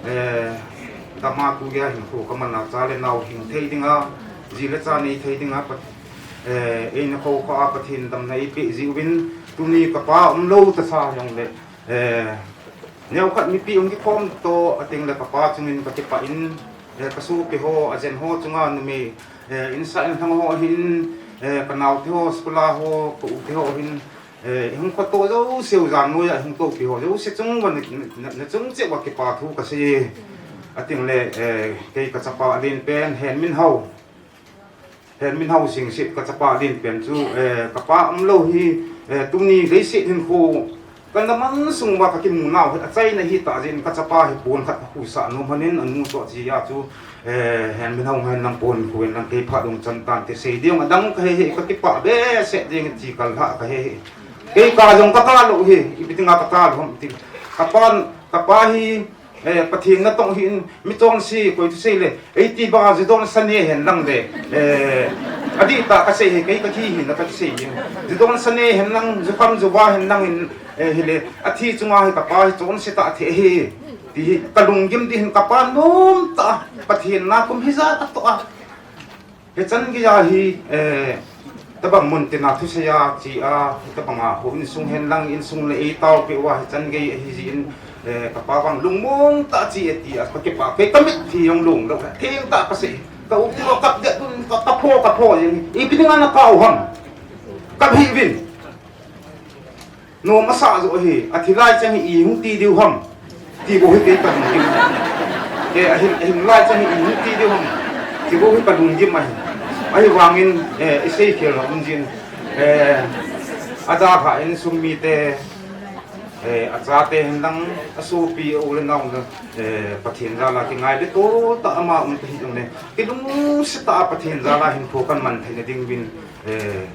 eh, dama tu geiya hinkho kaman a, cha le nao hing thei dinga, ji le cha nei thei dinga, Pat-, eh, eihin khoukhah a Pathen damna eipeh jiuvin, tuni kapa umlou tasa jong le, eh, neokhat mipi hung kikhom toh a teng le kapa chungin kakipah in, eh, kasopi ho, ajen ho chunga numei, eh, insah inlhang ho hin, eh, kanaote ho, school a ho, ka u te ho hin, eh, ihung khoto jouse u, jan noiya ihung topi ho jouse chung uva na, na, na, nachung cheh uva kipa thu kasei. A teng le, eh, kei kachapa alen pen Henminhao, Henminhao Singsit kachapa alen pen chu, eh, kapa umlou hi, eh, tuni leiset hinkho kana man sung uva kakimu nau hi achaina hitah jeh in kachapa hi pon khat kahuisah nom lhonin, anu toh chia chu, eh, Henminhao ngai lang pon khu in lang kei phat dong chan tante, sei ding adang kahe hih, kakipah behseh ding chi kal lha kahe hih. Kei ka jong kaka lou hi, ipi dinga kaka lou ham ti. Kapan, kapa hi, eh, Pathen natong hih in, mi chonse koi chu sei le, eiti banga ju don sa ne hen lang le, eh, adih tah kasei hi, kei kathi hina kasei hi. Ju don sa ne hen lang, ju kham ju va hen lang in, eh, hile, athi chunga hi kapa hi chonse tah athi hi, ti hi, kalunggim ding hin kapa nomtah a, Pathen na kum hijat a toh a. Hichan geiya hi, eh, tabang mun tina thusei a, chi a, tabanga hou insung hen lang, insung le eitaopeh uva, hichan gei ahi jeh in, eh, kapa vang lungmong tah a chi e tia, kakipah, kei kamitlhi jong long lou, theng tah a kasei, ka u ti lo kap det un, ka, kapho, kapho jeng, ipi dinga nakap u ham, kap hih uvin. Nom asah joh hi, athi lai chang hi ihung ti diu ham. Ti bou hi kei kalunggim. Eh, ahin, ahin lai chang hi ihung ti diu ham. Ti bou hi kalunggim ahi. Ahivangin, eh, isei khel na um jin. Eh, adalhah insung mite, eh, achate hen lang, asopi, a u le nao na, eh, Pathen jal a kingai le to tah a ama um ta hih jongle, kilungset tah a Pathen jal a hinkho kaman theina ding uvin, eh,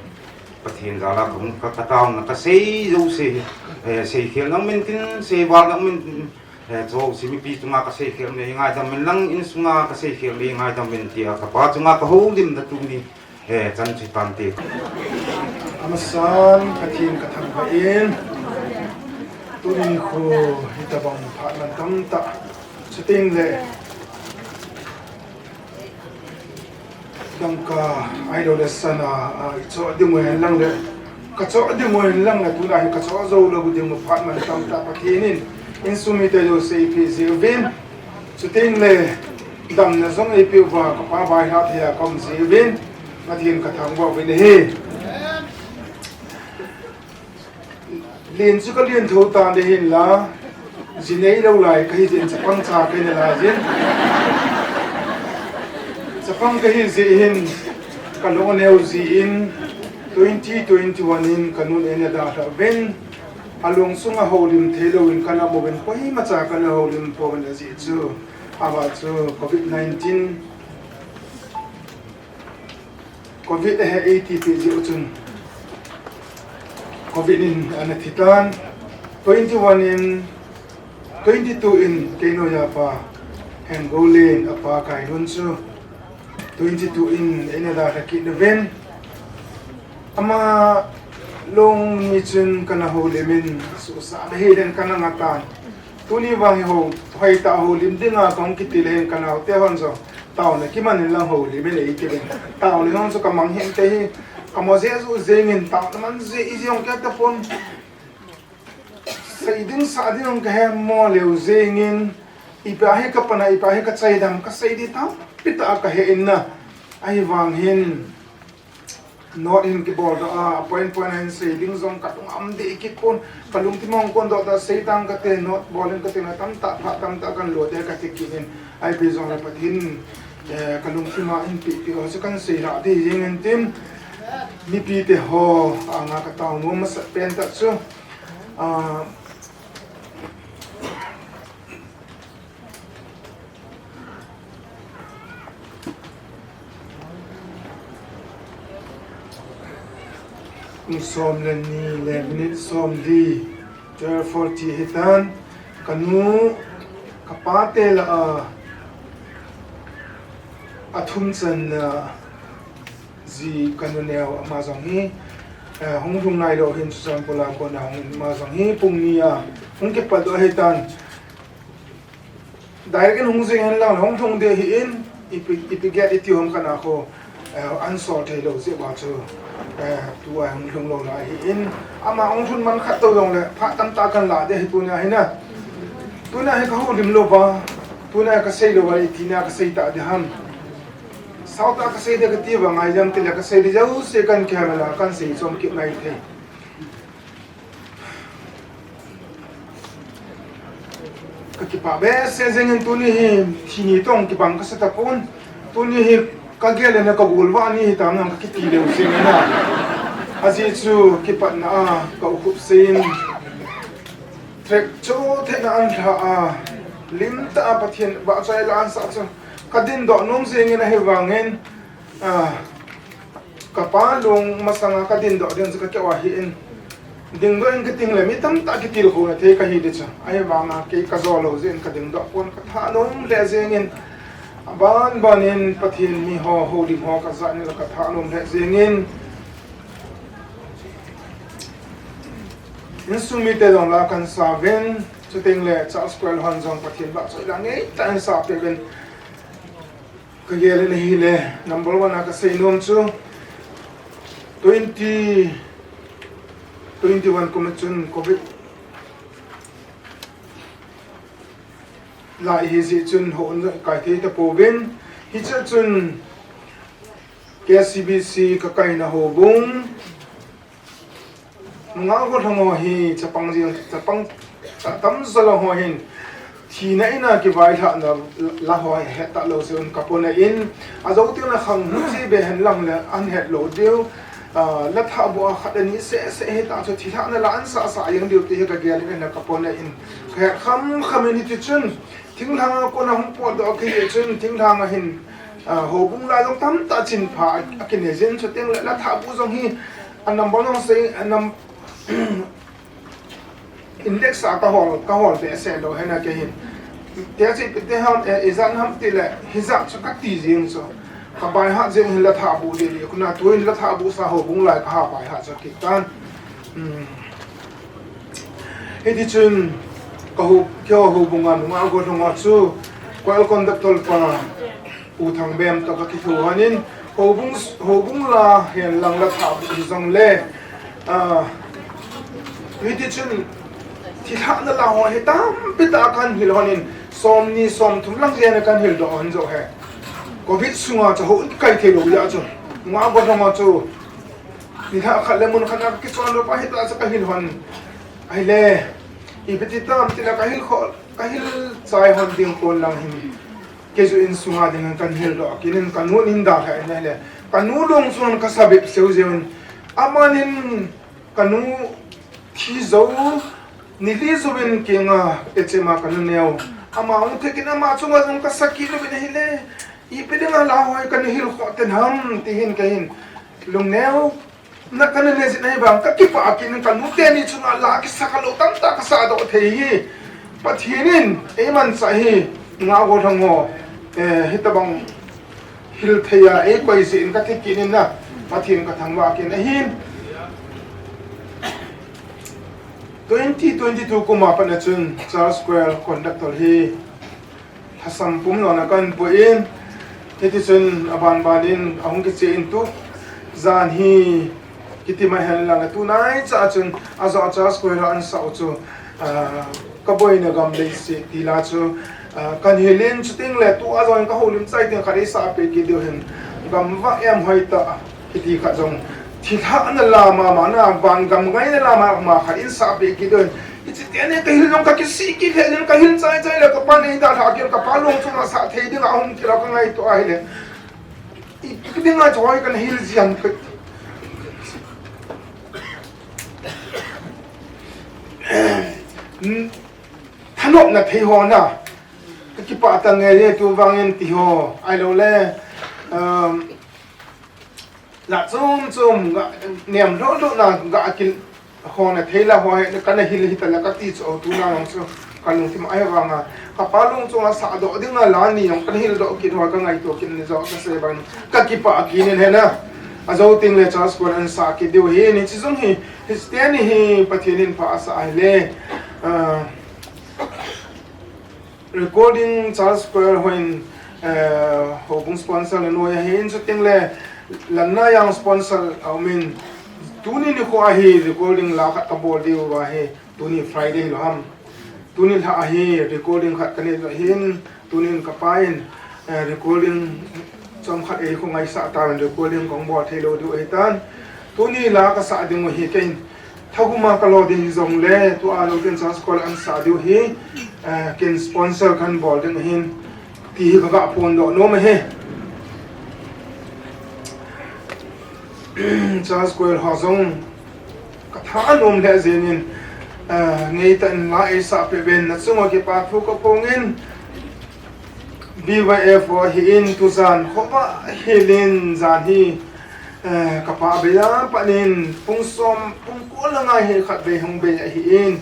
Pathen jal a ka, ka, ka taona kasei jouse, eh, seikhel na um intin, seival na um intin, eh, jouse mipi chunga kaseikhel nei ngaidam in lang, insunga kaseikhel nei ngaidam in tia kapa chunga kahoulimna tuni, eh, chan chu hitante. Amasan Pathen kathangvah in, tuni kho hitabang phat man tamtah, chuteng le dangka, idol le sana, a, ichoh ding u hen lang le, kachoh ding u hen lang le, tuna hi kachoh jou lou ding u phat man tamtah Pathen in, insung mite jouse eipeh jeh uvin, chuteng le damna jong eipeh uva, kapa vaihah thei a kaum jeh uvin, Pathen kathangvah uvin ahi. Len chu kalen tho tan ahin la, ji neilou lai kahi jeh in chapang cha kahi nalai jin. Chapang kahi jeh hin, kalung aneo jeh in, twenty twenty-one in kanun eina dalhah uvin, alung sunga houlim theilou in kana um uvin, koimacha kana houlim pouvin ajeh chu, ama chu covid nineteen, covid ahe eiti peh jeh u chun, covid in ana thi tan, twenty-one in, twenty-two in kei noiya pa Hengoulen apa Kailun chu, twenty-two in eina dalha kit uvin, ama lung ni chun kana houlim in, suhsah le hih den kana ngah tan. Tuni vang hi hou, hoitah a houlim dinga kahung kiti le hin kanaote hon jong taona kiman in lang houlim in eiti uvin. Taona jong chu kamang hinte hi, kamo jeh joh jeng in taona man jeh ijong kei tapon. Sei ding sah ding kahe mo leu jeng in, ipi a hi kapan a, ipi a hi kachaidam, kasei di tampi tah a kahe in na. Ahivang hin note hin kibol doh a, point point a hin sei ding jong ka tung am deh kit pon, ka lungthim a hung kon doh ta sei tang kate, note bol in kate na tamtah pha tamtah kan lo te kati kit in, ahi pe jong le Pathen, eh, ka lungthim a hin pi pi ho chu kan sei lha ding jeng in tin, mipi te ho anga ka tao nom masat pen tah chu, ah, Pung som le ni le minute som li, twelve forty hitan, ka nu, ka pa te lah a, a thum channa ji ka nu neo ama jong hi, eh, hung lhung nai lou hin Churachandpur a kona hung in ama jong hi pung ni a hung kipat doh ahitan. Direct in hung jing hen lang, hung lhung ding ahin, ipi, ipi gate iti hom kana kho, eh, an sol thei lou jeh uva chu, eh, tua hung lhung lou lai ahin, ama hung lhun man khat tou jong le, phat tamtah kan la ding ahi tunia hi na. Tunia hi ka houlim lou va, tunia ka sei lou va, iti na ka sei ta ding ham. Sao ta ka sei ding ka ti va ngai jam ti le ka sei ding jouse kan kiha la, kan sei chom kit ngai thei. Ka kipah behseh jeng in tuni hi, thi ni tong kibang ka sa tapon. Tuni hi ka gel le na ka gol va ni hi tam nang ka kiti leu jeng in a. Ajeh chu kipatna a ka u khup sei in. Trek chu thei na an lha a. Lim ta a Pathen va chai la an sa chu. Ka din doh nom jeng in ahivang in. Ah. Ka pa lung masanga ka din doh ding chu ka keu ahin. Ding doh in ka ting le mi tamtah kitilkhouna thei ka hi ding chu. Ahivanga kei ka jo lou jeh in ka ding doh pon ka thanom lheh jeng in. Aban ban in Pathen mi ho, houlim ho ka ja in la ka thanom lheh jeng in. Insung mite jong la kan sa uvin, chuteng le Charles Kwel hon jong Pathen vahchoi la ngeitah in sa peh uvin. Ka gel in ahile, number one a ka sei nom chu, twenty twenty-one kum a chun covid lai hi jeh chun houin jong kai thei tapouvin, hiche chun K C B C ka kaina houbung, Nungah gollhang ho hi chapang jing, chapang, cha-, tamjo lou ho hin, thina in a kivailhahna la ho hi het talou jeh un ka pona in, ajou teng le khang hu chi be hen lang le an het lou diu, ah, la thah bu a khat ani seh seh hi ta chu thilhahna la an sah sah jeng diu ti hi ka gel in ka pona in, ka het kham kham in hiti chun, thinglhang a kona hung potdoh a kei chun, thinglhang a hin, ah, houbung lai jong tamtah chinpha a, a kinei jin chuteng le la thah bu jong hi, A number jong sei, a num-, index a ka hol, ka hol behseh lou hen a kei hin. Tia chu ipi ti ham, eh, ijat ham ti le, hijat chu ka ti jing chu. Ka baihat jing hin la thah bu ding ding, kuna tu hin la thah bu sa houbung lai ka ha baihat chu kit tan. Hmm. Hiti chun, ka hou, keiho houbung a nungah gollhang ho chu, Kwel conductor pa, U Thangbem toh ka kithu hon in, houbung, houbung la hen lang la thah bu hi jong le, ah, hiti chun, thilhahna la ho hi tampi tah kan hil hon in, somni somthum lang jen a kan hil doh hon jo he. Covid sunga chu houin kai thei lou jeh chun, nungah gollhang ho chu, nilhah khat le mun khat a kichon lou pa hi ta chu ka hil hon. Ahile, ipi ti tam ti le ka hil kho, ka hil chai hon ding kon lang hin. Kei chu insunga ding kan hil doh kit in ka nu in dalha in ahile. Ka nu lung chun ka sa bep seu jeng in. Amanin ka nu thi jou, ni li jou in kei nga e che ma ka nu neo. Ama hung thek in ama chunga jong ka sa kit lou in ahile. Ipi dinga la ho hi ka nu hil kho ten ham ti hin ka hin. Lungneo. Na ka nu ne jin ahi vang ka kipah kit in ka nu teni chunga la kisa khalou tamtah ka sa doh thei hi. Pathen in eimanchah hi nungah gollhang ho, eh, hitabang hil thei a eikoi jeh in ka ti kit in na Pathen ka thangvah kit in ahin. Twenty twenty-two kum a pat a chun Charles Kwel conductor hi Lhasam pum lona kan pu in, hiti chun aban ban in ahung kiche in tu jan hi kiti mai hen lang tu nai cha chun ajo a Charles Kwel a an sa u chu, ah, ka boina gam lei se ti la chu, ah, kan hil in chuteng le tu ajo in ka houlim chai teng khat ei sa pe kit diu hin Gam va em hoi ta, kiti khat jong. Thilhahna lama, mana, van gam ngaina lama, ma khat in sah peh kit diu. Hiche teni kahil jong kakisih kit lheh jeng, kahil chai chai le, kapa nei dalha kit, kapa lung chunga sah thei dinga hung kit lou kangaito ahile. I, i dinga choi kana hil jian peh. Hmm. Thanopna thei ho na. Kakipah tange, tu vangin ti ho. Ahilou le, um, la chom chom, ga, nem lou lou na, ga kil, ho na thei la ho he, kana hil hita la kati chu, tu na lang chu, kalungthim ahi vanga. Kapa lung chunga sah doh dinga la ni jong kana hil doh kit ho kangaito kit ni jo kasei bang. Kakipah kit in he na. Ajo teng le church choir an sah kit diu hi, ni chi jong hi, Christian hi Pathen in pha asah ahile. Ah, Recording church choir hoin, eh, houbung sponsor na noi ahin, chuteng le Lanna jong sponsor aumin, tuni nikho ahi recording la khat kabol diu ahi, tuni Friday lou ham. Tuni lha ahi recording khat kanei diu ahin, tunin kapa in, eh, recording chomkhat eiho ngaisah tan, recording kahung bol thei lou diu ahitan. Tuni la kasah ding u hi kei Thaguma kalo ding hijongle, tua lou ken church choir an sah diu hi, eh, ken sponsor kan bol ding ahin, ti hi kaga phondoh nom ahi. Church choir ho jong kathanom lheh jengin, eh, ngeitah in la eisah peh uvin, nachunga kipathu kaphongin, B Y F ho ahin, tujan khovah hilin jan hi, eh, kapa abeiya panin pung som, pung ko langa hi khatvei hung bei ahin.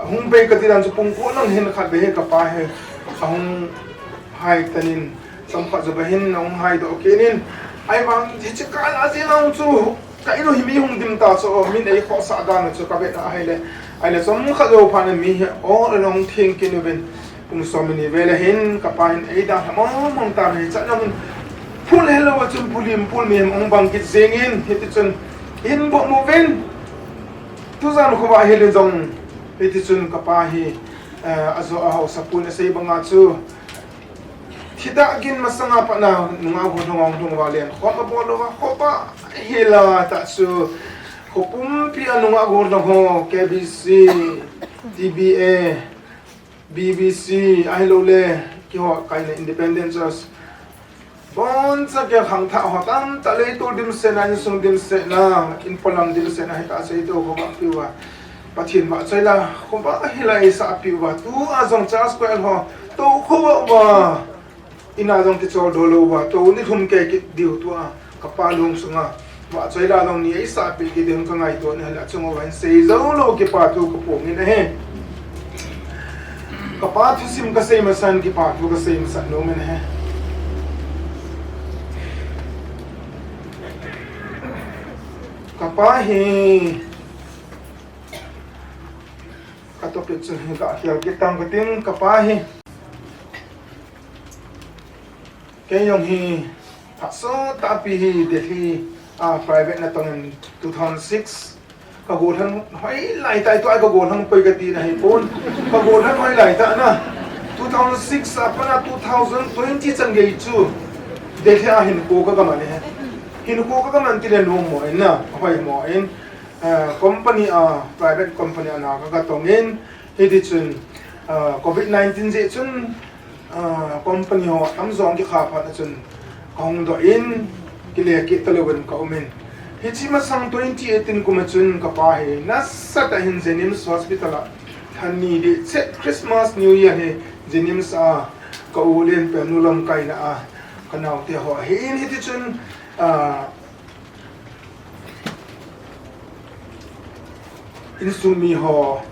Hung bei kati dan chu pung ko lang hin khatvei hi kapa hi ahung hai tanin, chomkhat jou ahin ahung hai doh kit in. Ahivang hiche kah a jeng a chu ka in u hi mi hung dim ta chu, min eikhohsah dan chu kavet a ahile. Ahile chomkhat jou phat in mi hi all along theng kit uvin. Pung som ni vel ahin, kapa hin eidalha mong mong tan, hichan a hin phul helou a chun pul lim pul mihem ahung bang kit jengin, hitichun in boh mo uvin. Tujan khovah hilin jong, hitichun kapa hi, eh, ajo a haosapu in asei banga chu, thidang gin masanga pat na nungah gollhang hung lhung uva lenkhom abol uva, khovah hila tah chu, kho pumpi a nungah gollhang ho, K B C, T B A, B B C, ahilou le, keiho kaina Independent Church. Boncha kei khangthah ho tamtah, leitol dimset na, insung dimset na, in polam dimset na, hita sei to khovah piuva. Pathen vahchoi la, khovah hila eisah piuva. Tua jong church choir ho, to khovah uva. Ina jong kichol doh lou uva, to ni thum kei kit diu tua. Kapa lung sunga vahchoi la jong ni eisah peh kit ding kangaito in ahile, achung uva hin sei jou lou kipathu kaphongin ahi. Kapa thusim kasei masan kipathu kasei masat nom in ahi. Kapa hi, ka topic chu hi kakhel kit tang kating, kapa hi. Kei jong hi phatsot tahpi hi Delhi a private natong in two thousand six ka gollhang hoilai tah, tua ka gollhang poi kati na hipon. Ka gollhang hoilai tah na. Two thousand six a pat na two thousand twenty chan gei chu Delhi a hinkho ka gaman e. Hinkho ka gaman tile nom mo in na, hoi mo in. Ah, company a, private company a na ka, katong in, hitichun, ah, covid nineteen jeh chun, ah, company ho tamjo kikha phat a chun kahung doh in, kile kit talouvin ka um in. Hiche masang twenty eighteen kum a chun kapa hi nasatah in JNIMS Hospital a lha ni ding chet Christmas New Year hi JNIMS a ka u lenpen nu lamkaina a ka naote ho ahin, hitichun, ah, insung mi ho,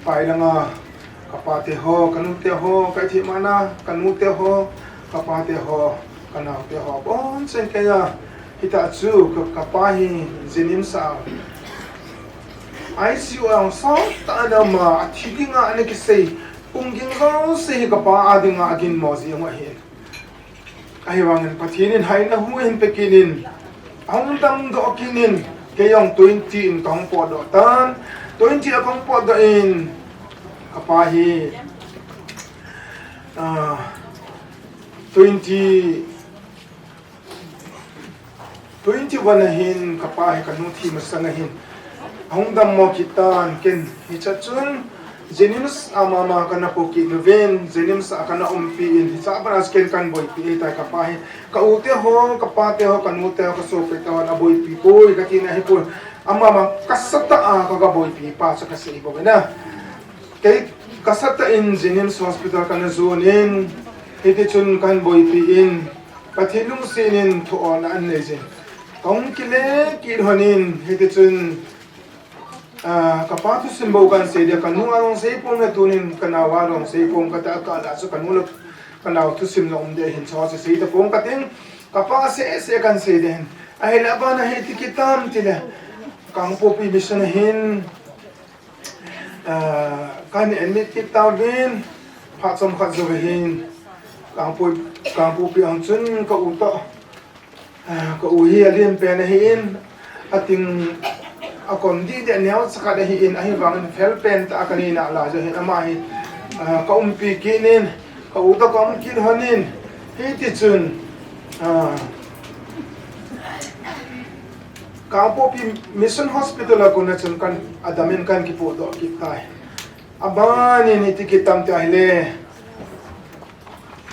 pai langa, ka pate ho, ka nute ho, ka ithih mana, ka nute ho, ka pate ho, ka naote ho, boncha kei a, hita chu ka, kapa hi JNIMS a I C U a sot tah a um a, athi dinga ana kisei, pung ging jouse hi kapa a dinga aginmo jing u ahi. Ahivangin Pathen in haina hu ahin pe kit in, ahung damdoh kit in, kei jong twenty in kahung potdoh tan, twenty a kahung potdoh in, kapa hi, ah, twenty, Twenty-one ahin, kapa hi kanu thi masang ahin, ahung dammo kit tan, ken hiche chun JNIMS a mama kana po kit uvin, JNIMS a kana umpi in, hiche a pat a ken kahin boipi ahitai. Kapa hi ka u te ho, kapa te ho, kanu te ho, kasopite hon aboipi poi kati na ahipoi. Amama kasatah a kaga boipi pa chu kasei bou ve na. Kei kasatah in JNIMS Hospital kana jon in, hiti chun kahin boipi in, Pathen lungset in thu-olna ahin nei jin, kahung kile kit lhon in, hiti chun, ah, kapa thusim bou kahin sei ding, kanu a jong sei pong le tunin kanao a jong sei pong kate, akah lah chu kanu le kanao thusim jong um ding ahin, chu chu sei tapong kating, kapa seh seh kahin sei ding ahin. Ahile abana hiti kit tam tile, Kangpokpi Mission ahin, ah, kahin admit kit tauvin, phat chomkhat jou ahin, Kangpok-, Kangpokpi a chun ka u toh, ah, ka u hi alen pen ahin, ating akon didi, aneo chakhat ahin, ahivangin fel pen tah a kanei nalai jeh hin ama hi, ah, ka umpi kit in, ka u toh ka um kit lhon in, hiti chun, ah, Kangpokpi Mission Hospital a kona chun kahin, adamin kahin kipohdoh kit tai. Abanin hiti kit tam tile,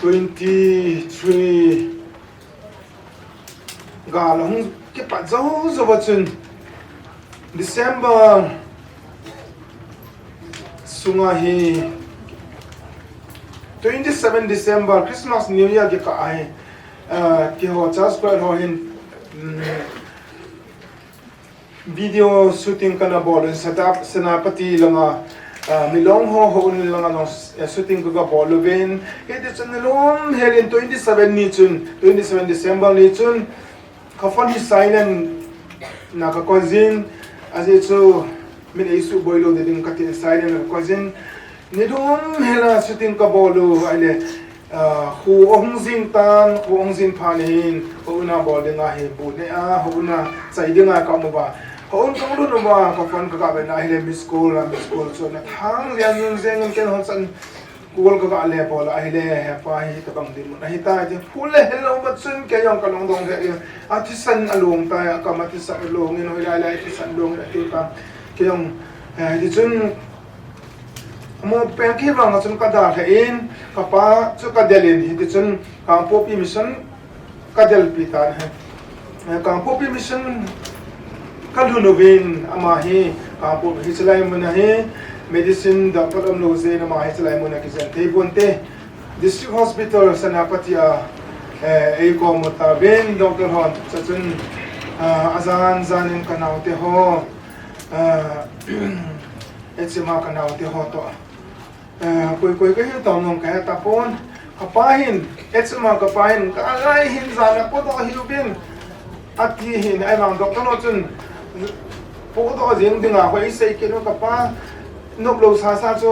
twenty-three gal ahung kipat jou jou a chun, December sunga hi, twenty-seven December, Christmas New Year kikah ahi, ah, keiho church choir ho hin, um, video shooting kana bol in, Seta-, Senapati langa, ah, Milong ho, houin langa jong, eh, shooting kaga bol uvin. Hiti chun nilum hel in twenty-seven ni chun, twenty-seven December ni chun, ka phone hi silent na kakoi jin, ajeh chu min eisuh boi lou ding katin silent na kakoi jin. Nilum hel a shooting kabol u ahile, ah, kho ahung jing tan, kho ahung jing phat in, houin a bol dinga hi bu neh a, houin a chai dinga ka um uva. Houin kahung lut uva, ka phone kaga vet na ahile miss call a, miss call chu ana thang jeng jeng in, ken hon chan call kaga le bol a ahile, hepa hi tabang dinmun ahitai ti. Phu le helou ma chun kei jong kalung dong lheh in, athisan along tai, akam athisan along in, hoilai lai athisan along in ati ta. Kei jong, eh, hiti chun, Amaho peng kivang a chun kadalha in, kapa chu kadel in, hiti chun Kangpokpi Mission kadelpi tan ahi. Eh, Kangpokpi Mission kalhun uvin, ama hi Kangpokpi hiche lai mun a hi medicine doctor umlou jeh in ama hiche lai mun a kijen thei ponte. District Hospital Senapati a, eh, eikom u tauvin, doctor hon, chuchun, ah, ajan jan in kanaote ho, ah, H M a kanaote ho toh, eh, koi koi kahiu tam jong kahe tapon. Kapa hin, H M a kapa hin, kalai hin jan a podoh hih uvin, ati hin, ahivang doctor ho chun, podoh jing dinga hoi sei kit un, kapa noplou sasa chu,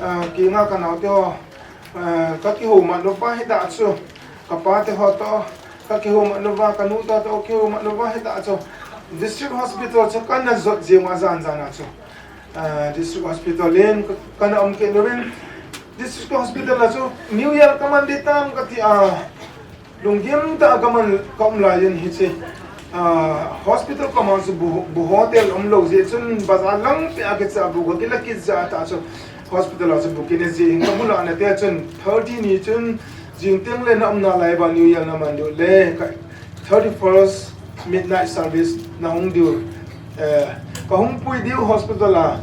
eh, kei nga kanaote ho, eh, kakihoumat uva hita chu, kapa te ho toh kakihoumat uva, kanu te ho toh kakihoumat uva hita chu, District Hospital chu kana jot jing uva jan jan a chu. Ah, District Hospital in ka, kana um kit uvin, District Hospital a chu New Year kaman ding tam kati a, lunggim tah a kaman, kaum lai in hiche, ah, hospital koma chu bu, bu hotel umlou jeh chun bazar lang peh a kicha bu kakila kit jeh tah chu hospital a chu bu kine jeh hin kamu lhon a te chun thirty ni chun jing teng le na um nalai uva New Year naman diu le ka thirty-first midnight service nahung diu, eh, kahung pui diu hospital a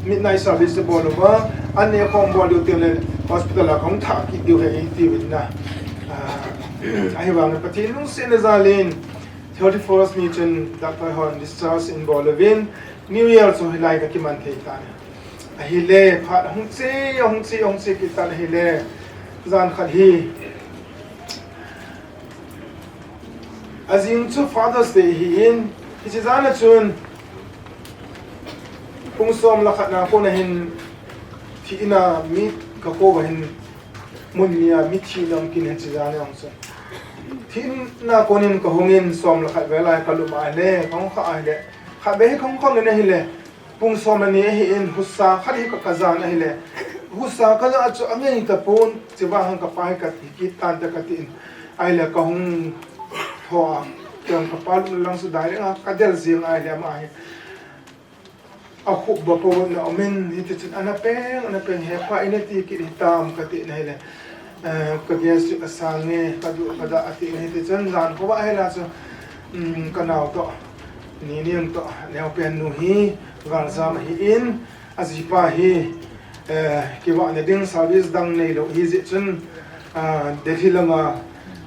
midnight service bol uva, an neh khom bol diu teng le hospital a kahung thah kit diu ahi ati uvin na. Ah, ahivang Pathen lungsetna jal in thirty-first ni chun doctor hon discharge in bol uvin, New Year chu hilai kakiman thei tan. Ahile, phat ahung che, ahung che, ahung che kit tan ahile, jan khat hi, ajing chu Father's Day ahin, hiche jan a chun, pung som le khat na kon a hin, thina mi kakou va hin, mun ni a mithi na um kit in hiche jan a jong chun. Thina kon in kahung in som le khat vel a kalum ahile, kahung kha ahile, khatvei hi kahung khang in ahile, pung som le ni ahin, husa khat hi ka, kajan ahile, husa kaja chu angei tapon, chuvang kapa hi kathi kit tante kati in, ahile kahung tho a, Jong kapa lung lang chu direct a kadel jing ahile ama hi. Akhup ba po na umin, hiti chun ana peng, ana peng, hepa ina ti kit hitam kati na hile. Eh, ka gas chu asang e, kadu kada ati na hiti chun jan khovah hila chu, um, kanao toh, Nining toh, neopen nu hi, galjam ahin, ajipa hi, eh, kivahna ding service dang neilou hijeh chun, ah, Delhi langa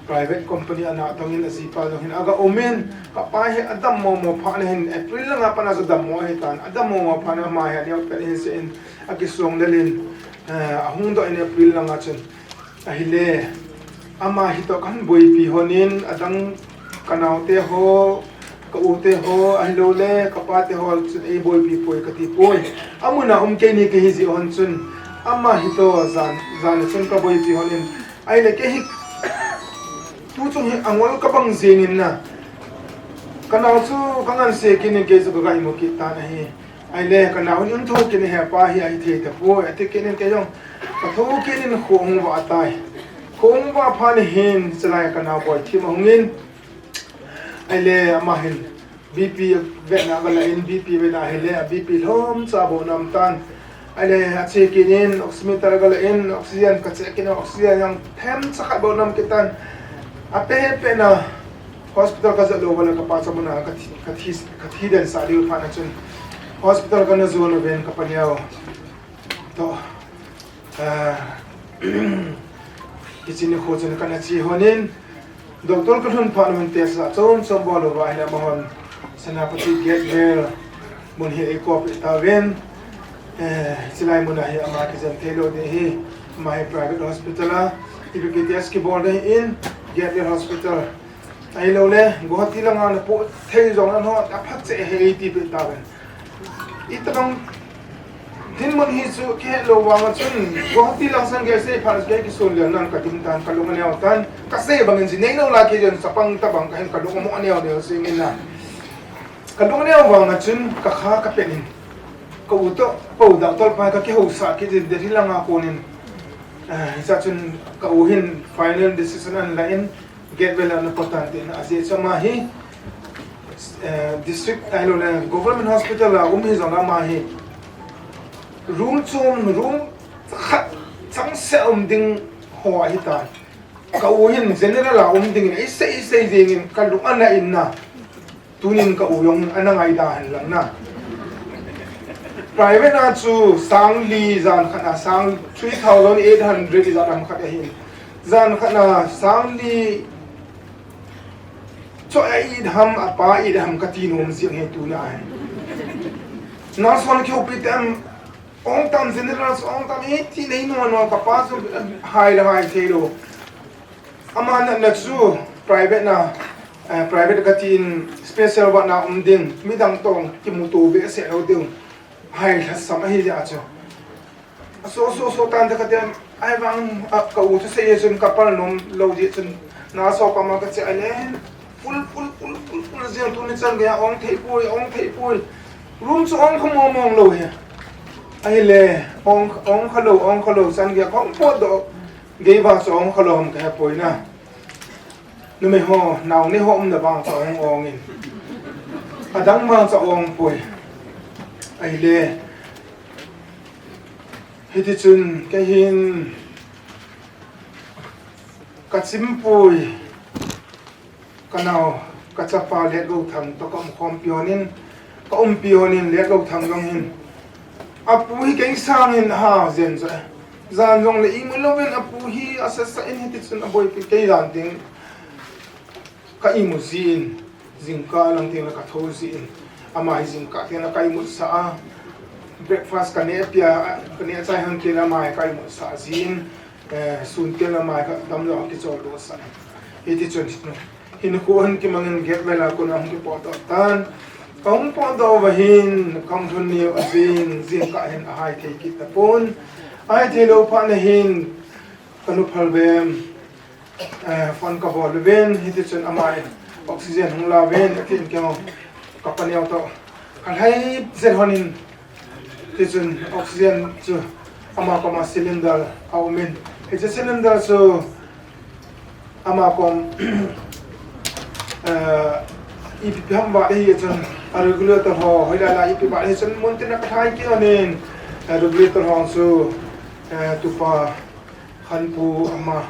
private company ana tongin ajipa jong hin aga umin, kapa hi adam momo phat na hin April langa pat a chu dammo ahitan, adam momo phat na ama hi aneopen ahin seh in akisong lel in, eh, ahung doh in April langa chun. Ahile, ama hitoh kahin boipi lhonin, adang kanaote ho, ka-u te ho, ahilouleh, kapa te ho, chun eiboipi poi kati poi. Amun a um kei ni kahi jeh lhon chun, ama hitoh jan, jan chun kaboipi lhonin. Ahile kei hi, tuchung hi angol kabang jingin na. Kanao chu kangansei kit in kei chu kaga imu kit tan ahi. Ahile, kanao in umtho kit in hepa hi ahithei tapoi, ati kit in kei jong. Katho kit in kho ahung vah tai. Kho ahung vah phat in hin, chulai kanao boi thim ahungin. Ahile, ama hin B P vetna aga la in, B P vetna ahile, a B P lhomcha bou nam tan. Ahile, ache kit in, oximeter aga la in, oxygen kache kit in, oxygen jong themcha khat bou nam kit tan. Ape pe na, hospital kaja lou uva le kapa chu amun a kathi, kathi, kathi den sah diu phat na chun. Hospital kana jon uvin kapa neo toh, ah, hiche nikho chun kana che lhonin, doctor kalhun phat un test a chom chom bol uva ahile amahon Senapati Gateway mun hi eikoupeh tauvin, eh, chulai mun a hi ama kijen thei lou ding ahi, ama hi private hospital a, ipi ipi test kibol ding ahin, Gateway Hospital. Ahilouleh, Guwahati langa napoh thei jong nanghon, aphat cheh ahi eiti peh tauvin. Itobang dinmun hi chu kihet lou vang a chun, Guwahati lang sang gei sei phat kei kisun lel nan kading tan, kalung aneo tan, kasei bangin ji nei lou lai kei jong chapang tobang kahin kalung amo aneo neo jingin na. Kalung aneo vang a chun, kakha kapet in. Ka-u toh, ka-u doctor pa kakihousa kit in, Delhi langa konin. Ah, hichea chun ka-u hin final decision ahin la in, Gateway a ana pot tan tin, ajeh chu ama hi, eh, district ahilouleh government hospital a um hijongle ama hi room chom, room khat changseh a um ding ho ahitan. Ka-u hin general a um dingin eisei, eisei jengin kalung ana in na. Tunin ka-u jong ana ngaida hen lang na. Private a chu sang li jan khat a sang three thousand eight hundred ijat ham khat ahin. Jan khat a sang li choi a it ham, apa it ham kati nom jing ahi tuna ahi. Nurse hon kihoupi tem, ong tam general chu ong tam iti nei nom nom kapa chu hai le hai thei lou. Ama natna chu private na, eh, private katin special ward na um ding, midang toh kimuto behseh lou ding, hai lhasam ahi jeh a chu. Aso, so, so tan te katin, ahivang, a, ka-u thusei jeh chun kapal nom lou jeh chun, nurse ho koma kache a le, full, full, full, full, full jeng tuni chan geiya ong thei poi, ong thei poi. Room chu ong kha mong mong lou hi. Ahile, ong, ong kha lou, ong kha lou chan geiya kahung potdoh. Gei vang chu ong kha lou ham kahe poi na. Numei ho, nao nei ho umna vang chu ong ong in. Adang vang chu ong poi. Ahile. Hiti chun, kei hin kachim poi. Kanao, kachapa Letgouthang toh kaumkhompi hon in, kaumpi hon in Letgouthang jong hin. Apu hi kei sangin aha jen jo. Jan jongle imu louvin apu hi asasa in hiti chun aboipi kei jan ding ka imu jin, jingkah lang teng le kathou jin. Ama hi jingkah teng le ka imutsah a. Breakfast kaneh pia, kaneh chai hon kile ama hi ka imutsah jin. Eh, sun tel a mai kha damlou a kichol doh sah. Hiti chun, hinkho hin kimangin Gateway a kona hung kipotdoh tan. Kahung potdoh uva hin, kahung lhun ni u ajing, jingkah hin ahai thei kit tapon. Ahai thei lou phat na hin, kanu Phalbem, eh, phone kabol uvin, hiti chun ama in oxygen hung la uvin, atin keiho, kapa neo toh. Kalhai jet hon in, Tichun oxygen chu ama koma cylinder aumin. Hiche cylinder chu ama kom Eh, ipi ham ba hi chun, a regulator ho, hoilai lai ipi ba hi chun, mun tin a ka thai ki onin, eh, regulator ho chu, eh, tupa Khanpu ama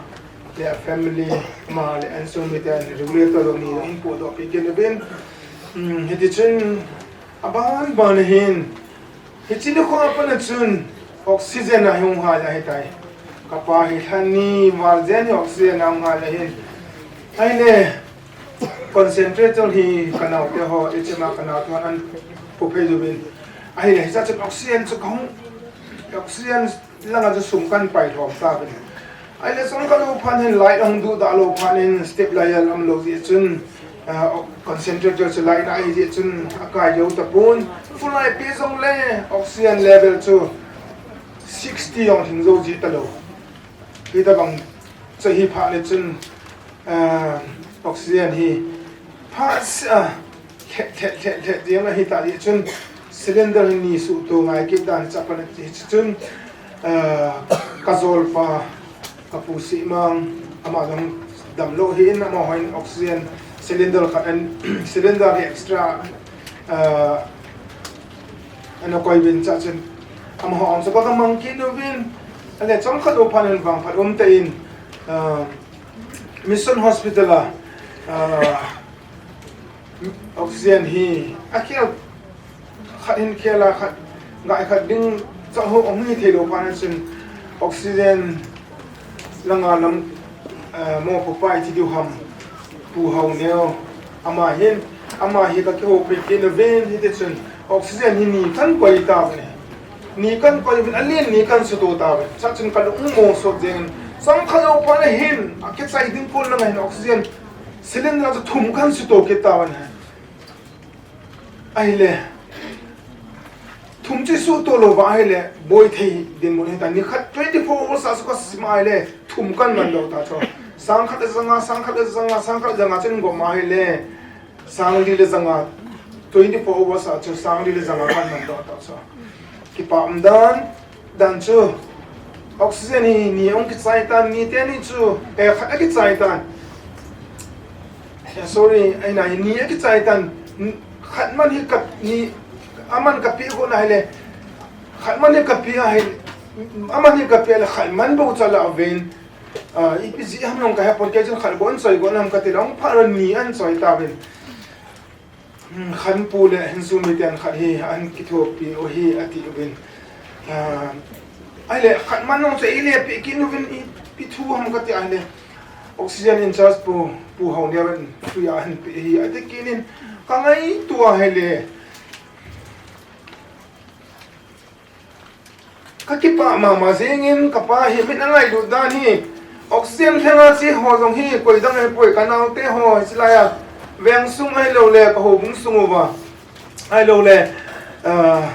le a family ama le an sung miten regulator ni in pu do pi kin bin. Hmm, hiti chun, aban ban hin, Hichi nikho a pat a chun oxygen a hung hal ahitai. Kapa hi lhani val jen hi oxygen a hung hal ahin. Ahile concentrator hi ka naote ho, H M a ka naote ho an pu phei uvin. Ahile hicha chun oxygen chu kahung, oxygen langa chu sum kan pai lhom tauvin. Ahile chomkhat lou phat hin light ahung duhdah lou phat in step lai a um lou jeh chun, ah, concentrator chu light na ahi jeh chun akai jou tapon. Full light pi jongle oxygen level chu sixty jong lhing jou ji talou. Hitabang chu hi phat le chun, ah, oxygen hi phat seh a, lhet, lhet, lhet, lhet, jeng ahi ta jeh chun cylinder hi ni suhto ngai kit dan chapang ahi chun, ah, ka jolpa, ka pu Simang, ama jong damlou ahin, amahon oxygen cylinder khat an, cylinder hi extra, ah, ana koi uvin cha chun, amaho ang chu ka mang kit uvin, ale chomkhat lou phat in vangphat um tein, ah, Mission Hospital a, ah, oxygen hi akhel khat hin khel a khat, ngai khat ding cha ho hung hi thei lou phat a chun oxygen langa lam, eh, mo pu pai ti diu ham, Pu Haoneo, ama hin, ama hi ka kihoupi kit uvin hiti chun oxygen hi ni kan koi tauvin. Ni kan koi uvin, alen ni kan suto tauvin. Cha chun ka lung mo sot jeng in, chomkhat lou phat a hin, akichai ding kon langa hin oxygen cylinder chu thum kan suto kit tauvin. Ahile, thum chu suto lou va ahile, boi thei dinmun hita. Ni khat twenty-four hours a chu ka sim ahile, thum kan man lou ta chu. Sang khat le janga, sang khat le janga, sang khat le janga chun gom ahile, sang li le janga, twenty-four hours a chu sang li le janga kan man lou ta chu. Kipa um dan, Dan chu, oxygen hi ni ahung kichai tan, ni teni chu, eh, khat akichai tan. Eh, sorry, ahi nai, ni akichai tan, n-, khat man hi ka, ni, aman ka pe got na ahile, khat man hi ka pe ahi, aman hi ka pe le khat man bou cha la uvin, ah, ipi jeh ham jong ka hepon kei chun khat bou an choi got nam kati le, ahung phat le ni an choi tauvin. Hmm, Khanpu le hinsung miten khat hi an kithopi u hi ati uvin. Ah, ahile, khat man jong chu eile pe kit uvin ipi thu ham kati ahile. Oxygen in charge pu, Pu Haoneo in free a ahin pe hi ati kit in ka ngaito ahile. Ka kipah mama jeng in, ka pa hi min angailut dan hi. Oxygen lhenga che ho jong hi, koi dang ahipoi, ka naote ho, hiche laiya. Veng sung ahilou le, ka houbung sung uva. Ahilou le, ah,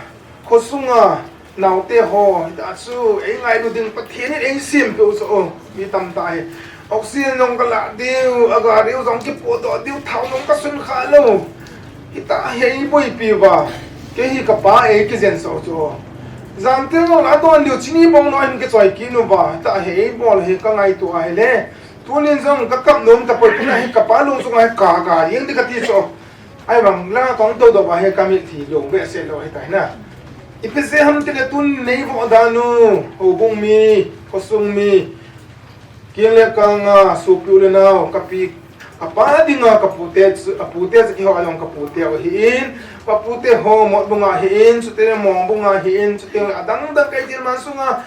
kho sunga, naote ho, hita chu, ei ngailu ding Pathen in ei sempeh u chu, oh, mi tamtah hi. Oxygen jong ka lah diu, a gari u jong kipodoh diu, thao jong ka sun kha lou. Hita hi ei boipi uva. Kei hi ka pa ei kijensah u chu. Jan tel jong la don diu chini bong no hin kichoi kit uva. Hita hi ei bol hi ka ngaito ahile. Tunin jong ka kap nom tapoi, tuna hi ka pa lung sunga hi ka, ka jeng ding kati chu. Ahivang la kong dodoh uva hi ka mitlhi long behseh lou hita hi na. Ipi jeh ham tile tun nei vo dan u, houbung mi, khosung mi. Keng le kang a, sopi u le nao, ka pi, ka pa dinga, ka pute, a pute chu keiho a jong ka pute u ahin, ka pute ho Motbung a ahin, chuteng le Mongbung a ahin, chuteng le adang dang ka Itihman sunga,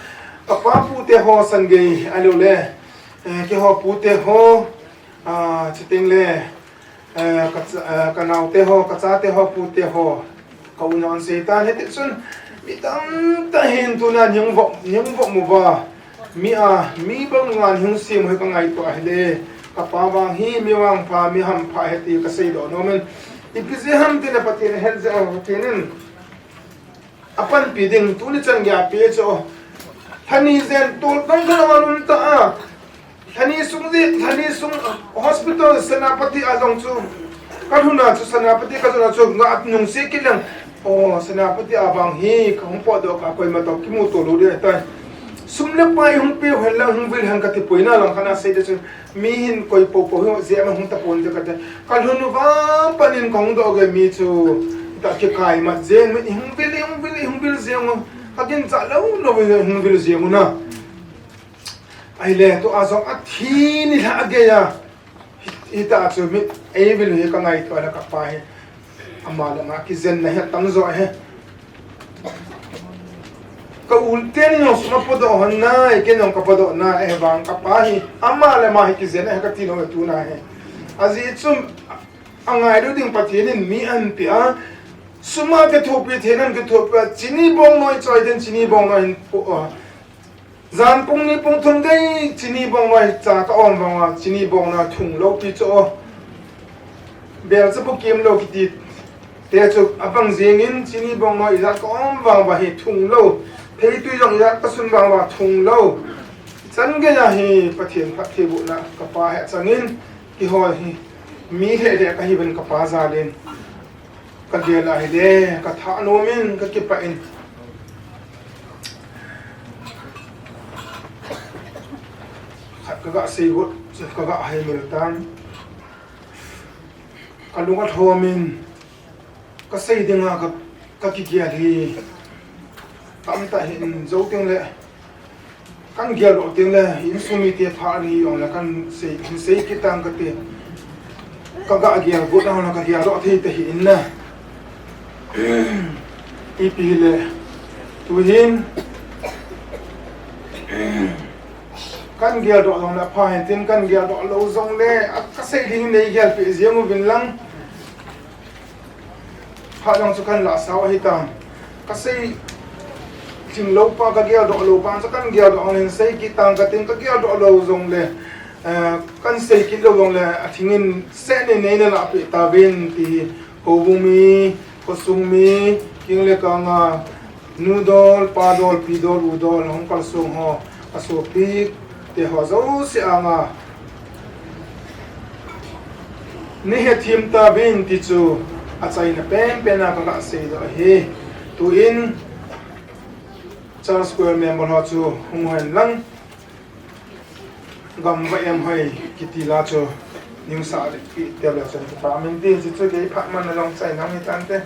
ka pa pute ho Sangei, ahilou le, eh, keiho pute ho, ah, chuteng le, Eh, ka cha, eh, ka naote ho, ka chate ho, pute ho, ka u nao an sei tan, hiti chun, mi tamtah hin tuna nei hung vop, nei hung vop uva, mi a, mi banga nei hung sem u hi ka ngaito ahile, ka pa vang hi, mi vangpha, mi hampha ahi ti ka seidoh nom in, ipi jeh ham tile Pathen ahet jeh a, Pathen in, Apanpi ding, tuni chan geiya pi chu. Lhani jen tol tong kha lama lum ta a. Lhani sung di, lhani sung hospital Senapati a jong chu. Ka lhun a chu Senapati ka lhun a chu nga nung se kit leng. Oh, Senapati a vang hi, ka hung potdoh kha koima toh kimu to lou ding ahitai. Sum le pai hung peh hen lang hung vil hen kati poi na lang kana sei de chu. Mi hin koi po po hi jeh ma hung tapon de kati. Kalhun uva panin kahung doh gei mi chu. Ita kikai mat jeng mi hung vil, hung vil, hung vil jeng u. Kaginchat lou lou hung vil jeng u na. Ahile tua jong athi ni lha gei a. Hi, hita chu mi, ei vil hi ka ngaito a le kapa hi. Ama le ama kijenna hi atam jo hi. Ka u teni jong sum apodoh hon nai, ken jong kapodoh nai, ahivang kapa hi. Ama le ama hi kijen ahi kati nom e tuna hi. Ajeh chu angailut ding Pathen in mi ahin pe a. Sum a kithopi thei nan kithopi a. Chini bongnoi choi den chini bongnoi hin po a. Jan pung ni pung thum gei chini bongnoi cha ka om vang uva, chini bongnoi thung lou ti chu o. Bel chapu kim lou kiti te chu abang jing in chini bongnoi ijat ka om vang uva hi thung lou. Theitui jong ijat ka sun vang uva thung lou. Chan gei a hi Pathen phattheibohna kapa hi achang in kihol hi mi lheh lheh kahi uvin kapa jal in. Ka gel ahile, ka thanom in, ka kipah in. Khat ka ga sei got, ka ga haimil tan. Ka lung alhom in, ka sei dinga ka, ka kigel hi. Tamtah hin jou teng le. Kan geldoh teng le, insung mite pha ni jong le kan sei, hin sei kit tang kati. Ka ga gelgot a jong le ka geldoh thei tahih in na. Ipi le, tuhin, kan geldoh jong le apha hen tin kan geldoh lou jong le, a ka sei ding nei gelpeh jeng uvin lang. Phat jong chu kan lah sao ahi tan. Ka sei thim lou pa, ka geldoh lou pa chu kan geldoh ang hin sei kit tang katin ka geldoh lou jong le, eh, kan sei kit lou jong le, athing in seh nei nei na lah peh tauvin ti hi. Houbung mi, khosung mi, king le kang a, nu dol, pa dol, pi dol, u dol, hung kalsong ho, asopi te ho jouse anga nei hethem tauvin ti chu achaina penpen a ka ga seidoh ahi. Tuin Church Choir member ho chu hung hen lang, gam va em hoi kiti la chu ning sah le pi te le chun ta min ti chu chu kei phat man a jong chaina hi tante.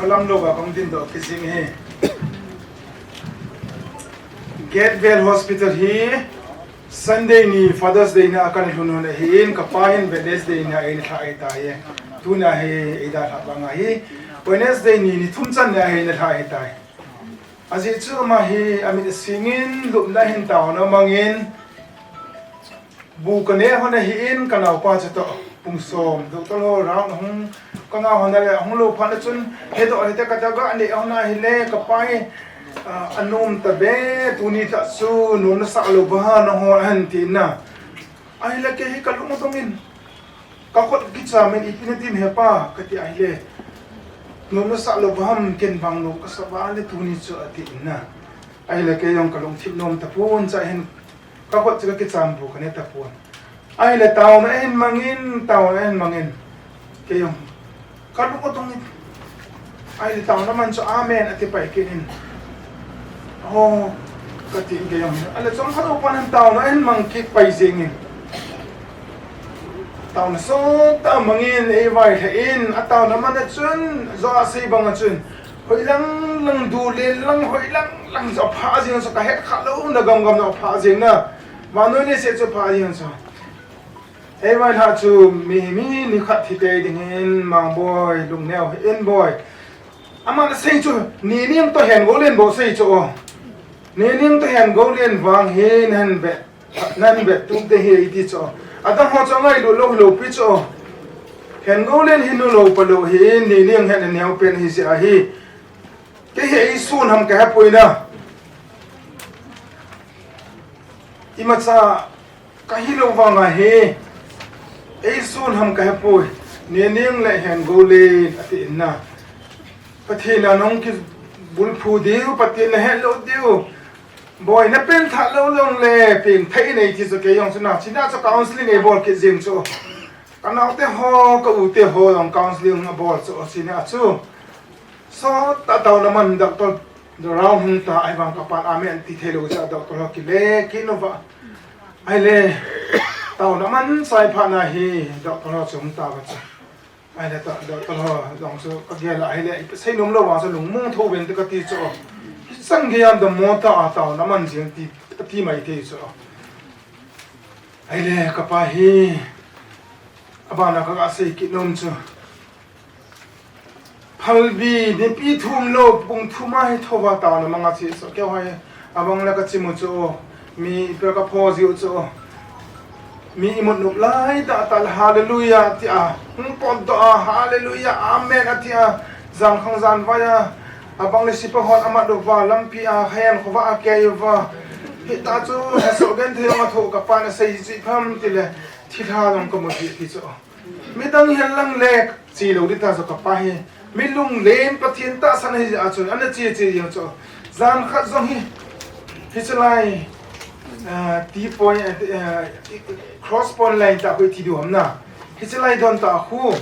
Lamlo ba kong din do kizing hi. Gateway Hospital hi Sunday ni Father's Day na akan lhun hun ahin, kapa hin Wednesday na eina lha ahitai. Tuna hi eidalha banga hi Wednesday ni ni thum chan na eina lha ahitai. Ajeh chu ama hi amit asingin lupna hin taona mangin bu kaneh hon ahin kanaopa chutoh pung som doctor ho round ahung kangah hon ale ahung lou phat na chun hedoh hite kati a kaneh hon ahile kapa hi, ah, anom tave tuni tah chu nom nasah lou ba nangho ahin tina. Ahile kei hi kalung adongin kakhut kicham in ipi natim hepa kati ahile nom nasah lou ba ham ken vang nom kasah vale tuni chu atina. Ahile kei jong kalungthim nom tapon chahin kakhut chu kakicham bu kaneh tapon. Ahile taona ahin mangin taona ahin mangin kei jong kalung adongin. Ahile taona man chu amen ati pai kit in. Ho kati in kei jong ahile chomkhat upan hin taona ahin mang kit pai jengin. Taona sot tah mangin eivailhah in ataona man a chun jo asei banga chun hoilang lang du len lang hoilang lang jo apha jeng chu kahet khalou na gamgam na apha jeng na vannoi leiset chu apha jeng chu. Eivailhah chu mi mi nikhat thitei dingin Mangboi lungneo hih in boi. Aman asei chu Nining toh Hengoulen bou asei chu. Nining toh Hengoulen vang hi nahin vet nahin vet tum te hi eiti chu. Adang ho chu angailut lou hilou pi chu. Hengoulen hi nu lou pa lou hi Nining hin aneo pen hi jeh ahi. Kei hi eisun ham kahepoi na. Imacha kahilou vanga hi eisun ham kahepoi. Nining le Hengoulen ati in na. Pathen a nahung kibulphu diu Pathen nahet lou diu. Boi napen tha lou jongle pengthah in eiti chu kei jong chu na china chu counseling eibol kit jeng chu. Kanaote ho ka ute ho jong counseling abol chu china chu. Sot tah taona man doctor round hung ta ahivang kapan amen ti theilou jeh a doctor ho kile kit uva. Ahile taona man chai phat na hi doctor ho chu hung tauva chu. Ahile ta doctor ho jong chu kagel a ahile seinom lou vang chu lungmong thou ven te kati chu. Hichan gei a dammo tah a taona man jeng ti kati mai thei chu. Ahile kapa hi abana kaga sei kit nom chu. Phalbi nipi thum lou pung thum a hi thouva taona manga che chu keu hai abang le kachimu chu mi ipi kapho jiu chu. Mi imut nop lai tah tah le hallelujah tia hung potdoh a hallelujah amen atia jankhang janvai a abang le sipa hon amat uva lampi a hen khova akei uva. Hita chu hesoh genthei jong athoh kapan asei ji pham tile thilha jong kamu ji ti chu. Midang hi lang le che lou ding ta chu kapa hi. Mi lunglen Pathen tahsan ahi jeh a chun ana che che jeng chu. Jan khat jong hi. Hichelai, ah, T point, ah, cross point line tah khu iti diu ham na. Hichelai don tah khu.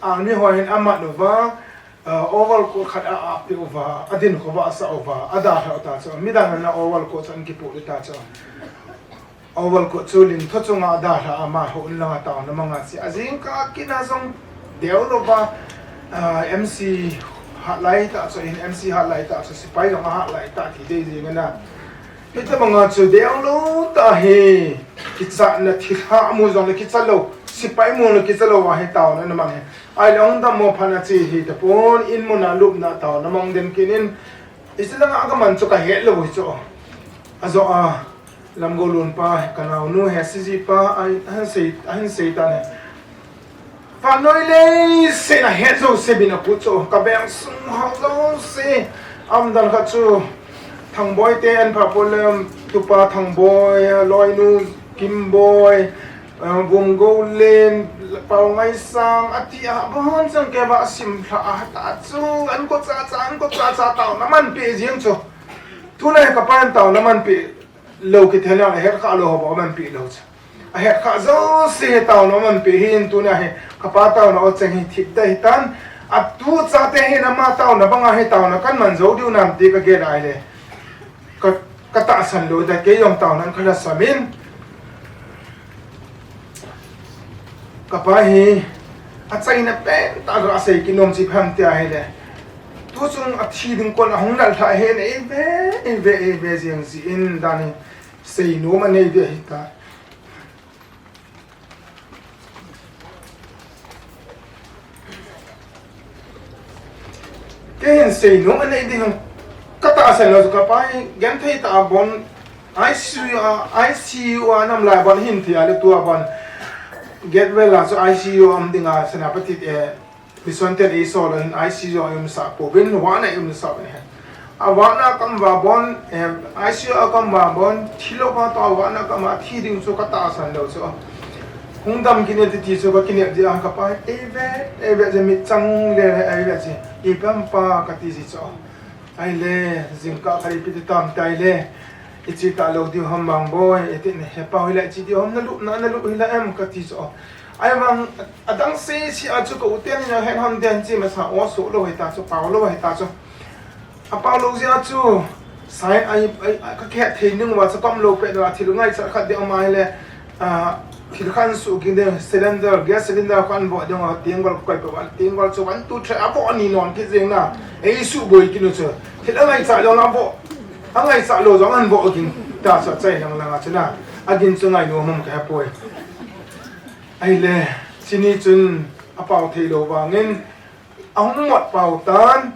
Army ho hin amat uva, ah, overcoat khat a, apeh uva, adin khova asah uva, adalhah u ta chu. Midang hin overcoat chu ana kipoh ding ta chu. Overcoat chu lingtho chunga adalhah a amaho in langa taona manga che. Ajingkah kit na jong deu louva, ah, M C hat lai tah chu, in M C hat lai tah chu, sipai jong ahat lai tah ti dei jing ana. Hitabanga chu deu lou tah hi, kichatna thilha mu jongle kicha lou, sipai mu le kicha lou a hi taona ana mang hi. Ahile hung dammo phat na che hi tapon, in muna lupna taona mang den kit in, Hiche langa kaman chu kahet lou hi chu. Ajo a, Lamgoulun pa, kanaonu hi, C G pa, ahin sei, ahin sei tan hi. Vannoi leiset a het jouse bin akut chu, kabeng sung hao jouse. Aumdan khat chu, Thangboi te an pha polem, tupa Thangboi, loinu Kimboi, Ah, Vumgoulen, Paongaisang, ati a, abon chang kei va asim lha a, ta chu, an ko cha cha, an ko cha cha taona man pe jing chu. Tulai kapan taona man pe lou kithei na, ahet kha lou ho ba man pe lou chu. Ahet kha jouse taona man pe hin tuna hi, kapa taona o cheng hi thip ta hi tan, atu chate hin ama taona banga hi taona kan man jou diu nam ti kagel a ahile. Ka, katahsan lou ta kei jong taona kala samin. Kapa hi, Achaina pentah a sei kit nom chu ipi ham tia ahile, tuchung athi ding kon ahung nal lhah hen, eive, eive, eive jeng jin dan hi seinom anei ding ahitai. Kei hin seinom anei ding, ka tahsan lou chu kapa hi genthei tah a bon, I C U a, I C U a nam lai bon hin thei a le tua bon. Get well a chu I C U a um ding a Senapati, eh, mission ten eisol a hin I C U a um sah pouvin, ward a um sah uvin ahi. A ward a ka um uva bon, eh, I C U a ka um uva bon, thi lou va tua ward a ka um a thi ding chu ka tahsan lou chu. Hung dam kit in ti ti chu ka kinep jeh a kapa hi eive, eive jeh, mit chang le eive jeh. Ipi ham pa kati ji chu. Ahile, jingkah khat ipi ti tam ti ahile, iche talou diu ham Mangboi, iti ne, hepa hoilai che diu ham, nalup na, nalup hila em kati chu. Ahivang, adang sese a chu ka u ten in ahet ham den che masa, o so lou hita chu, pao lou hita chu. Apao lou jeh a chu, sign a, a, a, ka kihet thei ning uva chu ka um lou pet uva thil ngaichat khat ding um ahile, ah, thil khat suh kit ding, cylinder, gas cylinder khat voh ding a, tengol koi pe uva, tengol chu one, two, three, avoh ni nom kit jeng na, eisuh boi kit u chu. Thil angaichat jong avoh, angaichat lou jong ahin voh ging ta chu achai lang lang a chu na, agin chu ngainom um ka hepoi. Ahile, chuni chun apao thei lou vangin, ahung mot pao tan,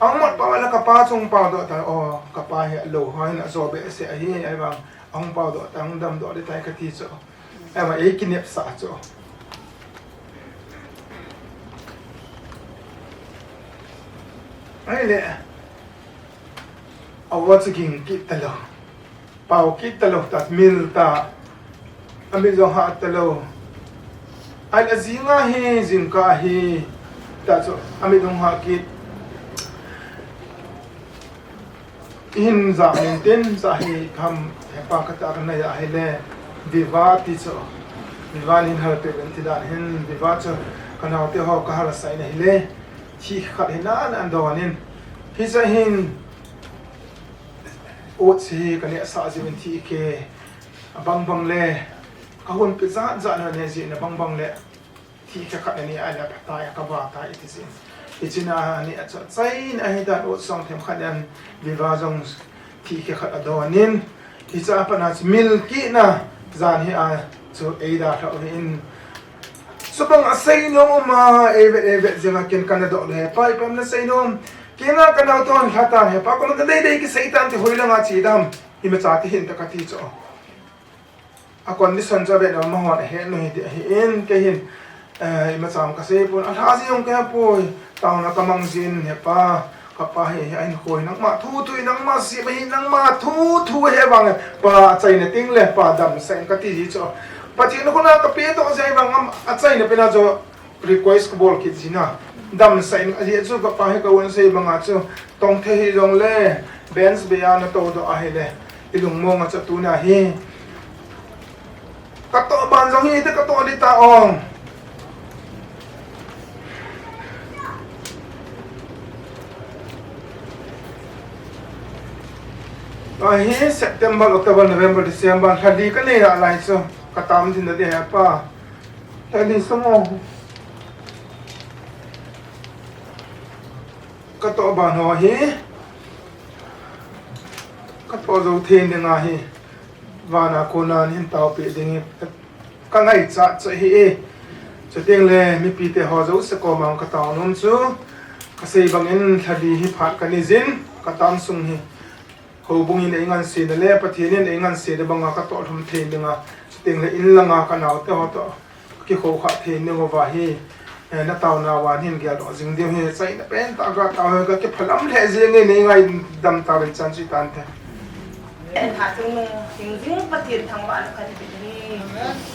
ahung mot pao le kapa chung pao doh tan, o, kapa hi alou ho hin ajo behseh ahi, ahivang, ahung pao doh tan, ahung dam doh ding tai kati chu. Ahivang, ei kinepsah chu. Ahile, awo chu ging kit talou. Pao kit talou ta, mil ta. Amit jong hah talou. Ahile ajing ahi, jingkah ahi. Ta chu, amit jong hah kit. Ihin ja min tin, ja hi ham, hepa kati a ka nai ahile. Viva ti chu. Viva nin hal peh uvin ti dan hin, Viva chu ka naote ho ka hal sah in ahile. Thih khat hi nan an don in. Hiche hin, oats hi ka nehsah jeh in thih khe abang bang le, ka hunpi jat jat na ne jeh in abang bang le, thih khe khat ani a le phatai a ka va tai iti jeh in. Hiche na ani a chu achaina ahi dan, oats jong themkhat in Viva jong thih khe khat adon in. Hiche a pat na chu mil kit na jan hi a chu eida lhah u ahin. Chubang a seinom um a, eivet eivet jeng a ken kana doh le, hepa ipi ham na seinom. Kei nga ka nao toh lha tan, hepa, kon ka dei dei kisei tan ti, hoilang a che dam. Imacha ti hinte kati chu. A condition chu avet na, amahon ahet u hi ti ahin, kei hin, eh, imacha ka sei pon, alha jeng ka hepoi, taona ka mang jin, hepa, kapa hi, ahin khoi nangma thu thu, nangma sep hi, nangma thu thu he vang, pa achaina teng le, pa damsah in kati ji chu. Pathen khut a ka pe doh jeh vang, am, achaina pen a chu, request ka bol kit jin a. Damsah in ajeh chu kapa hi ka vun sei bang a chu, tong thei hijong le, bench bei a na tou doh ahile, i lungmong a chu tuna hi. Ka toh ban jong hi, te ka toh ding ta ong. Ahi September, October, November, December, lha li ka nei nalai chu, ka tam thin na ding hepa. Lha li sung o. Ka toh ban ho hi. Ka toh jou thei ding ahi. Vana kona hin taopi ding hi. Ka ngaichat chu ahi e. Chuteng le mipi te ho jouse koma ka taonom chu. Ka sei bang in lha li hi phat ka nei jin. Ka tam sung hi. Houbung in ei ngansena le, Pathen in ei ngansena banga ka toh lhum thei ding a, chuteng le in langa ka naote ho toh, ka kikhoukhah thei ding uva hi, eh, na taona uva hin geldoh jing ding hi, achaina pen tah a ka tao hi, ka kiphalam lheh jeng e, nei ngaidam tauvin chan chu i tan te. Ei ha chung nung, hingjing Pathen thangvahna kan pe hi,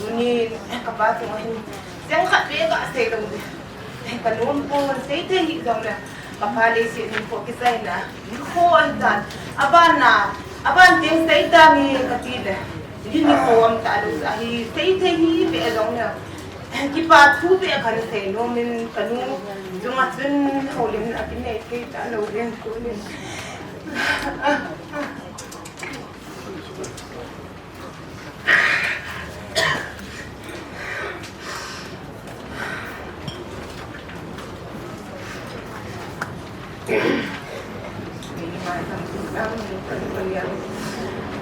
tunin, ka pa chung hin, jeng khat beh ka sei lou ding. Ka nom pon, sei thei hih jong le, ka pa leiset hinkho kichaina, nikho ahi tan. Aban na, aban teng sei tange ka ti le, hi nikho um talou jeh ahi, sei thei hih beh jong le, kipa thu beh kan sei nom in ka nu chunga chun houlim a kinei thei talou ding tunin.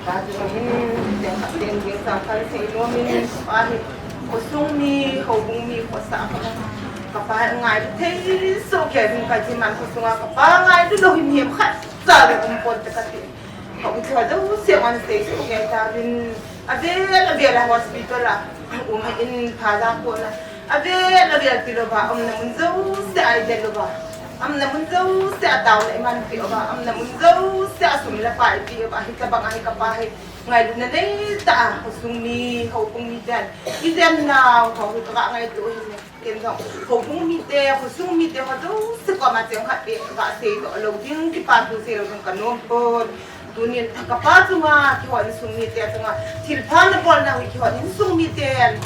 Ka chu hin, teng khat teng ding sang kan sei nom in, ka pa hi, khosung mi, houbung mi, khosa ka pa hi ngai thei soh kei ding ka chi man khosunga ka pa ngai lou hin hem khat cha le um pon te ka ti. Ka u cha dou se man sei soh kei ta vin, a vel a vel a hospital a um in pha ja pon a, a vel a vel ti lou va, umna mun jouse a i del lou va, umna mun jouse a taona i manpi uva, umna mun jouse a sum le pai i pi uva, hitabang a hi ka pa hi ngailutna nei tah a, khosung mi, houbung miten i jen nau ho hi ka ngaito hin, ken jong houbung mite, khosung mite ho jouse koma cheng khat beh ka seidoh lou ding, kipa thu sei lou ding ka nom pon. Tunin ka pa chunga, keiho insung mite chunga thilpha na bolna hi keiho insung miten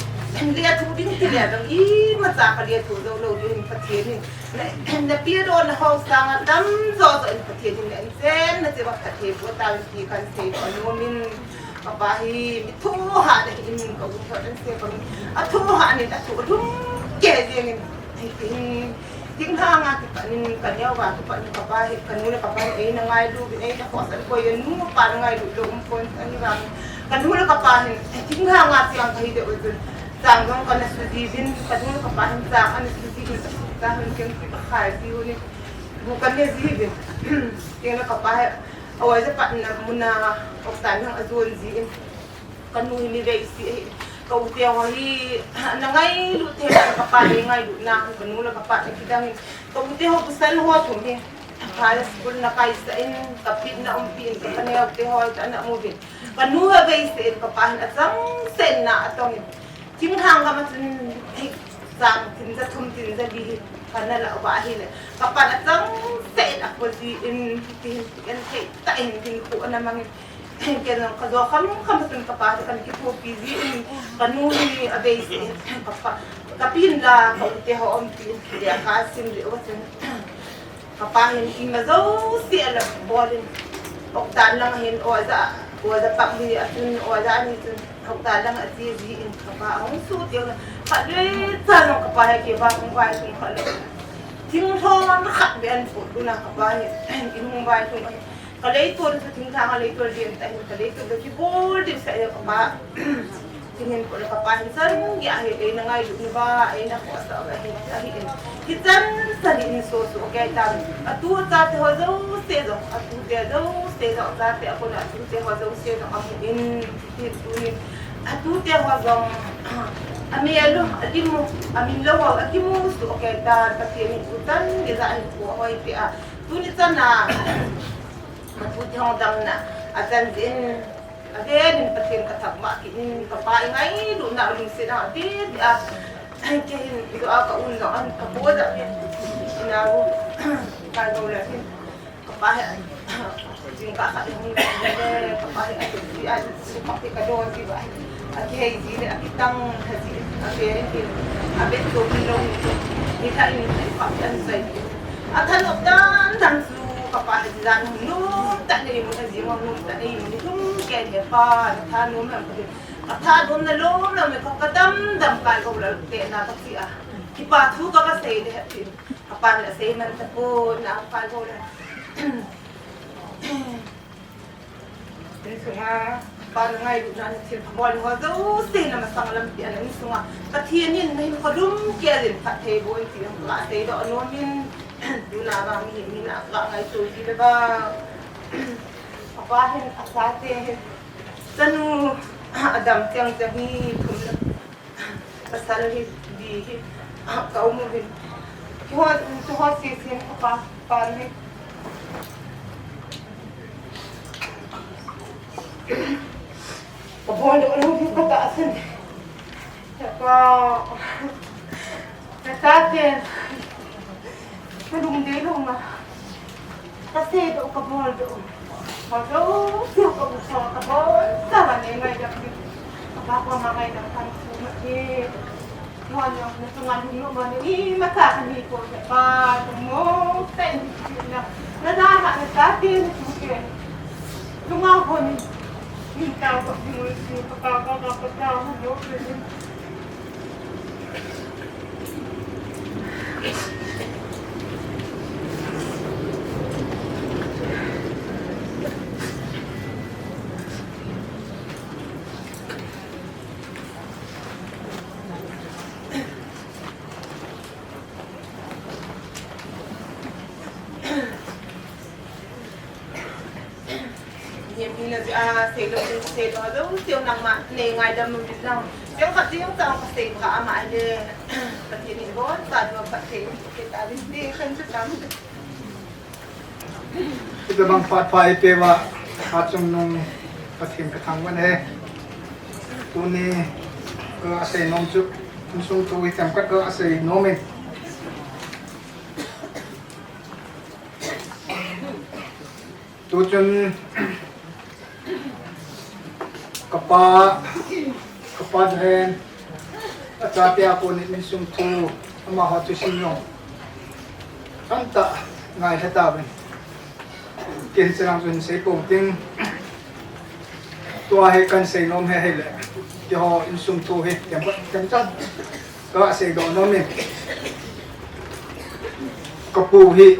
lethuh ding ti le dong, imacha ka lethuh jou lou ding hin Pathen in na, na pedoh na ho sanga tamjo jo in Pathen in na inchen na che va phatthei boh tauvin ti kan seidoh nom in, ka pa hi mi thohhah na hi in, ka u thot an sei bang in, a thohhah nin a thoh lhum kei jeng in, hi in, thinglhang a kipat in, ka neo va kipat in ka pa hi, ka nu le ka pa hi eina ngailu vin, eina khosa koi, a nu pa na ngailu lou um pon, ahivang ka nu le ka pa hin thinglhang a chiang ka hi deh u chun, chang jong ka na su ji vin, ka nu le ka pa hin chang ana su ji vin, ka su ta hin keng ka khai ji u ni, bu ka ne ji vin, keng le ka pa hi, a oja patna muna, oktan jong a jon ji in. Ka nu hi mi veise ahi. Ka u te ho hi, na ngailut thei, ka pa le ngailut na, ka nu le ka pa na kidang in. Ka u te ho pasal ho thum hi. Pha school na kaisah in, ka pi na umpi in, ka, ka neo te ho ta na mu vin. Ka nu hi veise in, ka pa hin achangseh in na atong in. Thinglhang gam a chun, hei, chang tin ja thum tin ja li hi, ka na la uva ahile. Ka pa na achangseh in, a khoji in, tin, tin, thei, ta in, tin, khu ana mang in. Ken jong ka jo kham kham chun ka pa chu kan kithopi ji in, ka nu hi a veise, ka pa, ka pi in la ka u te ho umpi in, lekha sim le uva chun ka pa hin ima jouse a la bol in, oktan lang hin oja, oja pang hi a chun, oja ni chun oktan lang a che ji in, ka pa ahung su teng le khat le cha jong ka pa hi kei vang hung vai tung khat le, thinglhon khat beh an put luna ka pa hi in hung vai tung ahi. Ka leitol chu thinglhang a leitol ding ta hin, ka leitol le kibol ding sa e ka pa. Tinin ko le ka pa hin chan gei a hi, eina ngailut na va, eina khosa va hi, ahi in. Hichan chan in so so kei tan. Atu chate ho jouse jong, atute jouse jong, chate a kona atute ho jouse jong amu in, hi tunin. Atute ho jong, a mi a lu, a kimu, a min lou ho, a kimu so kei tan, Pathen in u tan, ni ja hin ko hoi pe a. Tuni chan a, Ka pu te hung damna, a chan jin, a ven in Pathen ka thangvah kit in, ka pa i ngailutna lungset a, a ven a, kei hin, i doh a ka un jong, an ka pu a ja ven, ina u, ka go le hin, ka pa hi, jingkah khat hung le, ka pa hi, a tu ti a, su pa ti ka don ti ba, a kihei ji le, a kitang, ha ji, a ven in, a ven to min lo, ni kha in, pa ti an sai. A thanop dan dan chu ka pa hi jan hung nom tah nei mun, a jing hung nom tah nei mun, ni thum kei le pa, na thanom ham ka ti. Ka thanom na lom lom le ka, ka dam dam kai ko la te na ka ti a. Kipa thu ka ka sei le ha ti. Ka pa le sei man ta po na kai ko la. Insunga, pa na ngailutna na thil phabol ho jouse na masang lampi a na insunga. Pathen in na hinkho lum kei a din phatthei boh in ti hung ka seidoh nom in, tuna vang hi mi na ka ngaito ji le vang. Apa hin a chate hin. Chanu a dam chang chang hi thum le. Pasal hi, di hi, ka um uvin. Kihot, kihot sese, ka pa, pa hi. Ka bol doh lou hi ka tahsan. Ka, ka tahsan. Ka lungdei lou ma. Ka seidoh, ka boldoh. Ka jouse ka u sa ka bol sa ma nei ngaidam di. Ka pa koma ngaidam kan su ma e. Hon jong na chunga lungnom ma nei imacha ka nei poi ka pa. Ka mo ka in na. Na da ha na sa te na su ke. Chunga hon ni. Ni ta ka ni mo si ka pa ka ka pa ta mo ke. A, seidoh, seidoh, seidoh, seidoh nangma, nei ngaidam uvin lang. Seidoh khat seidoh chang ka seidoh kha ama le. Pathen in aboncha phatthei boh in, kei ta ding, kei kan chu tam. Itabang phat pha eipeuva, achungnung Pathen kathangvah e. Tuni kaseinom chu, insung thu hi themkhat kaseinom in. Tuchun kapa, kapa Johan, achate a konin insung thu, amaho thusim jong tamtah ngailha tauvin. Ken chang chun seipong ting. Tua hi kan seinom hi ahile, keiho insung thu hi themkhat, themkhat kaseidoh nom in. Kapu hi,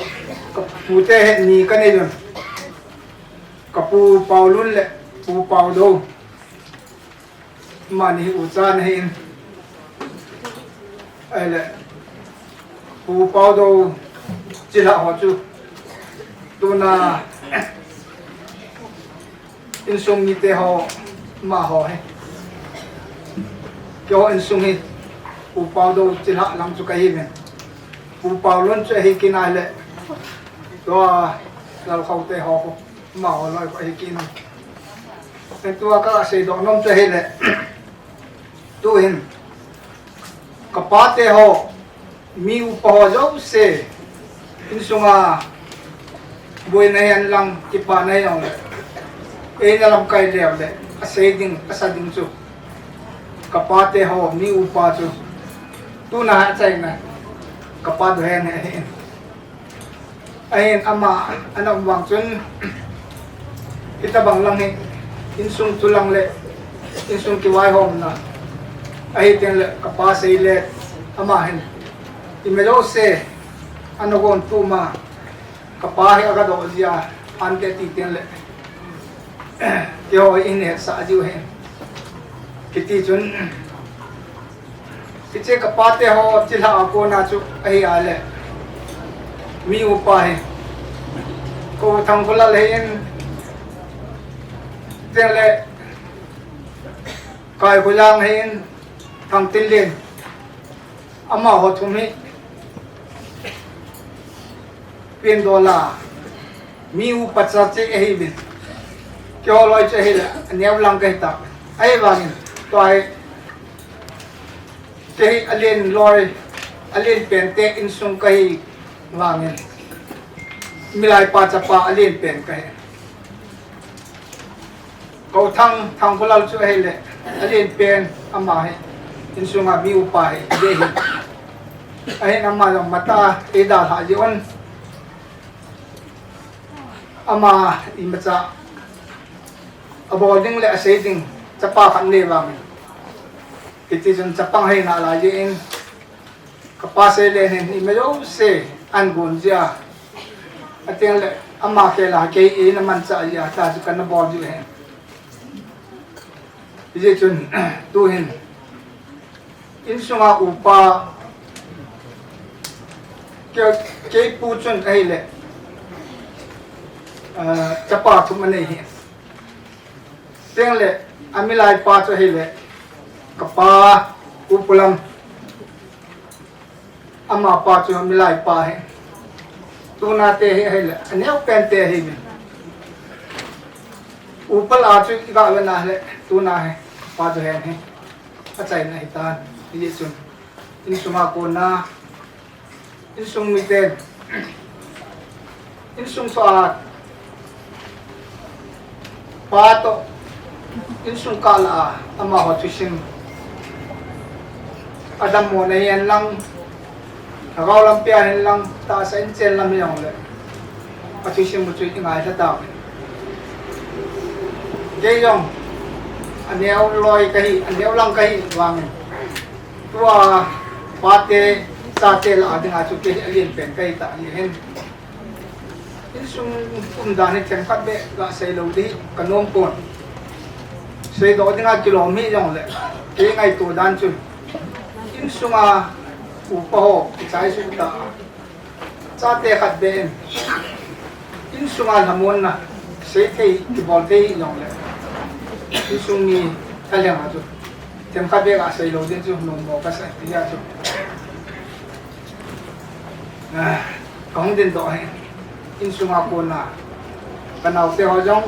kapute hi ni kanei un. Kapu Paolun le Pu Paodou. Amani hi ucha ahin. Ahile, Pu Paodou chilhah ho chu tuna insung mite ho, amaho hi. Keiho insung hi Pu Paodou chilhah lang chu kahiuvin. Pu Paolun chu ahi kit in ahile, tua Lalkhoute ho khu, amaho loi khu ahi kit in. Tua kaseidoh nom chu ahile, tuhin kapate ho, mi upa ho jouse, insunga boina hihen lang, kipana hijongle, eina lamkai leu le, asei ding, asa ding chu kapate ho, mi upa chu tuna achaina kapa Johan hi ahin. Ahin ama ana um vang chun, hitabang lang hi, insung thu lang le insung kivaihomna, ahitengle kapa seile, ama hin ima jouse ana gon tuma, kapa hi agadoh jia, ante ti tengle keiho hi ihin hetsah jiu ahi. Kiti chun, hiche kapate ho chilhah a kona chu ahi ale, mi upa hi, Kou Thangkholal hin, tengle Kaikholang hin, Thangtinlen, amaho thum hi Pindola, mi upa cha cheh ahiuvin. Keiho loi chu ahile, aneo lang kahi ta. Ahivangin, tua hi, kei hi alen loi, alen pente insung kahi vangin, milaipa chapa alen pen kahi. Kou Thang, Thangkholal chu ahile, alen pen ama hi, insunga mi upa hi, dei hi. Ahin ama jong matah a eidalhah jeh un, ama imacha abol ding le asei ding chapa khat nei vangin, hitichun chapang hina lai jeh in, kapa seile hin ima jouse ahin gon jia, atengle ama khel a kei eina manchah jia, tua chu kana bol jiu ahi. Hijeh chun, tuhin, insunga upa, kei, kei pu chun ahile, ah, chapa thum anei ahi. Tengle, amilaipa chu ahile, kapa, Pu Pulam, amapa chu milaipa ahi. Tuna te hi ahile, aneo pente ahiuvin. Upa lah a chu iga vena ahile, tuna hi, Pa Johan hi achaina ahitan. Hijeh chun, insunga kona, insung miten, insung thua, pa toh, insung kah lah a, amaho thusim, adammo na hihen lang, lhagao lampia hihen lang, tahsa inchen lam hijongle, athusim u chu ingailha tauve. Kei jong aneo loi kahi, aneo lang kahi vangin, tua pate, chate lah a dinga chu kei hi alen pen kahi tah ahin. Insung umdan hi themkhat beh gasei lou ding kanom pon. Seidoh dinga kilom hijongle, kei ngaito dan chun, insunga upa ho kichai suh tah a, chate khat beh in, insunga lhamonna seithei, kibol thei hijongle, insung mi thalheng a chu themkhat bek a sei lou ding chu nungmo kasa tia chu. Ah, kahung dindoh hi insunga kona kanaote ho jong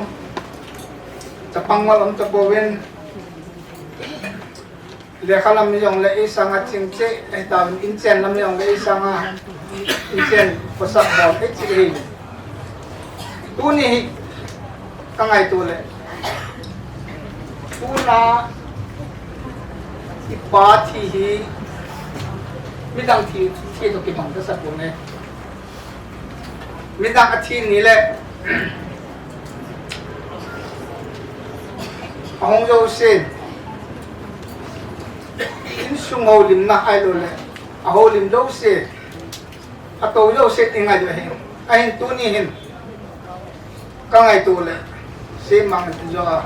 chapang ngol um tapouvin, lekha lam jongle eisanga chingcheh, eh, tauvin inchen lam jongle eisanga inchen khosa bol eh cheh hi. Tuni hi kangaito le, tuna ipa thi hi midang thi, thi toh kibang tasa pon e. Midang athi ni le ahung jousen, insung houlimna ahilou le ahoulim jouse, atou jouse ti ngai diu ahi. Ahin tuni hin kangaito le, semang jo a,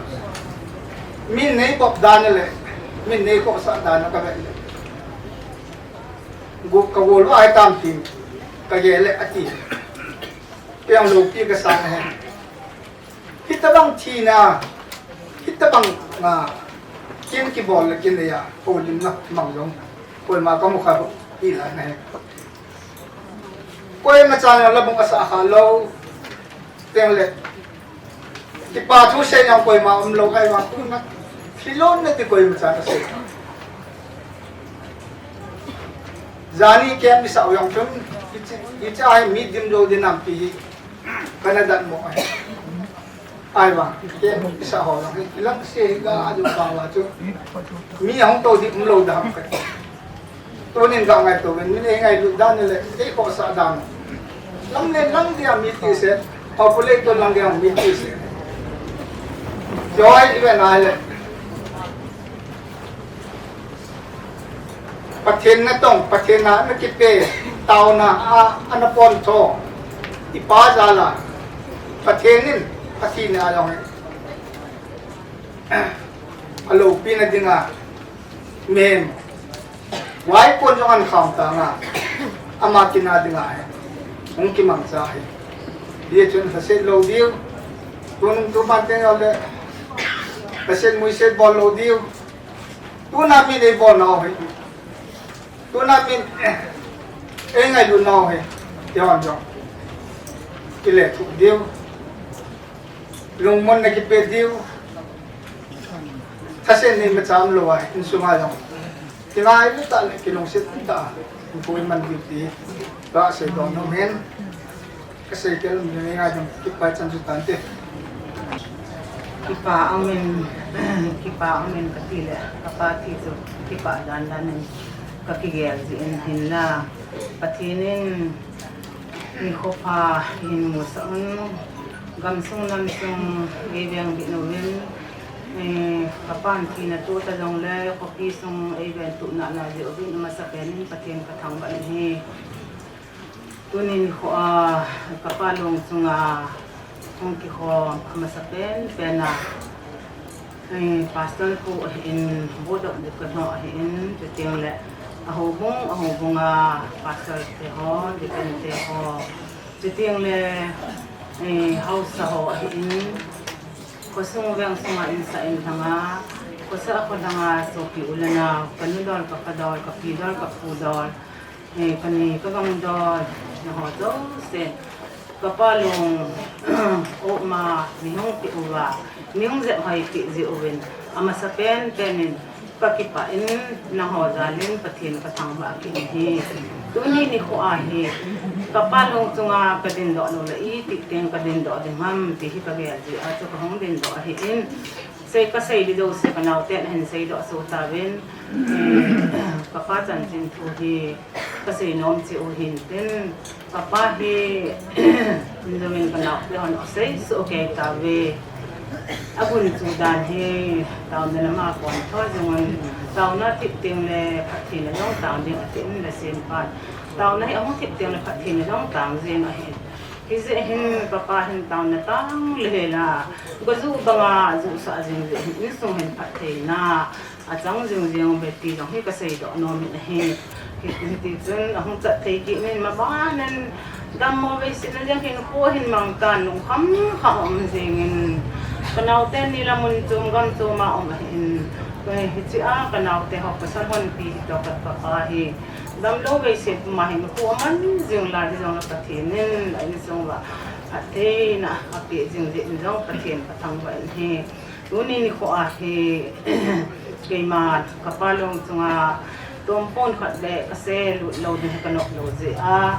min neibop dan le min neikhohsah dan kavet le, gu-, kagol uva hitam tin kagel le ati. Kei jong loupi kasang ahi. Hitabang thina, hitabang, ah, kin kibol le kin neiya houlimna mang jong koima kamu kha hilou ahi. Koima chan labung asah khalou teng le, kipa thu sei jong koima umlou, ahivang tuna thilon nati koima chan asei. Jani kem isah u jong chun, hiche, hiche a hi mi dimlou ding nampi hi kana datmo ahi. Ahivang kem isah ho jong hi ilang se hi ga aju pa uva chu mi ahung tou ding umlou dam kati. Tunin kangaito uvin, min eingailut dan le eikhohsah dan, lam le lang dia mi tise, populate to lang dia mi tise, joy ive na le, Pathen natong, Pathen a nakipe, taona a, ana pontho ipa jal a, Pathen in athina a jong hi aloupina dinga, mihem vaipon jong ahin kham tanga, ama tina dinga hi hung kimangcha ahi. Hijeh chun lhaset lou diu, tunung tupan teng le lhaset muiset bol lou diu. Tuna min eibolnau hi, tuna min eingailutnau hi, eihon jong ilethuh diu, lungmonna kipe diu. Lhaset nei macham lou a, insunga jong kingailu tah le kilungset tah a ipu iman diu ti kaseidoh nom in, kasei tel um ding ngai jong kipa chan chu tante. Kipa umin, kipa umin kati le, kapa thi chu kipa dandan in kakigel jin, hinla Pathen in nikho pha eihin musah un, gamsung namsung eiveng bit uvin, eh, kapan thina toh ta jongle khopi sung eiven tuh nalai jeh uvin, amasapen in Pathen kathangvah in ahi. Tuni nikho a kapa long chunga hung kikhom amasapen pen a, eh, Pastor pu ahin, board of deacon ho ahin, chuteng le ahoubung, ahoubung a pastor te ho, deacon te ho, chuteng le, eh, haosa ho ahin, khosung veng sunga insah inlhanga, khosa kholhanga sopi u le nao, kanu dol, kapa dol, kapi dol, kapu dol, eh, kanei kagangdol, nangho jouse, kapa long, oma, neihung peh uva, neihung jep hoipeh jeh uvin, amasapen pen in kakipah in, nangho jal in Pathen kathangvah kit in ahi. Tuni nikho a hi kapa long chunga kadindoh lou le, itih teng kadindoh ding ham ti hi kagel jeh a chu kahung dindoh ahin, sei kasei ding jouse kanaoten ahin seidoh soh tauvin, eh, kapa chanchin thu hi kasei nom cheh u hintin, kapa hi, indomin kanaote hon asei soh kei tauve. Agun chu dan hi, taona lama pontho jong un, taona thip teng le phattheina jong tang ding atin, nasempan, taona hi ahung thip teng le phattheina jong tang jeng ahi. Hijeh hin kapa hin taona tang le hela, gajuh banga juhsah jing jeh hin insung hin phattheina achang jing jeng uve ti jong hi kaseidoh nom in ahi. Hi, hitichun ahung chat thei kit in, maban in dammo veisetna jeng hinkho ahin mang tan, lungkham kham a um jeng in, Ka naote ni la mun chom gam chom a um ahin, hiche a ka naote ho pasal honpi hitoh khat kapa hi damlou vei seh puma hin khu aman jing lai jong la Pathen in a insung uva phattheina apeh jing jeh in jong Pathen kathangvah in ahi. Tuni nikho a hi keima kapa long chunga tompon khat le kasei lut lou ding kanop lou jeh a,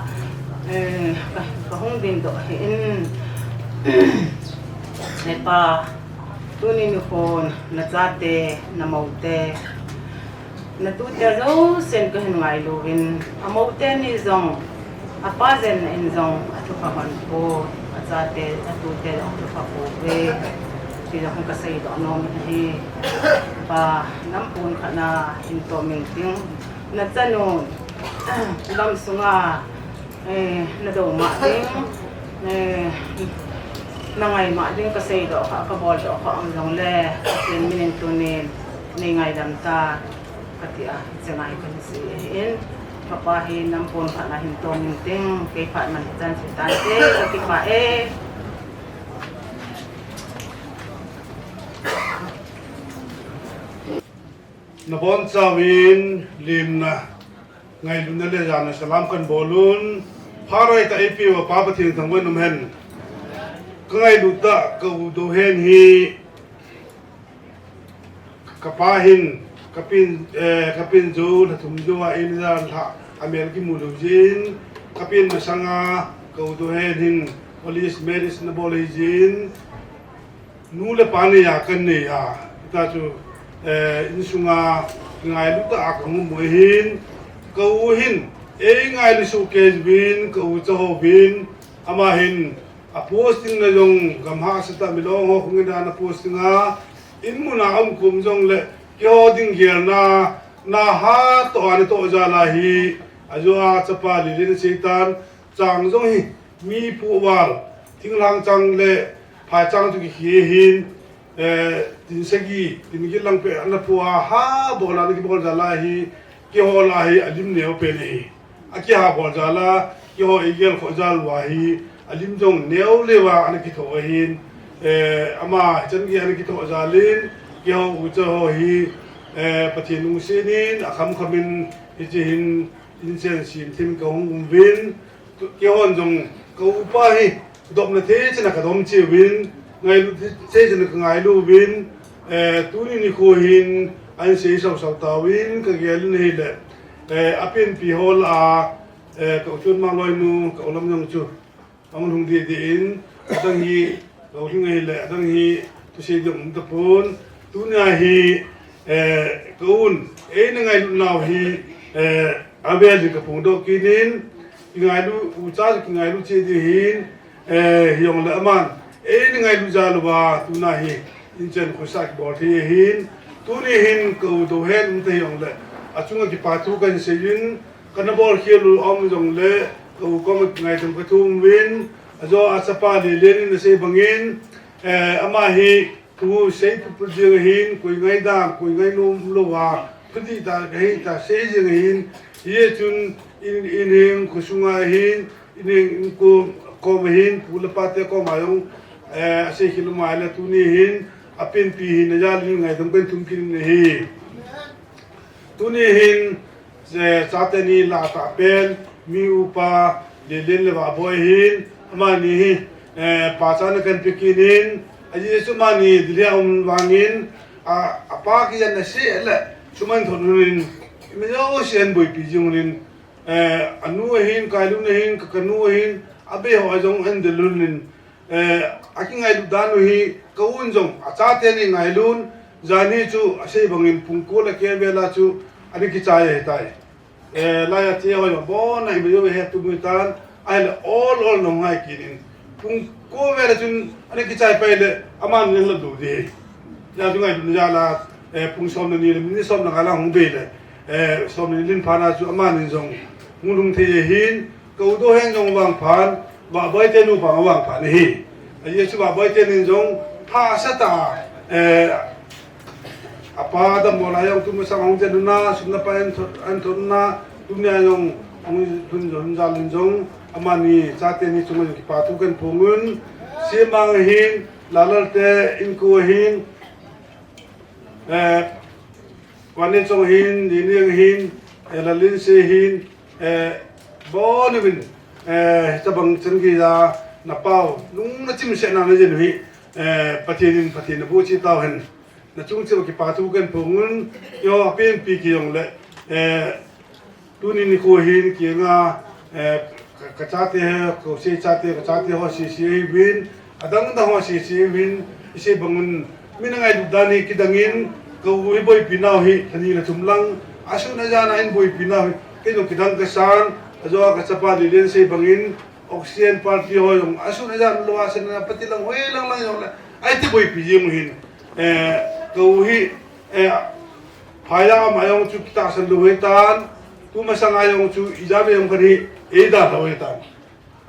eh, ka, kahung dingdoh ahin, he Pa, tuni nikhon nachate, namoute, natute jousen kahin ngailu uvin, amoute ni jong apa jenna in jong athupha hon pou, achate, atute jong athupha pouve, ti jong kaseidoh nom ahi. Pa, nampon khat na hin tomin ting, nachanu gamsunga, eh, nadou mah ding, eh, nangai mah ding kaseidoh kha, kaboldoh kha um jongle, Pathen min in tunin nei ngaidam tan, kati a, hiche ngai kahin sei ahin, kapa hi nampon khat na hin tomin ting, kei phat man hichan chu tante, kakipah e. Nabonchauvin lemna, ngailutna le jana salam kahin bol un, phat hoitah eipeuva Pa Pathen thangvah in umhen. Kangailut tah ka u Dohen hi, kapa hin, kapen, eh, kapen jou, lha thum jou a eina jalhah, amel kimu lou jeh in, kapen masanga ka u Dohen hin, holy marriage nabol ahi jeh in, nu le pa neiya kanei a, hita chu, eh, insunga kingailu tah a kahung um u ahin, ka u hin, eingailu sohkei uvin, ka ucha houvin, ama hin, aposting na jong gam hahsatah milong ho khonung a ana posting a, in muna aum kom jongle, keiho ding gelna, na hatoh a natoh jal a hi, ajo a chapa Lelen aseitan, chang jong hi, mi phuval, thinglhang chang le phaichang chu kikhe ahin, eh, tin sagi, tin get lang peh ana phu a, ha bol a ana kibol jal a hi, keiho lah a hi alim neo pen ahi. Akiha bol jal a, keiho eigel khoh jal uva hi, alim jong neo leuva ana kithoh ahin, eh, ama chan gei ana kithoh jal in, keiho ucha ho hi, eh, Pathen lungset in, akhamkham in, hiche hin, inchen sem thim kahung um uvin, keihon jong ka upa hi, dopna thei chan a kadom cheh uvin, ngailu thei chan a kangailu uvin, eh, tuni nikho hin, ahin sei sausau tauvin, kagel in ahile, eh, apenpi ho lah a, eh, ka u Chonmang loinu, ka u Lamjang chu, ahung lhung deh deh in, adang hi, ka u Lhing ahile, adang hi, thusei ding um tapon, tunia hi, eh, ka un, eina ngailut nau hi, eh, avel in kaphongdoh kit in, kingailu, ucha kingailu cheh ding ahin, eh, hijongle aman, eina ngailu jal uva, tuna hi, inchen khosah kibol thei ahin, tuni hin ka u Dohen um ta hijongle, achunga kipa thu kahin sei in, kana bolkhel u aum jongle, ka u koma ngaidam kathum uvin, ajo a chapa Lelen in asei bangin, eh, ama hi, thu sei putput jeng ahin, koi ngaidam, koi ngainom louva, thudih tah kahi tah sei jeng ahin, hijeh chun in, in heng khosunga ahin, in heng inkom, kom ahin, pu le pate koma jong, eh, asei khel um ahile tuni hin, apenpi hina jal in ngaidam kahin thum kit in ahi. Tuni hin, eh, chate ni lah a tah pen, mi upa, Lelen le Vahboi ahin, amani hi, eh, pachatna kahin pe kit in, ajeh chu amani Delhi a um vangin, a, apa kijenna seh le, suman thot un in, ima jouse ahin boipi jing un in, eh, anu ahin, Kailun ahin, ka, kanu ahin, abeiho a jong ahin del un in, eh, akingailut dan u hi, ka un jong, achate ni ngailun, janhi chu, asei bangin pung ko le keh vel a chu, ana kichai ahitai. Eh, laiya che ho jong, abon a ima jouse ahet tum u ahitan, ahile ol ol in ahung ngai kit in. Pung ko vel a chun, ana kichai pai le, amani ahin lat lou ding. Hijeh chun ngailutna jal a, eh, pung som le ni le, minute som le nga lang hung bei le, eh, som le ni lhin phat na chu, amani jong, hung lhung thei ahin, ka u Dohen jong avangphat, Vahboi te nupa avangphat ahi. Ajeh chu Vahboi tenin jong hahsa tah a, eh, apa dammo lai a hung tun masang hung jen un a, sum le pai ahin thot, ahin thot un a, tunia jong hung lhun jal in jong, amani chate ni chunga jong kipa thu kahin phong un, Semang ahin, Lalal te inko hin, eh, Vane Chong hin, Niniang hin, eh, Lalin se hin, eh, bon uvin, eh, tabang chan gei a na pau, nung na chim se na na jin hi, eh, Pathen in Pathen na bu chi tau hen. Na chung chim kipa thu kan phong un, yo, pen pi ki yong le, eh, Tuni nikho hin kei nga, eh, ka, ka chate, ka sei chate, ka chate ho sisi ahi uvin, adang dang ho sisi ahi uvin, isei bang un, mi na ngailut dan hi kidang in, ka u hi boipi nau hi, thani le thum lang, asun ajan a in boipi nau hi, kei jong kidang kasan, ajo a ka chapa Lelen sei bang in, Oxygen party ho jong, asun ajan lou a sen na pati lang, hoi lang lang jong le, ahi ti boipi jing u hin, eh, ka u hi, eh, Phai a ama jong chu kitahsan lou ahi tan, tu masang a jong chu ija ve jong khat hi, eida lou ahi tan.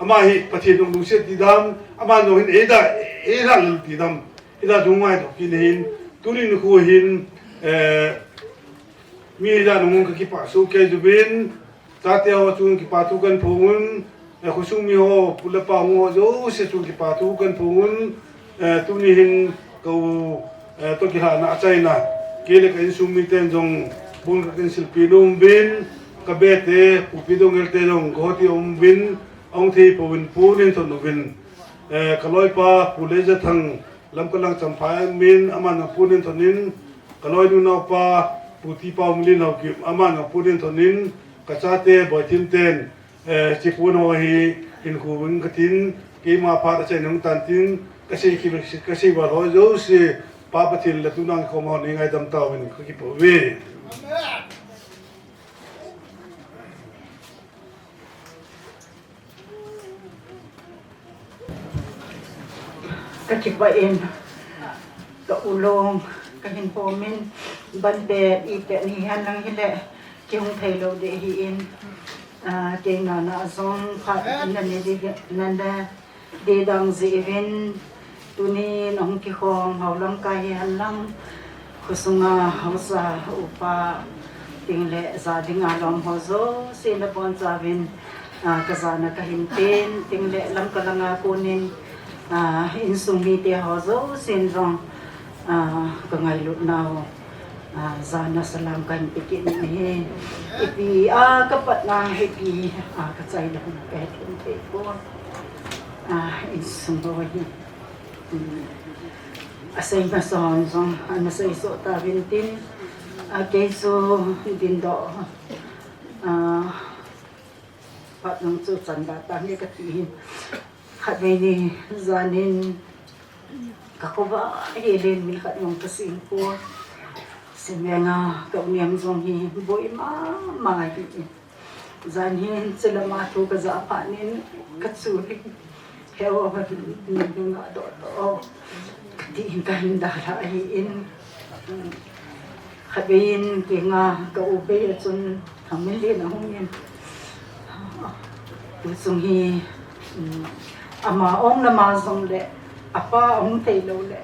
Ama hi Pathen jong lungset ti dam, ama jong hin eida, eida lou ti dam. Eida jong ngai to kin hin, tuni nikho hin, eh, mi eida nung ka kipah soh kei uvin, Chate ho chung kipa thu kan phong un, eh, khosung mi ho, pu le pa ho jouse chung kipa thu kan phong un, eh, tuni hin ka u, eh, toh kilhahna achaina, kei le ka insung miten jong bon ka kin silpi nom uvin, ka bete, Pu Pi Dongel te jong ka hoti um uvin, ahung thei pouvin pon in thon uvin, eh, ka loipa, Pu Leijathang, Lamka lang Champhai a um in, aman jong pon in thon in, ka loinu naopa, Pu Tipaumlin Haokip, aman jong pon in thon in, ka chate, Boithim ten, eh, chipon ho hi, hin khu ving ka tin, keima phat achaina hung tan tin, ka sei ki, ka sei val ho jouse, Pa Pathen le tu nang khom ho nei ngaidam tauvin ka kipah uve. Ka kipah in, ka u long, ka hin hom in, ban pet, i pet ni hen lang hile, kihung thei lou ding ahi in, ah, kei nana jong phat na nei ding, nana ding dang jeh uvin, tuni na hung kikhom, hou lam kai hi hen lang, khosunga haosa, upa, ting le ja ding a lom ho jouse na bonchauvin, ah, ka jana ka hin pen, ting le Lamka langa konin, ah, insung mite ho jousen jong, ah, ka ngailut nau, ah, jana salam ka hin pe kit in ahi. Ipi a ka patna, ipi a ka chai lou ka he thei pon. Ah, insung ho hi. Hmm. Asei masang jong, ana sei soh tauvin tin, ah, kei chu dingdoh, ah, phat nung chu chan da ta nge ka ti hin. Khatvei ni jan in ka khovah hel in min khat nung ka sing pon. Simvenga ka u nem jong hi boi mama hi. Jan hin chilama thu ka ja phat in ka chu hi. He o, nung nung a doh doh. Ka ti in ka hin dalha ahi in. Khatvei in kei nga ka u bei a chun Thangminlen ahung in. Tu chung hi, um, ama ong nama jong le, apa ahung thei lou le.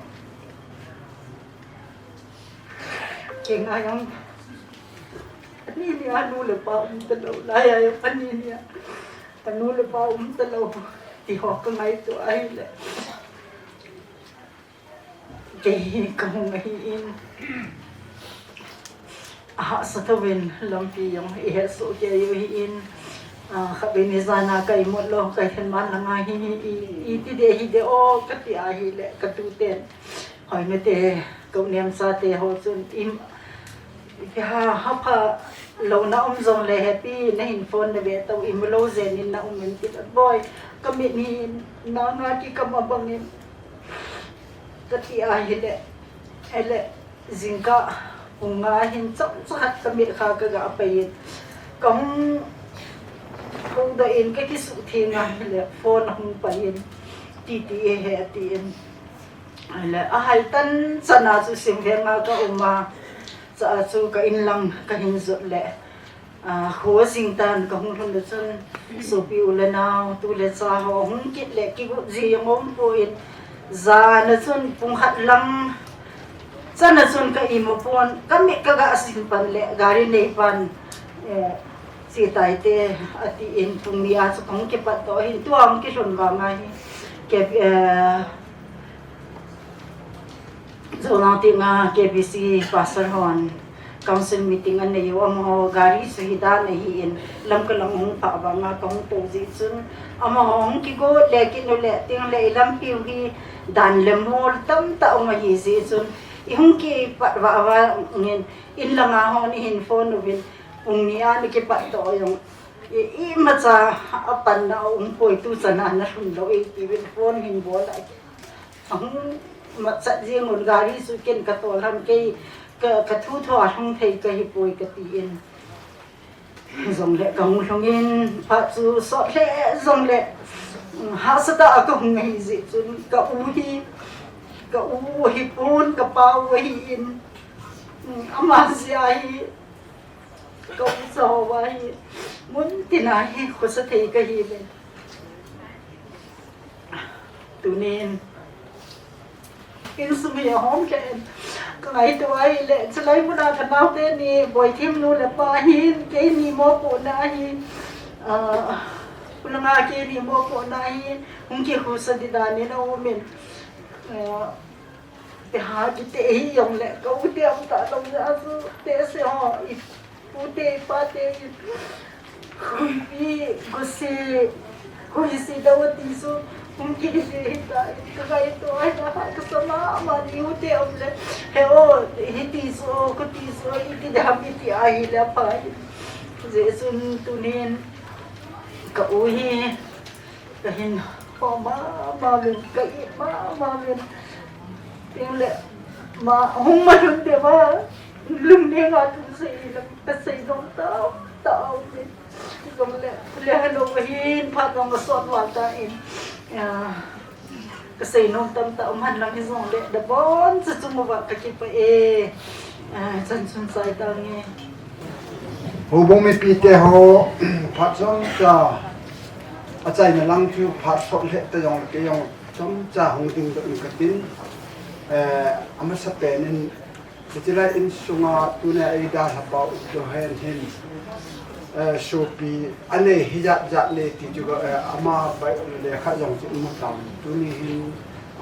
Kei nga jong, ani nia nu le pa um ta lou, lai a jong ani nia, anu le pa um ta lou, ti ho ka ngaito ahi le. Kei hi ka hung ahi in. Ahahsa thouvin lampi jong i he soh kei u ahi in. Ah, khatvei ni jana ka imut lou, ka hin man langa hi, hi, i, iti ding ahi ding o, ka ti ahi le, ka tuten. Hoi mite, ka u nem chate ho chun, im, Ipi ham, hapha lou na um jong le, hepi na hin phone na ve tau, imu lou jeng in na um in ti boi. Ka mit hi nang na kikam a bang in ka ti ahi le, ele jingkah pung nga hin chomcha khat ka mit kha ka ga pai in. Ka hung hung doh in ka kisuh theng ahi le, phone hung pai in, ti ti e he ti in. Le, ahai tan chan a chu Simvenga ka um a, cha a chu ka in lang ka hin jot le, a, kho jing tan ka hung lhun le chun, sopi u le nao, tu le cha ho hung kit le, kigot ji jong um pon, jan a chun pung khat lang chan a chun ka imu pon, ka mit ka ga sin pan le, gari nei pan, eh, Che tai te, a ti in pung ni a chu ka hung kipat doh hin, tua hung kilhun vang a hi, ke, eh, Tunang tinga K B C pastor hon council meeting anei u, amaho gari chu hi dan ahi in, Lamka lang hung pha vanga kahung tou jeh chun, amaho hung kigo le kit u le ting le i lampi u hi dan le mol tamtah um ahi jeh chun, i hung kipat vah vangin, in langa hon i hin phone uvin, pung ni a na kipat to jong, i, imacha a panna a um poi, tu chan a na lhun lou e, tiuvin phone hin bol a. Ahung matchat jeng un, gari chu ken ka tol ham, kei ka, ka thu tho a lhung thei ka hi poi ka ti in. Jongle ka hung lhung in, phat chu sot lheh jongle, hahsatah a ka hung ahi jeh chun, ka u hi, ka u hi pon, ka pa u ahi in, ama jeh a hi, ka u cha ho a hi, mun tina hi khosa thei ka hi ve. Tunin, insung hi ahom kei in, ka ngaito ahile, chulai muna ka naote ni, Boithem nu le pa hin, keini mopohna hi, ah, khulanga keini mopohna hi, hung kikhosa di dan in aum in, ah, te ha kiti hi jongle, ka u te um talou jeh a chu, te se ho, i pu te, i pa te, i, i, gose, hoi se dau ti chu, hung kiti hi ta, ka ngaito ahi na, ka sa mama, i u te um le, he o, hiti chu, khuti chu, iti dam, iti ahile aphai. Jeh chun tunin, ka u hi, ka hin ho mama uvin, ka it mama uvin. Tin le, ma, hung ma lhun ding uva, lungdei nga thu sei le, ka sei nom tamtah aum in. Jongle, le helou ahin, phat jong ka sot val ta in. Ya, ka sei nom tamtah um hen lang hijongle, dabon cha chung uva ka kipah e. Ah, chan chun chai tange. Houbung mipite ho, phat chomcha, achaina lang chu phat sot lheh ta jongle, kei jong chomcha hung dingdoh in katin, eh, amasapen in, hitilai insunga tuna eidalhapa u Johan hin, eh, sopi anei hijat jat nei ti chu, eh, ama bai lekha jong chu imu tan, tuni hin,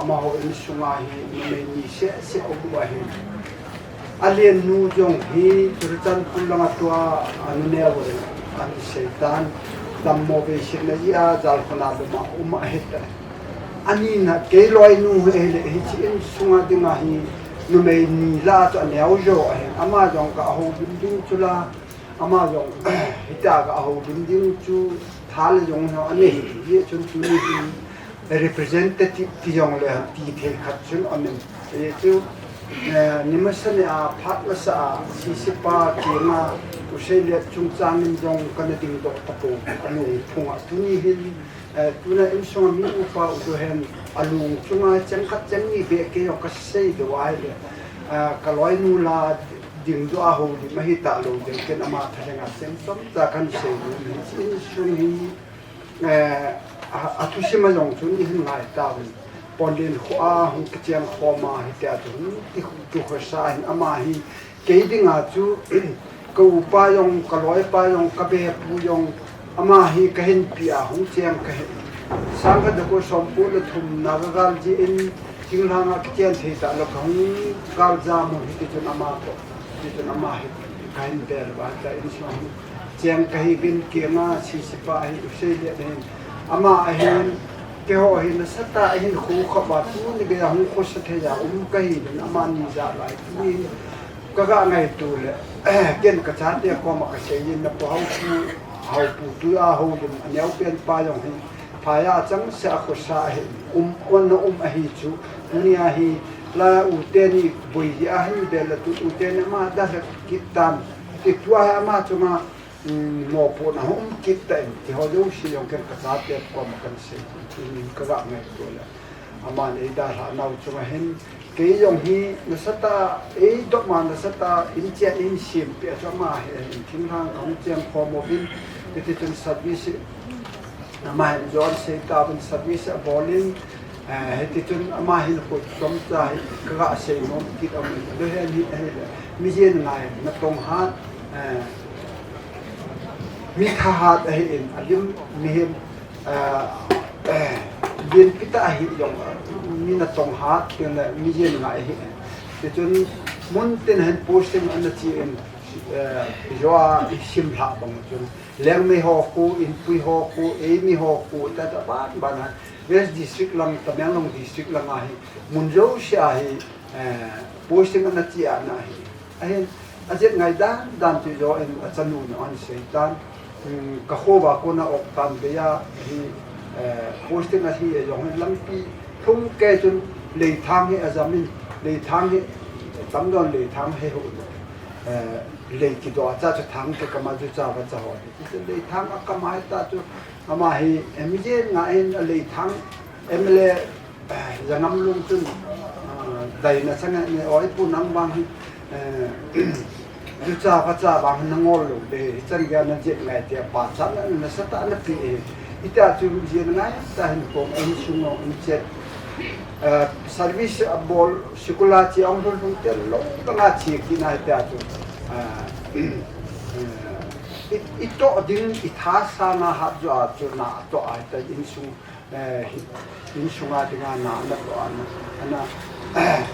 amaho insunga hi numei ni seh seh aum u ahin. Alen nu jong hi Churachandpur langa tua, anu neo le, anu seitan, dammo veisetna jeh a Jalkhona lum a um ahitai. Anina kei loinu hi ahile, hiche insunga dinga hi numei ni lah a chu aneo jo ahin. Ama jong ka houlim ding chu la, ama jong hitia ka houlim ding chu tha le jong anei hi, hijeh chun tuni hin representative ti jongle, ti thei khat chun aum in. Hichu, eh, ni masa ni a, phat masa a, sisipa kianga, u Seilet chungchang in jong kana dingdoh tapou, alungphung a. Tuni hin, eh, tuna insunga mi upa u Johan, alung chunga cheng khat cheng ni beh kei jong ka seidoh u ahile, eh, ka loinu lah a dingdoh a houlim ahi talou ding, ken ama thalhenga cheng chomcha kan seidoh u ahi. Insung hi, eh, a, athusim a jong chun ihin ngai tauvin. Ponlen kho a hung kicheng khom a hitia chu hung kikhosa ahin, ama hi kei dinga chu, ka upa jong, ka loipa jong, ka bepu jong, ama hi kahin pi a hung cheng kahi. Sangkhat jako somko le thum na ka gal jeh in, thinglhang a kichen thei talou kahung gal jam u hitichun ama toh, hitichun ama hi kahin bel uva, hitia insung cheng kahiuvin, kianga sisipa ahi u Seilet ahin. Ama ahin, keiho hi nasatah a hin kho khop a, tuni geiya hung khosa thei a um kahiuvin, amani jat lai tuni kaga ngaito le, ken kachate koma kasei in, napu Haopu, Haopu tua houlim aneopen pa jong hi, phai a changseh a khosa ahin, um, onna um ahi chu, tunia hi, la u teni boi jeh a hin bel le tu, u teni ama dalha kit tan, ti tua hi ama chunga, um, mopohna hung um kit tan, tiho jouse jong ken kachate koma kan sei, tunin kaga ngaito le. Aman eidalhah nau chunga hin, kei jong hi nasatah a, eidopma nasatah a, inchen in sempeh a chu ama hi, in thinglhang kahung cheng khom uvin, hitichun service, ama hin jon sei tauvin service abol in, eh, hitichun ama hin khut chomcha hi kaga sei nom kit aum in, adohen hi ahile, mijen ngai natong hat, eh, mi thahat ahin, alim mihem, ah, eh, lienpi tah ahi jong, mi natong hat, tin le mijen ngai ahi. Chun mun tin hin posting ana chi in, eh, joa i sim lha bang chun Liangmei ho khu, Inpui ho khu, Eimi ho khu, ta ta ban ban ha. West District lang, Tamenglong District lang ahi, mun jouse ahi, eh, posting ana chi ana hi. Ahin, ajep ngai dan dan chu jo in achanu na an sei tan. Um, ka kho va ko na ok tan be ya hi, eh, posting ahi e jong hin lampi thum ke chun Leithang hi ajam in, Leithang hi tamdon Leithang he ho, eh, lei kido a cha chu thang ke kama chu cha va cha ho. Leithang a kama ta chu ama hi, eh, mi jen nga in Leithang M L A, eh, Jangam Lung chun, ah, dai na chang ne oi pu nang bang hi, eh, Ju cha pa cha bang na ngol lo de, chan ga na jet ngai te pa cha na, na sa ta na pi e. Ita chu jet ngai ta hin kong en sung ong in chet. Eh, service a bol sikula chi ong lul lul te lo ka nga chi ki na ita chu. Ah, eh, i, i to ding i tha sa na hat jo a chu na to a ta in sung eh, hi, in sunga dinga na, na to ana, ana,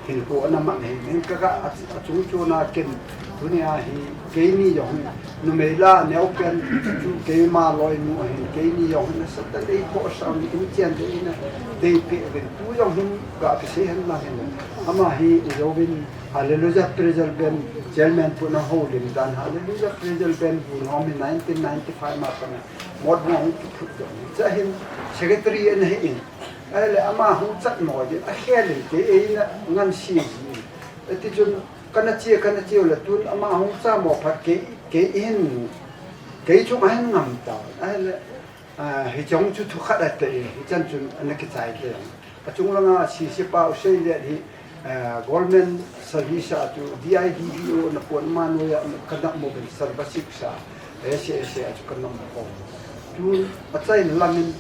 hin ko ana man hin, hin ka ka a, achung chu na ken, tunia hi, keini jong, numei la, neo pen, chu keima loi nu hin, keini jong, na sa ta lei ko sa, in chian de ina, dei pe, ben, tu jong hin, ga ka se hen na hin, ama hi, i jo bin, Hallelujah Praise Band, Chairman pu na ho lim dan, Hallelujah Praise Band, bu nom hi nineteen ninety-five ma pa na, Mot mong ki phut dong. Cha hin secretary ana hi in. Ahile ama hung chat mo din. A khel in kei eina ngan si ji. Ati chun kana chia, kana chia la tun ama hung cha mo phat kei, kei hin, kei chung a hin ngam ta. Ahile, ah, hi chong chu thu khat ate, hi chan chun ana kichai te. Achung langa si si pa u sei le hi, eh, government service a chu D I D D O na pon ma noya ka na mo ben service sa, S A S A a chu ka na mo ko. Tu achai lamin,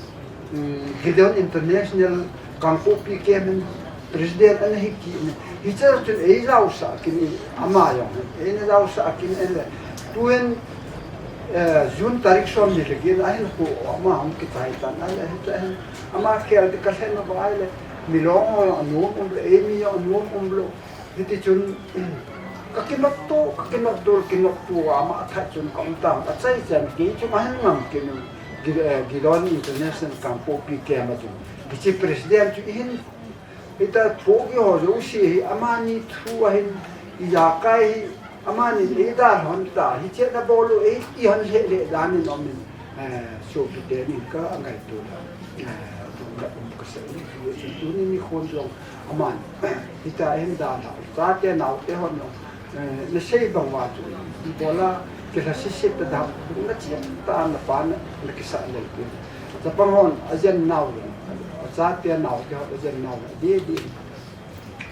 mm, Gideon International Kangpokpi camp in president ana hi ki ni. Hi cha chun ei lau sa ki ni ama jong. Ei na lau sa ki ni le. Tu en, eh, June tarik som ni le ki na hin ko ama hung kichai tan a le hi cha hin. Ama khel di ka lhen na vai le, mi long a nuam um le, ei mi a nuam um lo. Hiti chun, ka kinok tu, ka kinok tu, kinok tu, ama thai chun ka um tam, achai chan, kei chu ma hin ngam kinu, Gi-, eh, Gideon International Kangpokpi camp a chun. Hiche president chu i hin, hita po ki ho jo si hi, amani thu a hin, i ja kai hi, Amani ei dalhon ta, hiche na bol u ei, i hon le le dan in om in, eh, sopi te nin ka ngaito la, eh, tu la um ka sa ni, tu ni ni khon jong, amani, hita hin dalha, chate naote hon jong, eh, na sei bang uva chu, i bola, kila sisi ta da, na chiam ta na pa na, na kisa le tu. Chapang hon, ajen nao le, chate naote hon, ajen nao le, di, di,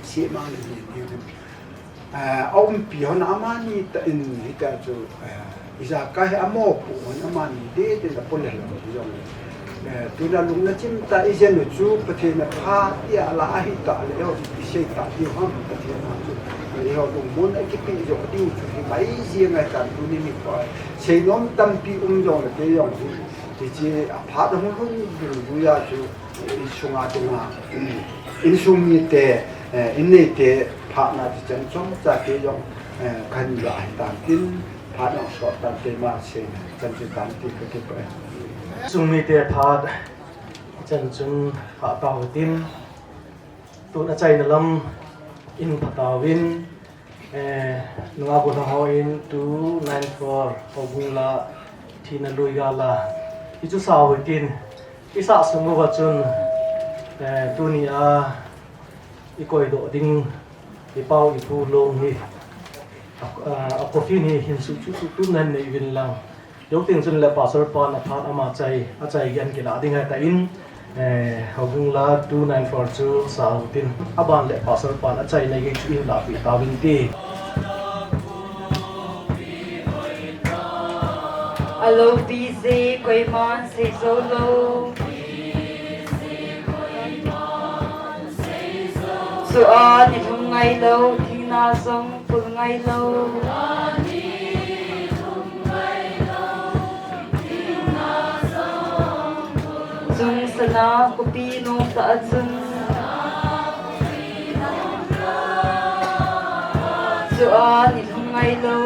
si mang le, di, di, di. Ah, a umpi hon amani ta in hita chu, ah, ijakai hi amo pu hon amani de de la pole la jong. Eh, tuna lungna chim ta i jen u chu Pathen a pha tia la ahi ta le, i sei ta ti ham Pathen a chu. Eiho lungmon a kipe jo diu chu hi mai ji ngai ta tuni ni pa. Seinom tampi um jong le te jong hi. Hiche a phat hung lhun ding jeh a chu, insunga dinga, insung mite, eh, inneite phatna ti chan chomcha te jong, eh, kahin la ahi tan tin, phat jong sot tan te ma se chan chu tan ti ka kipah e. Insung mite phat chan chun phat tau tin, tun achaina lam in phat tauvin, Eh, nunga golhang hon two nine four Houbung la thina lui gal a. Hichu sao hitin, i sah sung uva chun, eh, tunia i koidoh ding, i pau i pu long hi, a, a, a coffin hi hin suh chu suh tun nan nei uvin lang. Jou teng chun le Pastor pan aphat ama chai, achai gei kila ding ahitan, eh, Houbung la two nine four chu sao tin, aban le Pastor pan achaina gei chu in lahpeh tauvin te. Alo busy, koiman sei jou lou. Chua ni lhum ngai lou, thina jong pul ngai lou. Jung sana khopi nom ta a chun. Ani lhung ngai lo.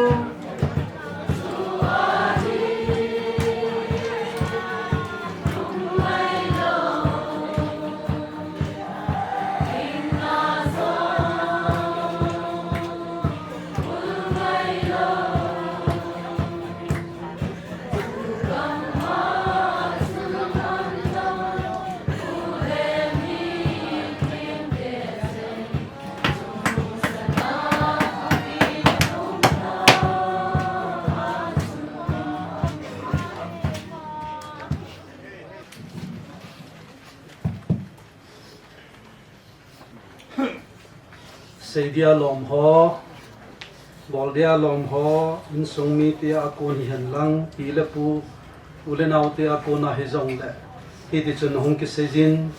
Seidia lom ho, boldia lom ho, insung mite a kon hihen lang, pi le pu, u le naote a kon a hijongle, hiti chun hung kiseijin,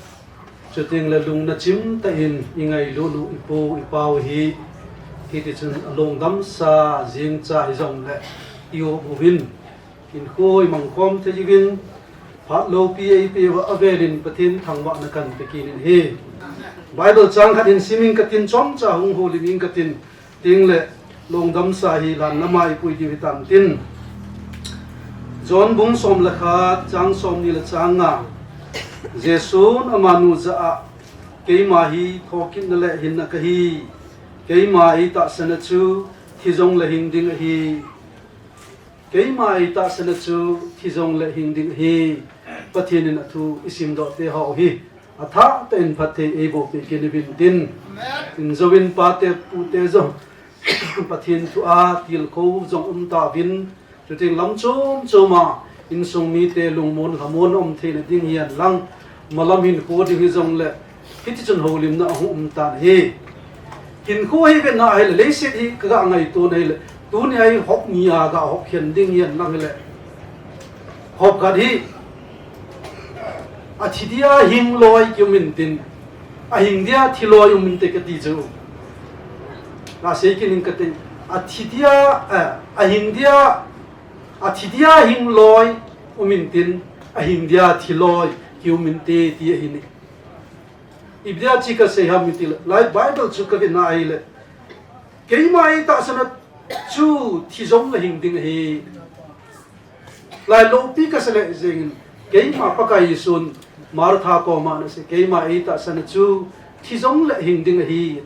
chuteng le lungna chimtah in i ngailut u i pu i pau hi, hiti chun alungdamsa jingcha hijongle, i u uvin, hinkho i mangkhom thei uvin, phat loupi eipeuva avelin Pathen thangvahna kan pe kit in ahi. Bible chang khat hin sim ing katin, chomcha hung houlim ing katin, chuteng le lungdamsa hi lan lama i pui diu hitan tin. John bung som le khat, chang somni le chang nga. Jesun amanu jah a, keima hi thokitna le hinna kahi. Keima eitahsan a chu thi jongle hing ding ahi. Keima eitahsan a chu thi jongle hing ding ahi. Pathen in athu i simdoh te ho hi athah tah in phatthei eiboh peh kit uvin tin. Injouvin pate pute jong Pathen thu a tilkhou jong um tauvin. Chuteng lam chom chom a insung mite lungmon lhamon um theina ding hihen lang, malam hinkho ding hijongle, hiti chun houlimna ahung um tan ahi. Hinkho hi vetna ahile, leiset hi kaga ngaito na ahile, tuni a hi hop ni a ga hop khen ding hihen lang hile, hop khat hi, athi dia hing loi kium intin, ahing dia thi loi um inte kati chu. Kasei kit ing katin, athi dia, eh, ahing dia, athi dia hing loi um intin, ahing dia thi loi kium inte ti ahi. Ipi dia chu kasei ham itile, lai Bible chu kavet na ahile, keima eitahsan a chu thi jongle hing ding ahi. Lai loupi kasei le jengin, keima Pakai Jesun Martha koma anasei, keima eitahsan a chu thi jongle hing ding ahi.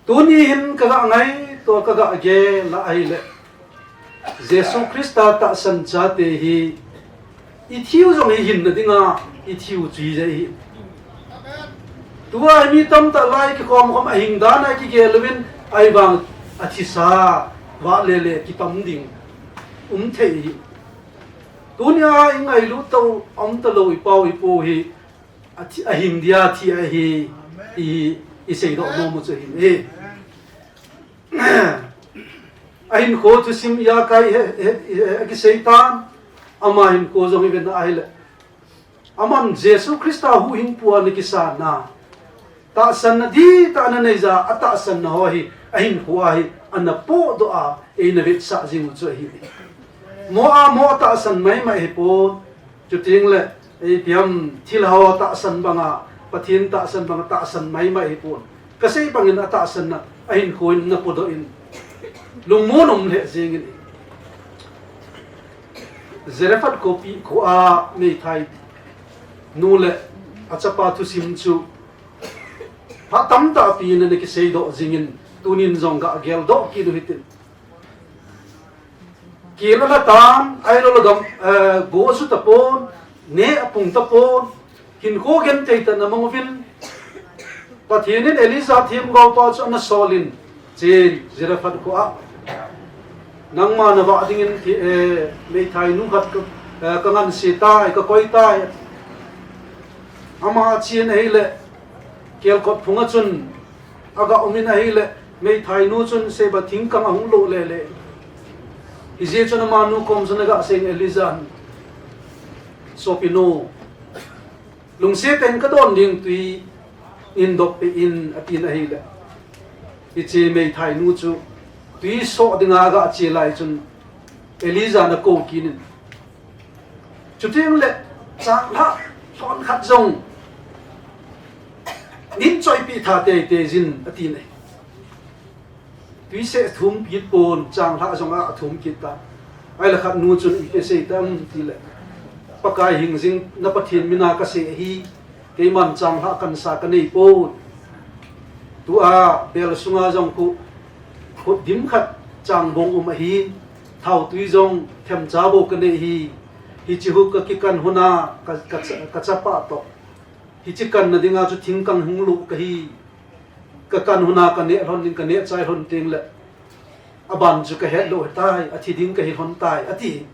Tuni hin kaga ngaito, kaga gel a ahile, Jesu Christa tahsan chate hi, i thiu jong hi hinna dinga i thiu chu hijeh ahi. Tua hi mi tamtah lai kikhom khom ahing dan a kigel uvin, ahivang athisa vahle le kitam ding um thei ahi. Tuni a i ngailut tah u, um talou i pau i pu hi, athi, ahing dia thi ahi, i, i seidoh nom u chu ahi. Ahinkho thusim ijakai he, he, he, akisei tan, ama hinkho jong ivet na ahile, aman Jesu Christa huhhingpu a ana kisan na, tahsanna dihtah ana nei jeh a, atahsanna ho hi, ahinkho a hi, ana pohdoh a, eina vetsah jing u chu ahi. Mo a mo atahsan maimai ahipon, chuteng le, ipi ham thilha ho tahsan banga, Pathen tahsan banga tahsan maimai ahipon. Kasei bangin atahsanna, ahinkho in ana pohdoh in, lungmon um lheh jengin. Zarephath khopi kho a meithai nu le achapa thusim chu phat tamtah pi in ana kiseidoh jingin, tunin jong ga geldoh kit u hitin. Kel ala tan, ahilou le gam, eh, go asu tapon, neh apung tapon, hinkho genthei tah in amang uvin, Pathen in Elijah themgao pa chu ana solin, chen Zarephath kho a, nangma navah dingin thi, eh, meithai nu khat ka, eh, kanganse tai, kakoi tai. Ama achen ahile, kelkot phunga chun aga umin ahile, meithai nu chun seba thingkang ahung loh lele. Hijeh chun amanu kom chun aga seiyin, Elijah, sopinu, lungset tah in kadon ding twi in dop peh in, atin ahile, hiche meithai nu chu twi soh dinga aga che lai chun Elijah in akou kit in, chuteng le changlhah lhon khat jong nein choipeh tha teitei jin, atin ahi. Tuiseh thum kit pon, changlhah jong a thum kit ta. Ahile khat nu chun ipi asei tam tile, Pakai hingjing na Pathen mina kasei ahi, keiman changlhah kansa kanei pon. Tua bel sunga jong khu, khut dim khat changbong um ahin, thautui jong themcha bou kanei ahi. Hiche khu kakikan huna ka, ka, kachapa toh, hiche kanna dinga chu thingkang hung luh kahi. Kakan huna kaneh lhon ding, kaneh chai lhon tengle, aban chu kahet lou ahitai, athi ding kahi lhon tai, ati.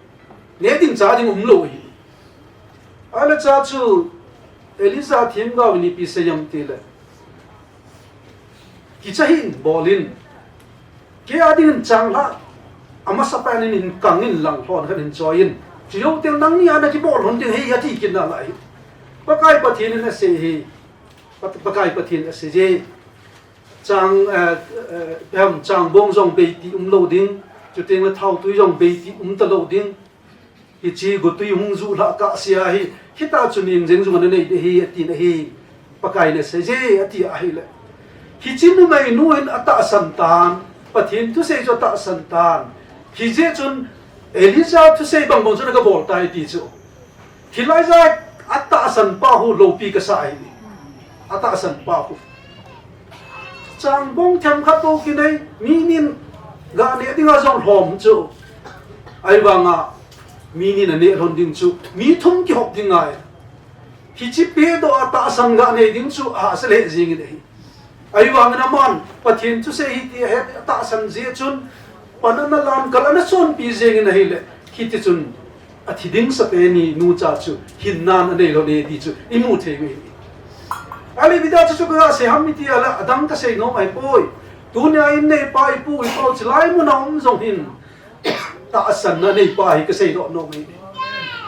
Neh ding chah ding umlou ahi. Ahile cha chu Elijah themgaovin ipi asei em tile, kicha hih in, bol in, kei a dingin changlhah, amasapen in hin kang in, lang lhon khat hin choi in. Chujou teng nangni a nakibol lhon ding ahi, ati kit nalai. Pakai Pathen in asei hi. Pa-, Pakai Pathen in asei je. Chang, eh, eh, peham, changbong jong beiti umlou ding. Chutengle thautui jong beiti umtalou ding. Hiche gotui hung juh lhah kahsea hi, hitia chu ning jeng jung ananei ding ahi, atin ahi. Pakaiyin asei je, ati ahile, hiche numeinu hin atahsan tan, Pathen thusei chu atahsan tan. Hijeh chun Elijah thusei bangbang chun kabol tai ti chu. Hilai jeh a atahsan pa khu loupi kasah ahi. Atahsan pa khu. Changbong themkhat bou kinei, mi nin ganeh dinga jong lhom chu. Ahivanga mi nin aneh lhon ding chu mi thum kihop ding ngai. Hiche pedoh a tahsan ganei ding chu ahahsa lheh jengin ahi. Ahivangin aman Pathen thusei ahi ti ahet, atahsan jeh chun, pan ana lan, kal ana sonpi jengin ahile, hitichun athi ding sapeni nucha chu hinnan anei lhon e ti chu imu thei u ahi. Ahile ipi dia chu chu kasei ham itile, adang kasei nom ahipoi. Tunia in neipa, ipu ipa chu hilai muna um jong hin, tahsanna neipa hi kaseidoh nom ahi.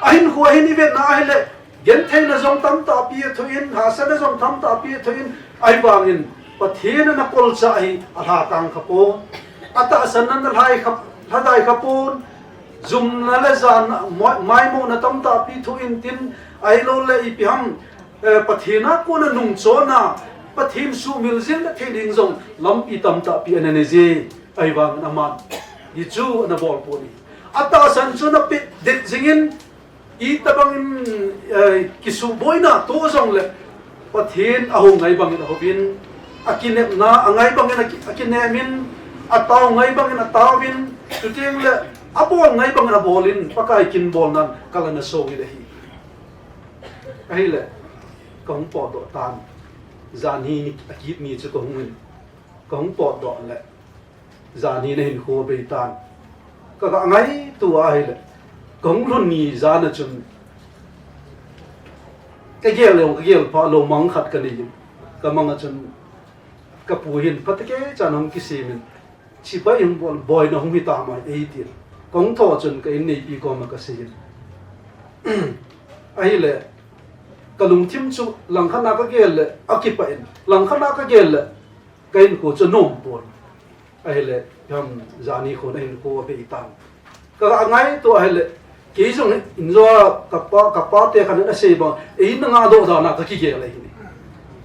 Ahinkho ahin ivetna ahile, gentheina jong tamtahpi athoh in, hahsatna jong tamtahpi athoh in, ahivangin Pathen in akolchah hi alhakang khapon, atahsanna alhai kha, lhadai khapon, jumna le janna, mai, maimohna tamtahpi thoh intin, ahiloule ipi ham, eh, Pathen a kona nungchonna, Pathen suhmil jing le thei ding jong lampi tamtahpi ananei je, ahivangin aman hichu anabol pon ahi. Atahsan chu anapeh det jingin, itobangin, eh, kisuhboina toh jongle, Pathen ahou ngai bangin ahouvin, akinepna angai bangin aki-, akinemin, atao ngai bangin ataovin, chutengle abol ngai bangin abolin, Pakai kin bolnan kal ana songin ahi. Ahile, kahung potdoh tan. Janhi ni, akit ni chu kahungin, kahung potdoh le, janhi na hinkho abei tan. Kaga ngaito ahile, kahung lhun ni jana chun, kagel le, kagel pha lou mang khat kanei in. Kamanga chun, kapu hin phatechan ahung kisemin, Chibai hung bol, boina hung hitam ahi, eitin. Kahung thou chun ka inneipi koma kaseiyin. Ahile, kalungthim chu langkhatna kagel le akipah in, langkhatna kagel le kahinkho chu anom pon. Ahile, ham, janhi khon ahinkho abei tan. Kaga ngaito ahile, kei jong injo a kapa, kapate khat in asei bang, eina ngahdoh dan a kakigel ahi.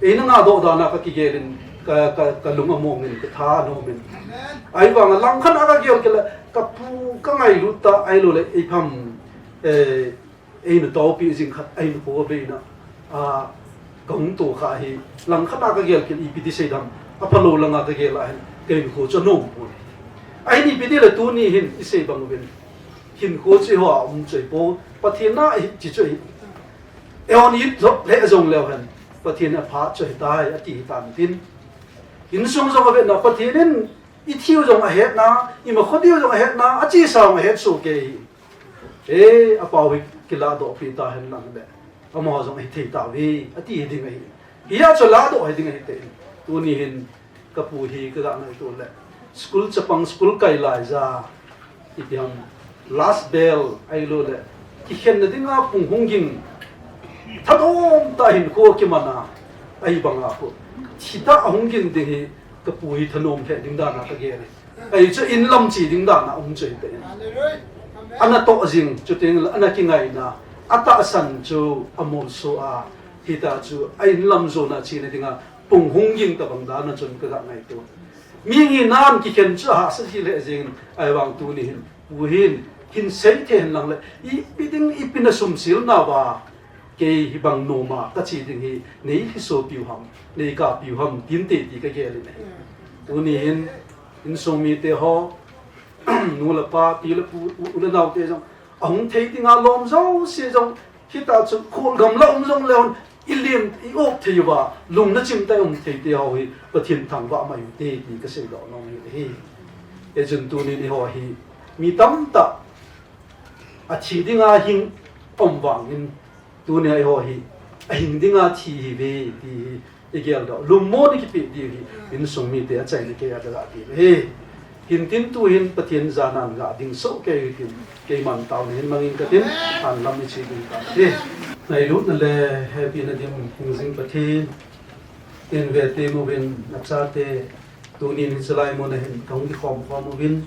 Eina ngahdoh dan a kakigelin, ka, ka, kalung amongin, katha anomin. Ahivanga langkhat a kagel kit le, kapu kangailut ta, ahiloule ipi ham, eh, eina taopi jing khat, ahinkho abeina, a, kahung tokha hi, langkhat a kagel kit ipi ti seidam, aphalou langa kagel ahin, kahinkho chu anom pon. Ahin ipi tile tuni hin isei bang uvin, hinkho chu eiho a um chu ahipoi, Pathen a ahi, hiche chu ahi. Eihon it lhop lheh jongleu hen, Pathen in aphat chu ahitai, ati hitan tin. Insung jong avetna, Pathen in ithiu jong ahetna, imakho diu jong ahetna, achesa jong ahetsoh kei ahi. E, apao hi kilahdohpi tahen lang le, amaho jong ahithei tauve, ati hiding ahi. Hia chu lahdoh hiding ahi te. Tuni hin kapu hi kaga ngaito le, school chapang, school kai laija, ipi ham, last bell ahiloule, kikhenna dinga pung hung ging, thanom tah hinkho kimana, ahivanga khu, thitah a hung ging ding hi, kapu hi thanom lheh ding dan a kagel e. Ahi chu inlam che ding dan a um chu ahite. Anatoh jing, chutengle ana kingaina, atahsan chu amolso a, hita chu a inlam jona chena dinga pung hung ging tabang dan a chun kaga ngaito. Mi hi nan kikhen chu ahahsa ji le jing, ahivang tuni hin, pu hin, hin sei thei hen lang le, ipi ding, ipi na sumsil nauva, kei hibang noma kache ding hi, nei lhiso piu ham, nei kap piu ham, tin te ti kagel in ahi. Tuni hin, insung mite ho, nu le pa, pi le pu, u, u le nao te jong, ahung thei dinga lom jouse jong, hita chu khul gam la um jong le hon, i lim, i op thei uva, lungna chim tah a um thei te ho hi, Pathen thangvah mai u te, ti kasei doh nom u ahi. Hijeh chun tuni eiho hi, mi tamtah, athi dinga hing um vangin, tuni eiho hi, ahing dinga thi ihiuve, ti hi, igel doh, lungmon ikipe diu hi, insung mite achaina keiya kaga ti uve. Hintin tuhin Pathen jana gah ding soh kei u hitin, keiman taona hin mangin katin, hanlam iche ding kate. Ngailutna le hepina dim hingjing Pathen, in ve te muvin nachate, tunin hichelai muna hin kahung kikhom khom uvin.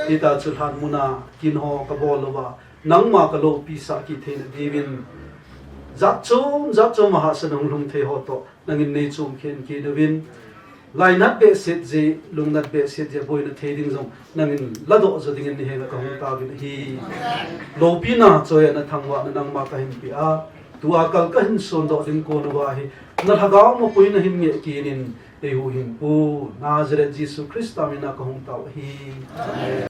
Hita chu lhan muna kin ho kabol uva, nangma kaloupi sah kit theina diuvin, jat chom, jat chom a hahsatna hung lhung thei ho toh, nangin nei chom khen kit uvin, lainat behseh jeh, lungnat behseh jeh, boina thei ding jong, nangin ladoh jo dingin nahenga kahung tauvin ahi. Loupina, choiya na thangvahna nangma kahin pea, tua kal kahin sondoh ding kon uva hi, na lhagao mapui nahin ngeh kit in, Eihuhhingpu, Nazareth Jesu Christa mina kahung tao ahi. Amen.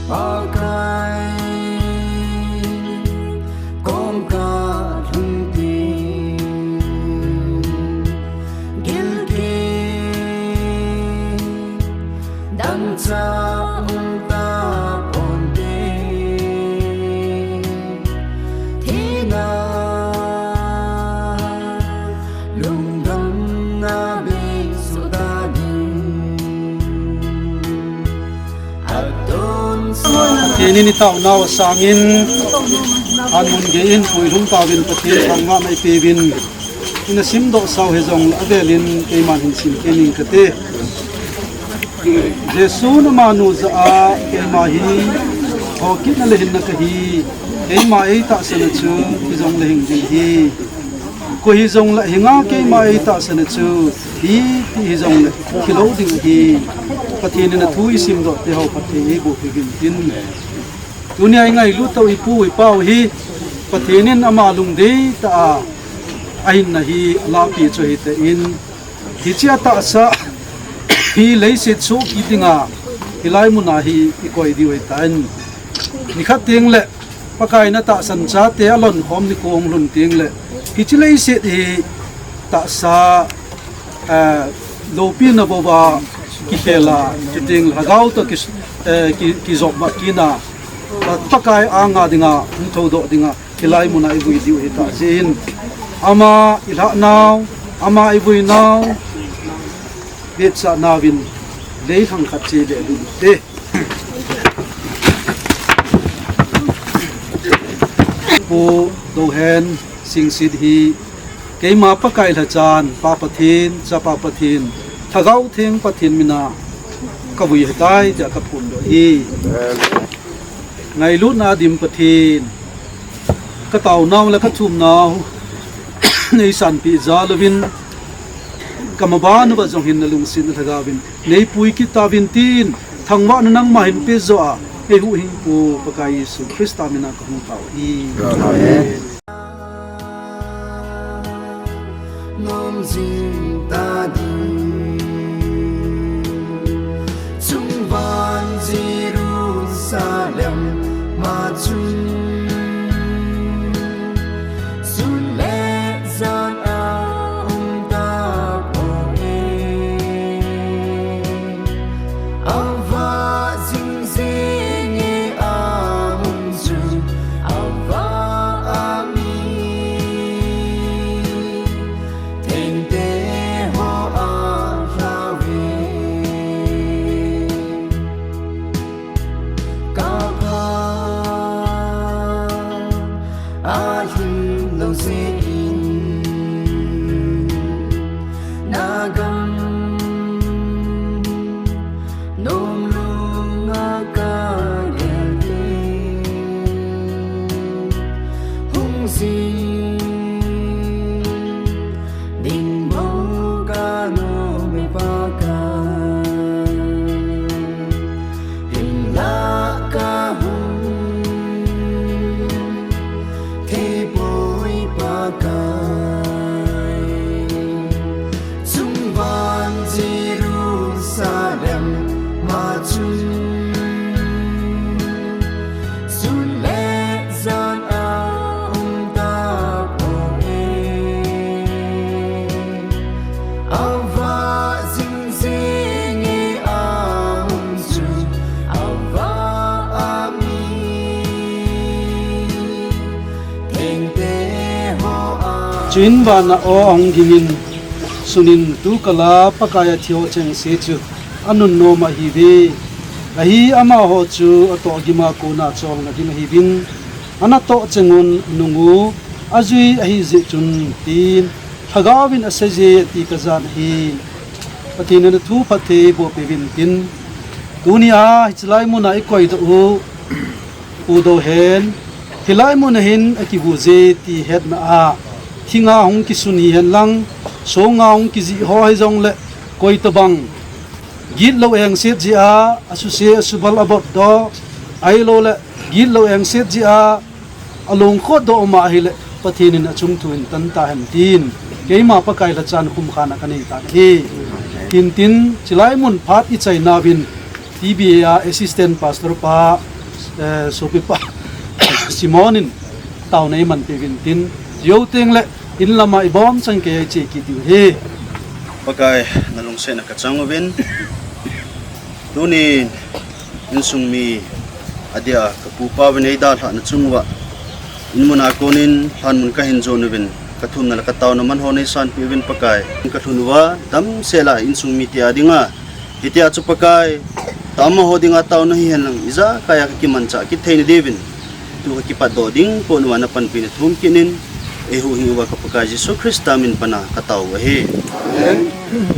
Pakai, kong kalhung tin, gilkel, dangchah um taponte, thina, lungdamna bengsoh tadin. Pathen in itaonau asangin, hanmun geiyin puilhung tauvin Pathen thangvahna ipeuvin, ina simdoh sau hijongle avelin keiman hin simkhen ing kate. Jesun amanu jah a, keima hi hokitna le hinna kahi, keima eitahsan a chu hijongle hing ding ahi. Koi hijongle hinga keima eitahsan a chu, ipi hijongle kilou ding ahi. Pathen in athu isimdoh teho phatthei eiboh peh uvin tin. Tunia ingailut tau ipu ipau hi, Pathen in ama lungdei tah a ahinna hi alahpeh chu ahitan, hiche atahsa hi leiset soh kit dinga hilai muna hi ikoi diu ahitan. Nikhat tengle Pakai natahsan chate alonkhom nikho hung lhun tengle, hiche leiset hi tahsa, eh, loupina bouva kikhel a, chuteng lhagao toh ki, eh, ki, kijopmat kit a, Pakai anga dinga hung thoudoh dinga hilai muna ivui diu ahitah jeh in, ama ilhahnau, ama ivuinau, vetsahnauvin lei lhang khat chele lute. Pu Dohen Singsit hi keima Pakai lhachan, Pa Pathen, Chapa Pathen, Lhagao Theng Pathen mina kavui ahitai tia kaphondoh ahi. Ngailutna dim Pathen, kataonau le kathumnau neisanpeh jal uvin, kamaban uva jong hin nalungsetna lhagaovin neipui kit tauvin tin, thangvahna nangma hin peh joh a, eihuhhingpu Pakai Jesu Christa mina kahung tao ahi. Amen. Nom jing tadin, chungvan Jerusalem ma chun, sun le jan aum tapoi. Avah jing jing e, amun chu avah a mi thengte ho Lo se in na gam nom lung a ka gel te hung si ding mo ka no me pa ka. Hinla ka hung thei poi Pakai. Chungvan Jerusalem ma chun sun le jan a um ta poi. Ava jing jing e a um chu ava a mi thengte ho a. Chuin vana aw ahung gingin, sunin tu kala Pakai a thi ho chengse chu anun nom ahi ve. Ahi amaho chu atoh gima kona cholna ding ahiuvin, anatoh chengun nungu ajui ahi jeh chun tin, Lhagaovin aseiye ti kajan ahi. Pathen in athu phatthei boh peh uvin tin. Tunia hiche lai muna ikoi doh u, Pu Dohen, hilai muna hin akivuiye ti hetna a, thinga hung kisun hihen lang, songa hung kijih ho hijongle, koi tobang gitlou engset jeh a, asuse asubal abot doh, ahiloule gitlou engset jeh a, alungkhot doh uma ahile, Pathen in achung thu in tan tahen tin, keima Pakai lhacha khumkhana kanei tan ahi. Tin tin, chulai mun phat ichaina uvin, T B A a Assistant Pastor pa, eh, sopipa Simon in taona eiman peh uvin tin, jou tengle in lama ibonchauvin kei a iche kit diu ahi. Pakai, nalungsetna kachang uvin. Tunin insung mi adia kapupa uvin eidalhahna chung uva, in muna konin lhan mun kahin jon uvin, kathumna le kataona man ho neisanpeh uvin Pakai. Kalhun uva damsel a insung mite a dinga, hitia chu Pakai, amaho dinga taona hihen lang ijakai a kakimanchah kit theina diuvin, tu kakipatdoh ding pon uva napanpina thum kit in, eihuhhing uva ka Pakai Jesu Christa min pana katao u ahi. Amen.